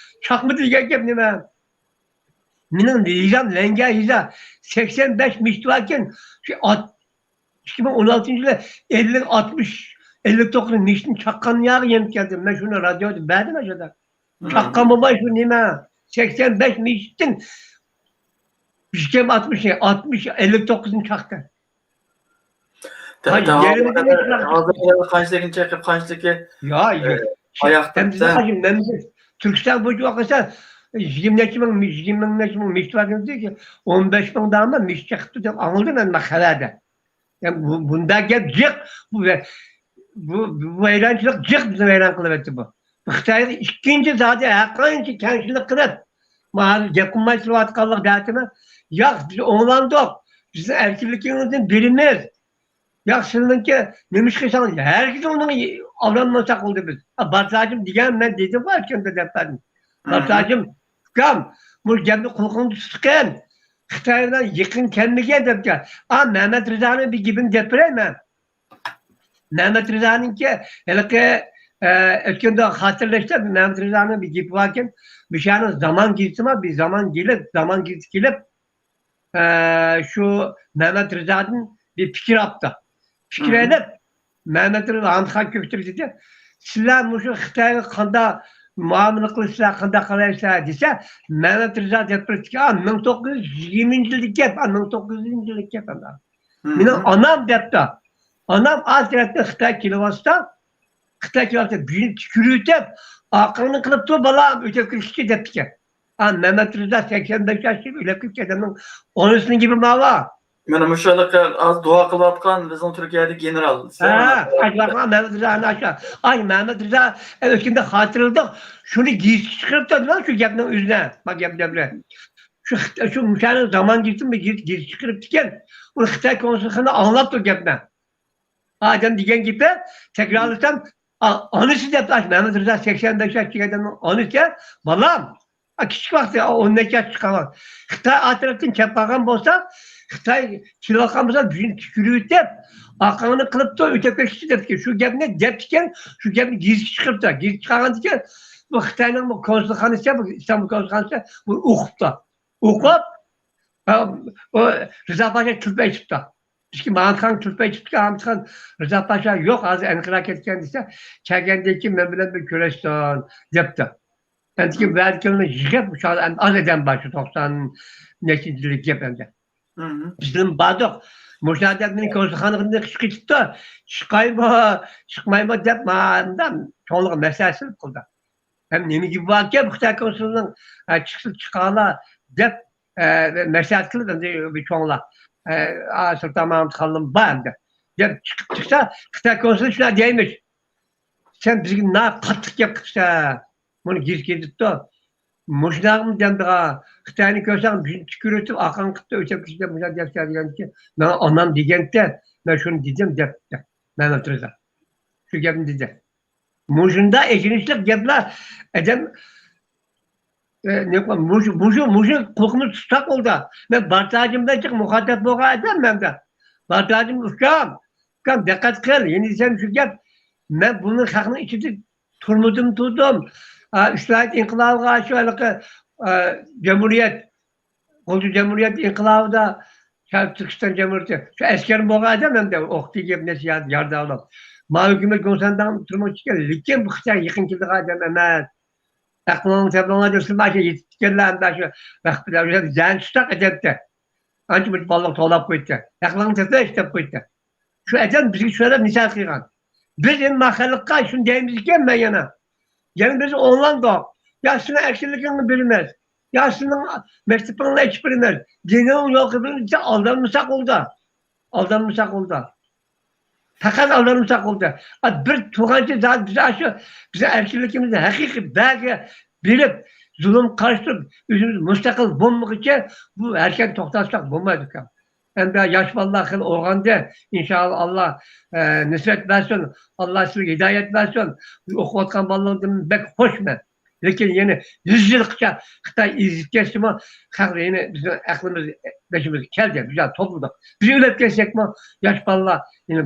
چاقمىدى دېگەن گەپ نېمە؟ مېنىڭ يېزام لەڭگە يېزا، سەكسەن بەش مېيىشتى باركەن، شۇ ئات-، ئىككى مىڭ ئون ئالتىنچى يىلى ئەللىك، ئاتمىش، ئەللىك توققۇز مېيىشتىن چاققان ياغى يېنىپ كەلدىم. مەن شۇنى رادىيودا بەردىم ئاشۇدا. چاققان بولماي شۇ نېمە؟ سەكسەن بەش مېيىشتىن بىر كەم ئاتمىش، ئاتمىش، ئەللىك توققۇزدىن چاقتى. ھازىر قانچىلىكىنى چېقىپ، قانچىلىكى، يا، ئاياقتا. تۈركىستان بويىچە باقسا، يىگىرمە نەچچە مىڭ، يىگىرمە مىڭ نەچچە مىڭ مېيىشتى باركەن، ئون بەش مىڭ دانە مېيىش چىقىپتۇ دەپ ئاڭلىدىم مەن خەۋەردە. يا، بۇ، بۇنداق گەپ جىق، بۇ، بۇ، بۇ ۋەيرانچىلىق جىق بىزنى ۋەيران قىلىۋەتتى بۇ. بۇ خىتايغا ئىككىنچى زادى ھەرقانچە كەڭچىلىك قىلىپ، ما ھازىر گەپ قىلماي تۇرۇۋاتقانلىق دەتىمەن. ياق، بىز ئوڭلاندۇق. بىزنىڭ ئەركىنلىكىمىزنى بېرىمىز. ياق، سىلىنىڭكى نېمە ئىش قىلساڭ، ھەرگىز ئۇنىڭ ئالدانمىساق بولدى بىز. بارتاجىم دېگەن، مەن دېدىمغۇ، ئۆتكەندە دەپ بەردىم. بارتاجىم ئۇكام، مۇشۇ گەپنى قۇلىقىڭدا تۇتقىن. خىتاي بىلەن يېقىن كەلمىگىن دەپتىكەن. ئا، مەمەت رىزانىڭ بىر گېپىنى دەپ بېرەي مەن. مەمەت رىزانىڭكى ھېلىقى، ئە، ئۆتكەندە خاتىرىلەشتە مەمەت رىزانىڭ بىر گېپى باركەن، مۇشۇنىڭ زامان گېزىتى بار، بىر زامان كېلىپ، زامان گېزىتى كېلىپ، ئە، شۇ مەمەت رىزادىن بىر پىكىر ئاپتۇ. پىكىر ئېلىپ، مەمەت رىزا ھامىتخان كۆكتۈرۈپ دېدى، سىلەر مۇشۇ خىتايغا قانداق مۇئامىلە قىلىسىلەر، قانداق قىلىسىلەر دېسە، مەمەت رىزا دەپ بېرىپتىكەن، مىڭ توققۇز يۈز يىگىرمىنچى يىلدىكى گەپ، مىڭ توققۇز يۈز يىگىرمىنچى يىلدىكى گەپ. مېنىڭ ئانام دەپتۇ. ئانام ئا تەرەپتىن خىتاي كېلىۋاتسا، خىتاي كېلىۋاتسا، بېشىنى تۈكۈرۈۋېتىپ، ئارقاڭنى قىلىپ تۇر، بالام، ئۆتۈپ كېتىشكە دەپتىكەن. ئا، مەمەت رىزا سەكسەن بەش ياشتا ئۆلۈپ كېتىپ كەتكەننىڭ ئانىسىنىڭ گېپى ماۋۇ. مانا مۇشۇ ھېلىقى ھازىر دۇئا قىلىۋاتقان بىزنىڭ تۈركىيەدىكى گېنېرال. ھە، ئاشۇ مەمەت رىزا ئاشۇ. ئاي، مەمەت رىزا، ئە، ئۆتكەندە خاتىرىلىدۇق. شۇنى گېزىتكە چىقىرىپتۇ، شۇ گەپنىڭ ئۆزىنى. ما گەپ دەپ شۇ خىت-، شۇ مۇشۇنىڭ زامان گېزىتىمۇ گېزىت، گېزىت چىقىرىپتىكەن. ئۇ خىتاي كونسۇلخانا ئاڭلاپتۇ گەپنى. ئادەم دېگەن گېپى، تەكرارلىسام، ئا-، ئانىسى دەپ ئاشۇ مەمەت رىزا سەكسەن بەش ياش دېگەن ئادەمنىڭ ئانىسى، بالام، ئا، كىچىك ۋاقتى، ئا، ئون نەچچە ياش چىققان ۋاقىت. خىتاي ئا تەرەپتىن كەپ قالغان بولسا، خىتاي كېلىۋاتقان بولسا، بېشىنى تۈكۈرۈۋېتىپ، ئارقاڭنى قىلىپ تۇر، ئۆتۈپ كەتكىچە دەپتىكەن. شۇ گەپنى دەپتىكەن، شۇ گەپنى گېزىتكە چىقىرىپتۇ. گېزىتكە چىقارغاندىكىن، بۇ خىتاينىڭ بۇ كونسۇلخانىسى، بۇ ئىستانبۇل كونسۇلخانىسى، بۇ ئوقۇپتۇ. ئوقۇپ، ئا، ئۇ رىزا پاشا كۈلۈپ ئېيتىپتۇ. بىزگە مەمەتخان كۈلۈپ ئېيتىپتىكەن، مەمەتخان، رىزا پاشا يوق، ھازىر ئەنقەرە كەتكەن دېسە، كەلگەندىن كېيىن مەن بىلەن بىر كۆرۈشسۇن، دەپتۇ. ئەمدىكىن ۋەدىكىنى يىغىپ، شۇ ئاز ئادەم بار، شۇ توقسان نەچچىنچى يىللىق گەپ ئەمدى. بىزدىن باردۇق. مۇشۇ ئادەم مېنى كونسۇلخانىدىن چىقىپ كېتىپتۇ. چىقايمۇ، چىقمايمۇ دەپ، مانداق چوڭلارغا مەسلىھەت سېلىپ قىلدى. ھەم نېمە گېپى باركەن خىتاي كونسۇلىنىڭ، ئە، چىقسا چىقالا دەپ، ئە، مەسلىھەت قىلىپ، ئەمدى بىر چوڭلار، ئە، ئا، سۇلتان مەمەت خانلىرىمۇ بار ئەمدى. دەپ چىقىپ چىقسا، خىتاي كونسۇلى شۇنداق دەيمىش. سەن بىزگە ناھايىتى قاتتىق گەپ قىپسەن. بۇنى گېزىتكە يېزىپتۇ. مۇشۇنداقمۇ دەمدىغا، خىتاينى كۆرسەڭ، بىزنى تۈكۈرۈۋېتىپ، ئارقاڭغا قىپتۇ، ئۆچەپ كېتىشتە مۇشۇنداق دەپسەن دېگەندىكىن، ماڭا ئانام دېگەنتى، مەن شۇنى دېدىم، دەپتۇ مەمەت رىزا. شۇ گەپنى دېدى. مۇشۇنداق ئېچىنىشلىق گەپلەر ئادەم، ئە، نېمە، مۇشۇ، مۇشۇ، مۇشۇ قۇلىقىمىز تۇتساق بولدى. مەن بارتاجىم بىلەن جىق مۇخاتەپ بولغان ئادەم مەندە. بارتاجىم، ئۇكام، ئۇكام، دىققەت قىل، يەنە دېسەم شۇ گەپ. مەن بۇنى خەقنىڭ ئىچىدە تۇرمىدىم، تۇردۇم. ئا، ئىسلاھات ئىنقىلابىغا شۇ ھېلىقى، ئا، جۇمھۇرىيەت، غۇلجا جۇمھۇرىيەت ئىنقىلابىدا شەرقىي تۈركىستان جۇمھۇرىيىتى، شۇ ئەسكەرمۇ بولغان ئادەم ئەمدى، ئوقۇتى گەپ نەسىھەت ياردەم ئۇلار. ماۋۇ ھۆكۈمەت گوڭسەنداڭ تۇرمۇشقا چىققان، لېكىن بۇ خىتاي يېقىن كېلىدىغان ئادەم ئەمەس. ئەقلىڭلارنى تەپلەڭلار دېسىلە، ئاشۇ يېتىپتىكەنلەر ئەمدى شۇ ۋاقىت بىلەن زەن تۇتاق ئەدەپتە. ئانچە مۇنچە بالىلار توۋلاپ قويدى. ئەقلىڭنى تەپلە ئىش دەپ قويدى. شۇ ئادەم بىزگە شۇ ئادەم مىسال قىلغان. بىز ئەمما خەلققە شۇنى دەيمىزكەن، مەن يەنە. يەنە بىز ئوڭلاندۇق. يا سېنىڭ ئەركىنلىكىڭنى بېرىمىز. يا سېنىڭ مەكتىپىڭنى ئېچىپ بېرىمىز. دىنىڭنى يول قىلىپ بېرىمىز دېسە ئالدانمىساق بولدى. ئالدانمىساق بولدى. پەقەت ئالدانمىساق بولدى. ئا، بىر تۇغانچە زادى بىز ئاشۇ بىزنىڭ ئەركىنلىكىمىزنى ھەقىقىي بەرگە بېرىپ، زۇلۇم قارشى تۇرۇپ، ئۆزىمىز مۇستەقىل بولمىغۇچە بۇ ھەرىكەتنى توختاتساق بولمايدۇ ئۇكام. ئەمدى ياش بالىلار خېلى ئويغاندى. ئىنشائاللا، ئاللا، ئە، نۇسرەت بەرسۇن. ئاللا سىلەرگە ھىدايەت بەرسۇن. ئوقۇۋاتقان بالىلاردىن بەك خۇشمەن. لېكىن يەنە يۈز يىلغىچە خىتاي ئېزىپ كەتسىمۇ، خەق يەنە بىزنىڭ ئەقلىمىز بېشىمىزغا كەلدى. بىز توپلىدۇق. بىز ئۆلۈپ كەتسەكمۇ، ياش بالىلار يەنە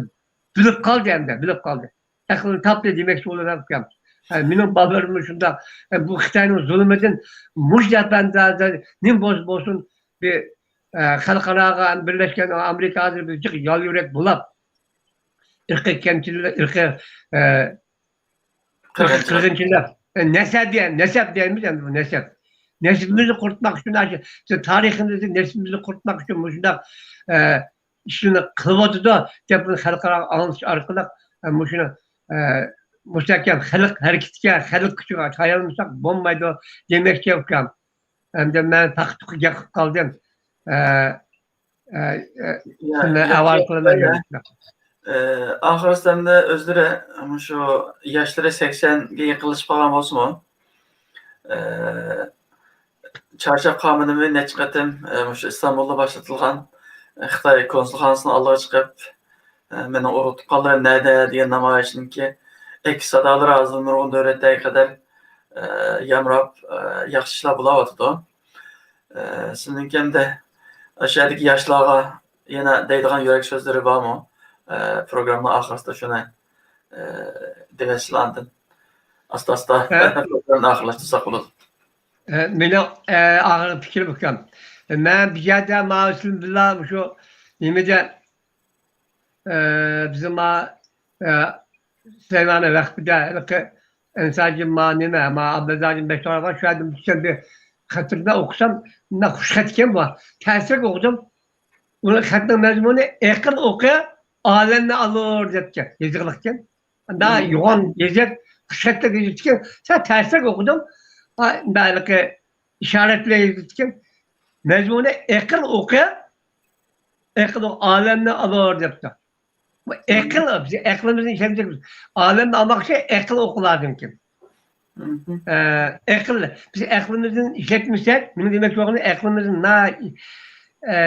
بىلىپ قالدى ئەمدى، بىلىپ قالدى. ئەقلىنى تاپتى دېمەكچى بولىمەن ئۇكام. ھە، مېنىڭ بالىلىرىم شۇنداق، ھە، بۇ خىتاينىڭ زۇلۇمىدىن مۇشۇ ئەپەندىلەر نېمە بولسا بولسۇن، بىر، ئە، خەلقئاراغا، بىرلەشكەن ئامېرىكا ھازىر بىر جىق يال يۈرەك بولاپ، ئىرقىي كەمچىلىك، ئىرقىي، ئە، قىرغىنچىلىق. قىرغىنچىلىق. ئە، نەسەب، نەسەب دەيمىز ئەمدى بۇ نەسەب. نەسىبىمىزنى قۇرۇتماق ئۈچۈن، ئاشۇ تارىخىمىزنى، نەسىبىمىزنى قۇرۇتماق ئۈچۈن مۇشۇنداق، ئە، ئىشلىرىنى قىلىۋاتىدۇ دەپ بۇنى خەلقئاراغا ئاڭلىتىش ئارقىلىق، ئە، مۇشۇنى، ئە، مۇستەھكەم خەلق ھەرىكىتىگە، خەلق كۈچىگە تايانمىساق بولمايدۇ دېمەكچى ئۇكام. ئەمدى مەن پەقەت گەپ قىلىپ قالدىم. ئە، ئە، ئە، يا، شۇنى يا، ئەۋەل يا، قىلىمەن يا. دېمەكچى. ئە، ئاخىرسىدا ئەمدى ئۆزلىرى مۇشۇ ياشلىرى سەكسەنگە يېقىنلىشىپ قالغان بولسىمۇ، ئە، چارچاپ قالمىدىممۇ نەچچە قېتىم، ئە، مۇشۇ ئىستانبۇلدا باشلىتىلغان، ئە، خىتاي كونسۇلخانىسىنىڭ ئالدىغا چىقىپ، ئە، مېنىڭ ئۇرۇق تۇغقانلىرىم نەدە دېگەن نامايىشنىڭكى ئەكس سادالىرى ھازىر نۇرغۇن دۆلەتلەرگە قەدەر، ئە، يامراپ، ئە، ياخشى ئىشلار بولاۋاتىدۇ. ئە، سىزنىڭكى ئەمدى ئاشۇ يەردىكى ياشلارغا يەنە دەيدىغان يۈرەك سۆزلىرى بارمۇ؟ ئە، پروگرامما ئاخىرىسىدا شۇنى، ئە، دېۋەسىلەردىن ئاستا-ئاستا ھە؟ پروگراممىنى ئاخىرلاشتۇرساق بولىدۇ. ئە، مېنىڭ، ئە، ئاخىرقى پىكرىم ئۇكام. مەن بۇ يەردە ماۋۇ سىلەر بىلەن مۇشۇ نېمىدە، ئە، بىزنىڭ ما، ئە، سۇلايمانى ۋەقپىدە ھېلىقى ئەنساجى ما نېمە، ما ئابلىزاجى بەشتوغا بار، شۇ يەردىن بىر خەتنى ئوقۇسام، مۇنداق خۇش خەت ئىكەن بۇ. تەسىرلىك ئوقۇدۇم. ئۇنىڭ خەتنىڭ مەزمۇنى: «ئەقىل ئوقى ئالەمنى ئالۇر» دەپتىكەن. يېزىقلىقكەن. مۇنداق مم. يوغان يېزىپ، خۇش خەتلەپ يېزىپتىكەن. سەل تەسىرلىك ئوقۇدۇم. ھا، مۇنداق ھېلىقى ئىشارەت بىلەن يېزىپتىكەن. مەزمۇنى: «ئەقىل ئوقى، ئەقىل ئوقى ئالەمنى ئالۇر» دەپتۇ. بۇ ئەقىل، بىز ئەقلىمىزنى ئىشلەتمىسەك، ئالەمنى ئالماق ئۈچۈن ئەقىل ئوقۇ لازىمكەن. مم. ئە، ئەقىل، بىز ئەقلىمىزنى ئىشلەتمىسەك، نېمە دېمەكچى بولغىنى، ئەقلىمىزنى نا-، ئە،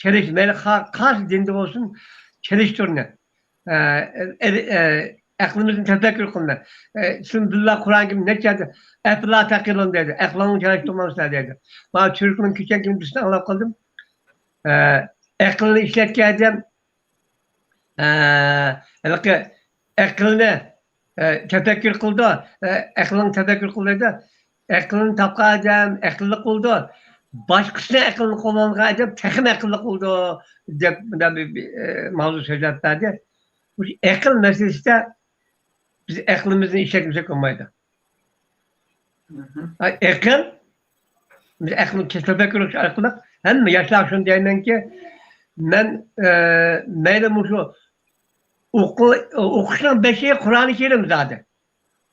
چېلىش، مەيلى قا-، قايسى دىندا بولسۇن، چېلىشتۇرنى. ئە، ئە، ئە، ئەقلىمىزنى تەپەككۇر قىلىمىز. ئە، سىلەر بىللە قۇرئان كىم نەچچە يەردە «ئەپلا تەقىلۇن» دەيدۇ. ئەقلىڭنى چالاش تۇرمامسىلەر دەيدۇ. مانا تۈركنىڭ كېچەن كۈنى بىرسىنى ئاڭلاپ قالدىم. ئە، ئەقلىنى ئىشلەتكەن ئادەم، ئە، ھېلىقى ئەقلىنى، ئە، تەپەككۇر قىلىدۇ. ئە، ئەقلىڭ تەپەككۇر قىلىدۇ. ئەقلىنى تاپقان ئادەم ئەقىللىق بولىدۇ. باشقىسىنىڭ ئەقلىنى قوللانغان ئادەم تېخىمۇ ئەقىللىق بولىدۇ، دەپ مۇنداق بىر، بىر، ئە، ماۋزۇ سۆزلەپ بەردى. بۇ ئەقىل مەسىلىسىدە بىز ئەقلىمىزنى ئىشلەتمىسەك بولمايدۇ. مم. ئەقىل، بىز ئەقىلنى تەپەككۇر قىلىش ئارقىلىق ھەممە ياشلارغا شۇنى دەيمەنكى، مەن، ئە، مەيلى مۇشۇ ئوقۇ-، ئوقۇشنىڭ بېشى قۇرئانى كەرىم زادى.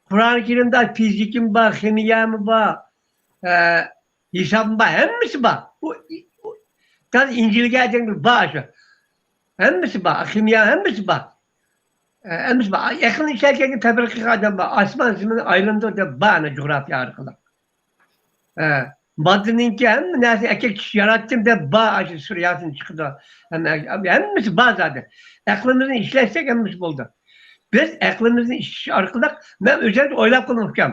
قۇرئانى كەرىمدە فىزىكىمۇ بار، خىمىيەمۇ بار، ئە، ھېسابمۇ بار، ھەممىسى بار. ئۇ، ئۇ، دەل ئىنجىلگە دېگەن بار شۇ. ھەممىسى بار، خىمىيە ھەممىسى بار. ئە، ئەمىسە، ئەقىلنى ئىشلەتكەن تەبىر قىلغان ئادەم بار. ئاسمان زېمىن ئايلىنىدۇ دەپ بار، ئەنە جۇغراپىيە ئارقىلىق. ئە، ماددىنىڭكى ھەممە نەرسىنى ئەكەل كىشى ياراتتىم دەپ بار، ئاشۇ سۈرە ياسىن چىقىدۇ. ھەممە، ھەممىسى بار زادى. ئەقلىمىزنى ئىشلەتسەك ھەممىسى بولىدۇ. بىز ئەقلىمىزنى ئىشلىتىش ئارقىلىق، مەن ئۆزۈمچە ئويلاپ قالدىم ئۇكام.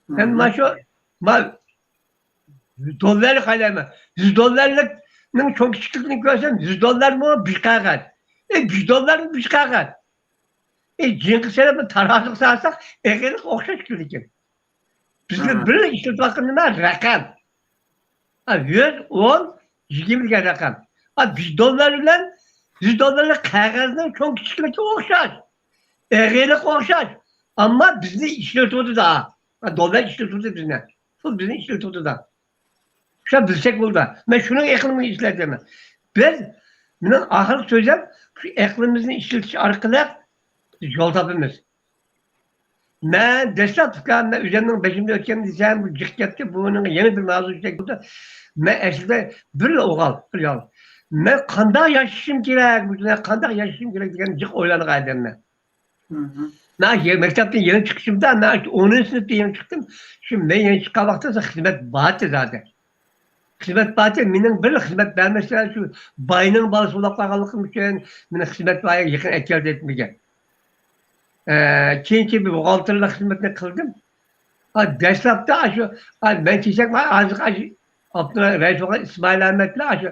مەن مانا شۇ، ما-، دوللارنى قايلايمەن. يۈز دوللارلىقنىڭ چوڭ كىچىكلىكىنى كۆرسەم، يۈز دوللارمۇ بىر قەغەت. ئە، بىر دوللارمۇ بىر قەغەت. ئە، جىنغا سېلىپ تارازىغا سالساق، ئېغىرلىق ئوخشاش كېلىدىكەن. بىزنى بىرلا ئىشلىتىۋاتقان نېمە؟ رەقەم. ئا، يۈز، ئون، يىگىرمە دېگەن رەقەم. ئا، بىر دوللار بىلەن يۈز دوللارلىق قەغەزنىڭ چوڭ كىچىكلىكى ئوخشاش. ئېغىرلىقى ئوخشاش. ئەمما بىزنى ئىشلىتىۋاتىدۇ. ئا، دوللار ئىشلىتىۋاتىدۇ بىزنى. پۇل بىزنى ئىشلىتىۋاتىدۇ. شۇ بىلسەك بولىدۇ. مەن شۇنىڭ ئېقىمىنى ئىشلەتتىم. بىز، مېنىڭ ئاخىرقى سۆزۈم، شۇ ئەقلىمىزنى ئىشلىتىش ئارقىلىق بىز يول تاپىمىز. مەن دەسلەپ ئۇكام، مەن ئۆزۈمنىڭ بېشىمدىن ئۆتكەننى دېسەم، بۇ جىق گەپتى، بۇنىڭغا يەنە بىر ماۋزۇ چېكىپ بولدى. مەن ئەسلىدە بىرلا ئوغۇل، بىر يال. مەن قانداق ياشىشىم كېرەك، بۇ دۇنيادا قانداق ياشىشىم كېرەك دېگەن جىق ئويلانغان ئادەم مەن. مم. مەن يە-، مەكتەپتىن يېڭى چىقىشىمدا، مەن ئونىنچى سىنىپتا يېڭى چىقتىم. شۇ مەن يېڭى چىققان ۋاقىتتا خىزمەت بارتى زادى. خىزمەت بارتى، مېنىڭ بىر خىزمەت بەرمەسلەر، شۇ باينىڭ بالىسى بولاپ قالغانلىقىم ئۈچۈن مېنى خىزمەت بايىغا يېقىن ئەكەلدى دېگەن. ئە، كېيىن، كېيىن بىر بوغالتىرلىق خىزمەتنى قىلدىم. ئا، دەسلەپتە ئاشۇ، ئا، مەن كېسەك، ئا، ھازىر ئاشۇ ئابدۇرەئىس بولغان ئىسمائىل ئەمەت بىلەن ئاشۇ،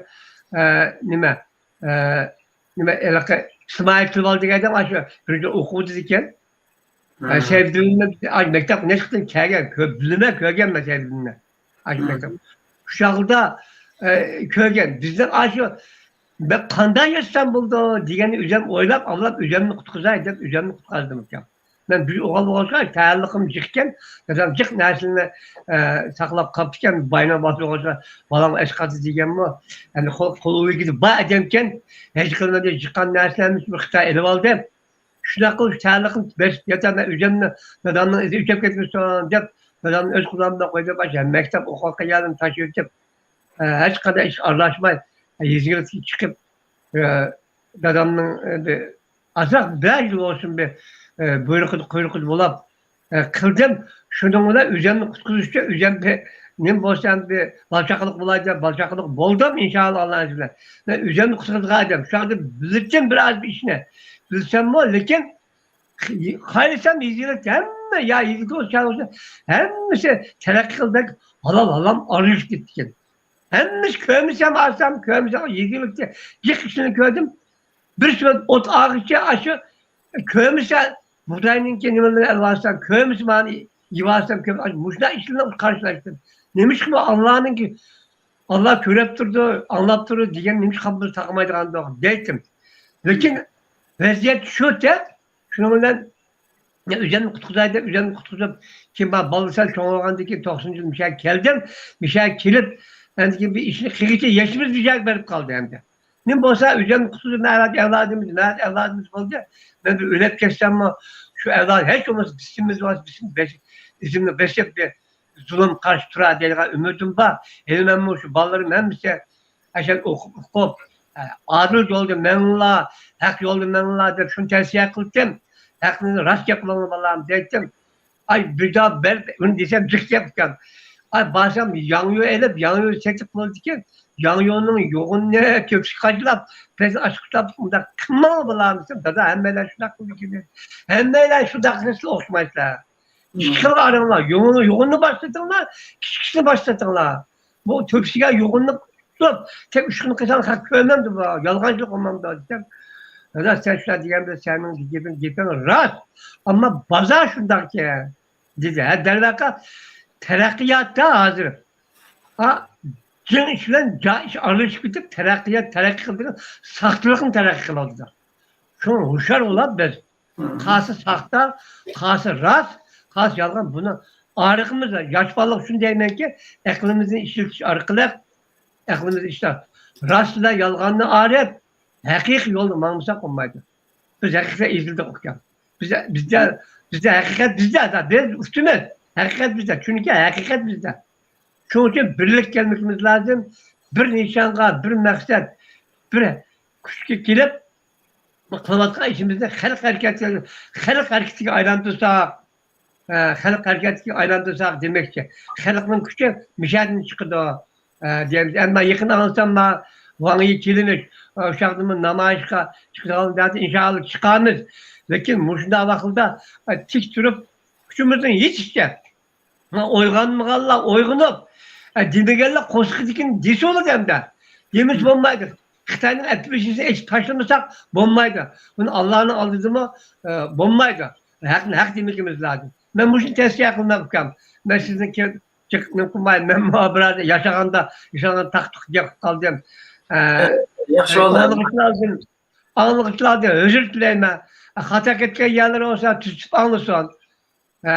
ئە، نېمە، ئە، نېمە، ھېلىقى ئىسمائىل تىلىۋال دېگەن ئادەم ئاشۇ بىر يىل ئوقۇۋاتىدىكەن. ئە، مم. سەيپىدىننى ئاشۇ مەكتەپكە نەچچە قېتىم كەلگەن، كۆپ، بىلىمەن، كۆرگەنمەن سەيپىدىننى. ئاشۇ مم. مەكتەپ. شۇ چاغدا، ئە، كۆرگەن. بىزنىڭ ئاشۇ، مەن قانداق ياشىسام بولىدۇ دېگەننى ئۆزۈم ئويلاپ، ئاڭلاپ، ئۆزۈمنى قۇتقۇزاي دەپ ئۆزۈمنى قۇتقاردىم ئۇكام. مەن بىر ئوغۇل بولغاچقا، تەلىقىم جىق ئىكەن، دادام جىق نەرسىنى، ئە، ساقلاپ قاپتىكەن، باينىڭ بالىسى بولغاچقا، بالام ئەسقاتى دېگەنمۇ، ئەمدى قول، قول ئىگىدە بار ئادەمكەن، ھەج قىلمىدى، جىققان نەرسىلەرنى بىر خىتاي ئېلىۋالدى. شۇنداق قىلىپ، تەلىقىم بېسىپ ياتىمەن، ئۆزۈمنى دادامنىڭ ئىزى ئۆچۈپ كەتمىسۇن دەپ، دادامنى ئۆز قولۇم بىلەن قويدۇم، ئاشۇ مەكتەپ ئوقۇۋاتقان يەردىن تاشلىۋېتىپ، ئە، ھېچقانداق ئىش ئارىلاشماي، يېزا يىگىتىگە چىقىپ، ئە، دادامنىڭ ئەمدى ئازراق بىر يىل بولسۇن بىر، ئە، بۇيرۇقىدا، قۇيرۇقىدا بولاپ، ئە، قىلدىم. شۇنىڭ بىلەن ئۆزۈمنى قۇتقۇزۇش ئۈچۈن ئۆزۈم بىر نېمە بولسا ئەمدى بىر بالا چاقىلىق بولاي دەپ، بالا چاقىلىق بولدۇم، ئىنشائاللا، ئاللا نېسىپ بىلەن. مەن ئۆزۈمنى قۇتقۇزغان ئادەم. شۇ ۋاقىتتا بىلىتتىم بىر ئاز بىر ئىشنى. بىلسەممۇ، لېكىن قايرىسام يېزا ئىگىلىكتە ھەممە، يا يېزا ئىگىلىك بولسۇن، ھەممىسى تەرەققىي قىلدى. ھالال ھالال ئارىلىشىپ كەتتىكەن. ھەممىسى كۆرمىسەم ئارىسام، كۆرمىسەم يېزا ئىگىلىكتە جىق ئىشلىرىنى كۆردۈم. بىر سۆز ئوت ئالغىچە ئاشۇ كۆرمىسە بۇغداينىڭكى نېمىلىرىنى ئېلىۋالسام، كۆرمىسە مانى يېۋالسام، كۆرمىسە مۇشۇنداق ئىشلارنى قارشىلاشتىم. نېمىشقا بۇ ئاللانىڭكى، ئاللا كۆرۈپ تۇرىدۇ، ئاڭلاپ تۇرىدۇ دېگەن نېمىشقا بىز تاقىمايدىغاندۇق دەيتتىم. لېكىن ۋەزىيەت شۇ دەپ، شۇنىڭ بىلەن ئۆزۈمنى قۇتقۇزاي دەپ، ئۆزۈمنى قۇتقۇزۇپ، كېيىن مانا بالىلار سەل چوڭ بولغاندىن كېيىن توقسىنىنچى يىلى مۇشۇ يەرگە كەلدىم. مۇشۇ يەرگە كېلىپ، ئەندىن كېيىن بىر ئىشنى قىلغىچە يېشىمىز مۇشۇ يەرگە بېرىپ قالدى ئەمدى. نېمە بولسا، ئۆزۈمنى قۇتقۇزۇپ، مەن ئەۋلادىمىز، مەن ئەۋلادىمىز بولدى. مەن بىر ئۆلۈپ كەتسەممۇ، شۇ ئەۋلاد ھېچ بولمىسا بىسمىمىز بار، بىسمىمىز بېسىپ، بىر زۇلۇم قارشى تۇرار دەيدىغان ئۈمىدىم بار. ھېلى مەنمۇ شۇ بالىلىرىم ھەممىسى ئەشەن ئوقۇپ، ئوقۇپ، ئادىل يولدا مېڭىڭلار، ھەق يولدا مېڭىڭلار دەپ شۇنى تەۋسىيە قىلدىم. ھەقنى راست گەپ قىلىڭلار بالام دەيتتىم. ئاي، بىر داپ بەر، ئۇنى دېسەم جىق گەپ ئىكەن. ئاي، بارسام ياڭيۇ ئېلىپ، ياڭيۇ سېتىپ بولىدىكەن. ياڭيۇنىڭ يوغىنى كۆپۈشكە قاچىلاپ، بەزى ئاچقۇچلاپ، ئۇنداق قىلماڭ بالام دېسەم، دادا، ھەممەيلەن شۇنداق قىلىدىكەن. ھەممەيلەن شۇنداق قىلسا ئوخشىمايسىلەر. ئىككى خىل ئارىڭلار، يۇڭنى، يۇڭنى باشلىتىڭلار، كىچىكىسىنى باشلىتىڭلار. بۇ تۆپىسىگە يۇغۇننى تۇتۇپ، تەك ئۈچ كۈن قىلساڭ خەق كۆرمەمدۇ بۇ؟ يالغانچىلىق بولمامدۇ دېسەم، دادا، سەن شۇنداق دېگەن بىلەن سەنىڭ گېپىڭ، گېپىڭ راست. ئەمما بازار شۇنداقكەن، دېدى. ھە، دەرۋەقە، تەرەققىياتتا ھازىر، ھە، جىڭ ئىش بىلەن جا ئىش ئارىلىشىپ كېتىپ، تەرەققىيات، تەرەققىي قىلىدىغان ساختىلىقنى تەرەققىي قىلىۋاتىدۇ. شۇڭا ھوشيار بولاپ بىز. قايسى ساختا، قايسى راست، قايسى يالغان، بۇنى ئارىغىمىزدا ياش بالىلارغا شۇنى دەيمەنكى، ئەقلىمىزنى ئىشلىتىش ئارقىلىق، ئەقلىمىزنى ئىشلەپ، راست بىلەن يالغاننى ئايرىپ، ھەقىقىي يولدا ماڭمىساق بولمايدۇ. بىز ھەقىقەتتە ئېزىلدۇق ئۇكام. بىز، بىزدە، بىزدە ھەقىقەت بىزدە، بىز ئۇستىمىز. ھەقىقەت بىزدە، چۈنكى ھەقىقەت بىزدە. شۇنىڭ ئۈچۈن بىرلىك كەلمىكىمىز لازىم. بىر نىشانغا، بىر مەقسەت، بىر كۈچكە كېلىپ، قىلىۋاتقان ئىشىمىزنى خەلق ھەرىكەتكە، خەلق ھەرىكىتىگە ئايلاندۇرساق، ئە، خەلق ھەرىكەتكە ئايلاندۇرساق دېمەكچى. خەلقنىڭ كۈچى مىشەدىن چىقىدۇ، ئە، دەيمىز. ئەمما يېقىن ئاڭلىسام، ما، ۋاڭ يى كېلىنىش، ئە، ئۇ چاغدىمۇ نامايىشقا چىقىدىغان دەردى، ئىنشائاللا چىقارمىز. لېكىن مۇشۇنداق ۋاقىتتا، ئە، تىك تۇرۇپ، كۈچىمىزنىڭ يېتىشىچە، ئويغانمىغانلار ئويغىنىپ، ئە، دېمىگەنلەر قورسىقىدىكىنى دېسە بولىدۇ ئەمدى. دېمىسە بولمايدۇ. خىتاينىڭ ئەپلىكېيشنىسىنى ئېچىپ تاشلىمىساق بولمايدۇ. بۇنى ئاللانىڭ ئالدىدىمۇ، ئە، بولمايدۇ. ھەقنى ھەق دېمىكىمىز لازىم. مەن مۇشۇنى تەۋسىيە قىلىمەن ئۇكام. مەن سىزنىڭ كېلىپ جىق نېمە قىلماي، مەن بۇ بىر ياشىغاندا، ياشانغان تاقتۇق گەپ قىلىپ قالدىم. ئە، ياخشى بولدى. ئاڭلىغۇچىلاردىن، ئاڭلىغۇچىلاردىن ئۆزۈر تىلەيمەن. خاتا كەتكەن يەرلىرى بولسا تۈزىتىپ ئاڭلىسۇن. ئە،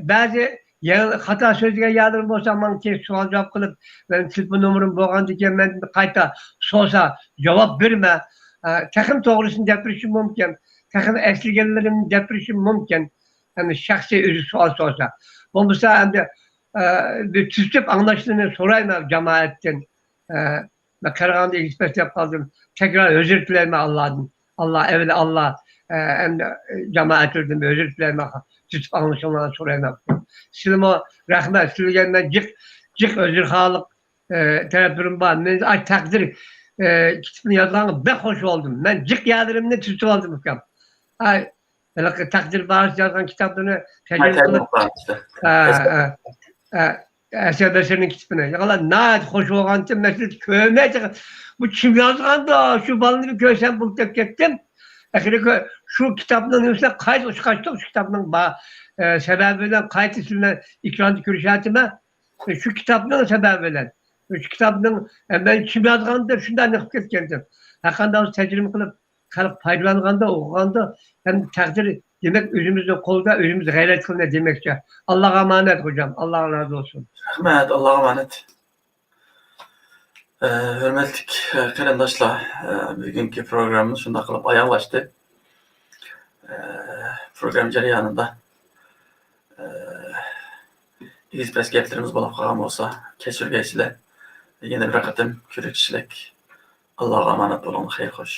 بەزى يەنە خاتا سۆزلىگەن يەرلىرىم بولسا، ماڭا كېيىن سوئال جاۋاب قىلىپ، مېنىڭ تېلېفون نومۇرۇم بولغاندىن كېيىن مەن قايتا سورىسا جاۋاب بېرىمەن. ئە، تېخىمۇ توغرىسىنى دەپ بېرىشىم مۇمكىن. تېخىمۇ ئەسلىگەنلىرىمنى دەپ بېرىشىم مۇمكىن. ئەمدى شەخسىي ئۆزى سوئال سورىسا. بولمىسا ئەمدى، ئە، بىر تۈزىتىپ ئاڭلاشلىرىنى سورايمەن جامائەتتىن. ئە، مەن قارىغاندا ئېگىز پەس دەپ قالدىم. تەكرار ئۆزۈر تىلەيمەن ئاللادىن. ئاللا، ئەۋەل ئاللا، ئە، ئەمدى جامائەتلىرىدىن ئۆزۈر تىلەيمەن. تۈزىتىپ ئاڭلىشىڭلارنى سورايمەن. سىلىمۇ رەھمەت، سىلىگە مەن جىق، جىق ئۆزرخاھلىق، ئە، تەرەپلىرىم بار. مەن ئاي تەقدىر، ئە، كىتابنى يازغانغا بەك خوش بولدۇم. مەن جىق يەرلىرىمنى تۈزىتىپ ئالدىم ئۇكام. ئاي، ھېلىقى تەقدىر بارىسى يازغان كىتابلىرىنى تەرجىمە قىلىپ، ھە، ھە، ھە، ھەسەن بەسرىنىڭ كىتابىنى. ياقىلار ناھايىتى خوش بولغانتىم، مەسىلەن، كۆرمەي، بۇ كىم يازغاندۇ؟ شۇ بالىنى بىر كۆرسەم بولۇپ دەپ كەتتىم. ئاخىرى كۆ-، شۇ كىتابنىڭ نېمىسىنى قايتا ئۇچراشتۇق، شۇ كىتابنىڭ با-، ئە، سەۋەبى بىلەن قايتا سىز بىلەن ئېكراندا كۆرۈشەتتىم. شۇ كىتابنىڭ سەۋەبى بىلەن. شۇ كىتابنىڭ، ئە، مەن كىم يازغان دەپ شۇنداق نېقىپ كەتكەنتىم. ھەرقانداق بولسا تەرجىمە قىلىپ، خەلق پايدىلانغاندا، ئوقۇغاندا، ھەم تەقدىر، دېمەك، ئۆزىمىزنىڭ قولىدا، ئۆزىمىز غەيرەت قىلىمىز دېمەكچى. ئاللاغا ئامانەت، خوجام. ئاللا رازى بولسۇن. رەھمەت، ئاللاغا ئامانەت. ئە، ھۆرمەتلىك، ئە، قېرىنداشلار، ئە، بۈگۈنكى پروگراممىمىز شۇنداق قىلىپ ئاياغلاشتى. ئە، پروگرامما جەريانىدا، ئە، ئېگىز پەس گەپلىرىمىز بولۇپ قالغان بولسا، كەچۈرگەيسىلەر. يەنە بىر قېتىم كۆرۈشىشلىك. ئاللاغا ئامانەت بولۇڭ. خەير خوش.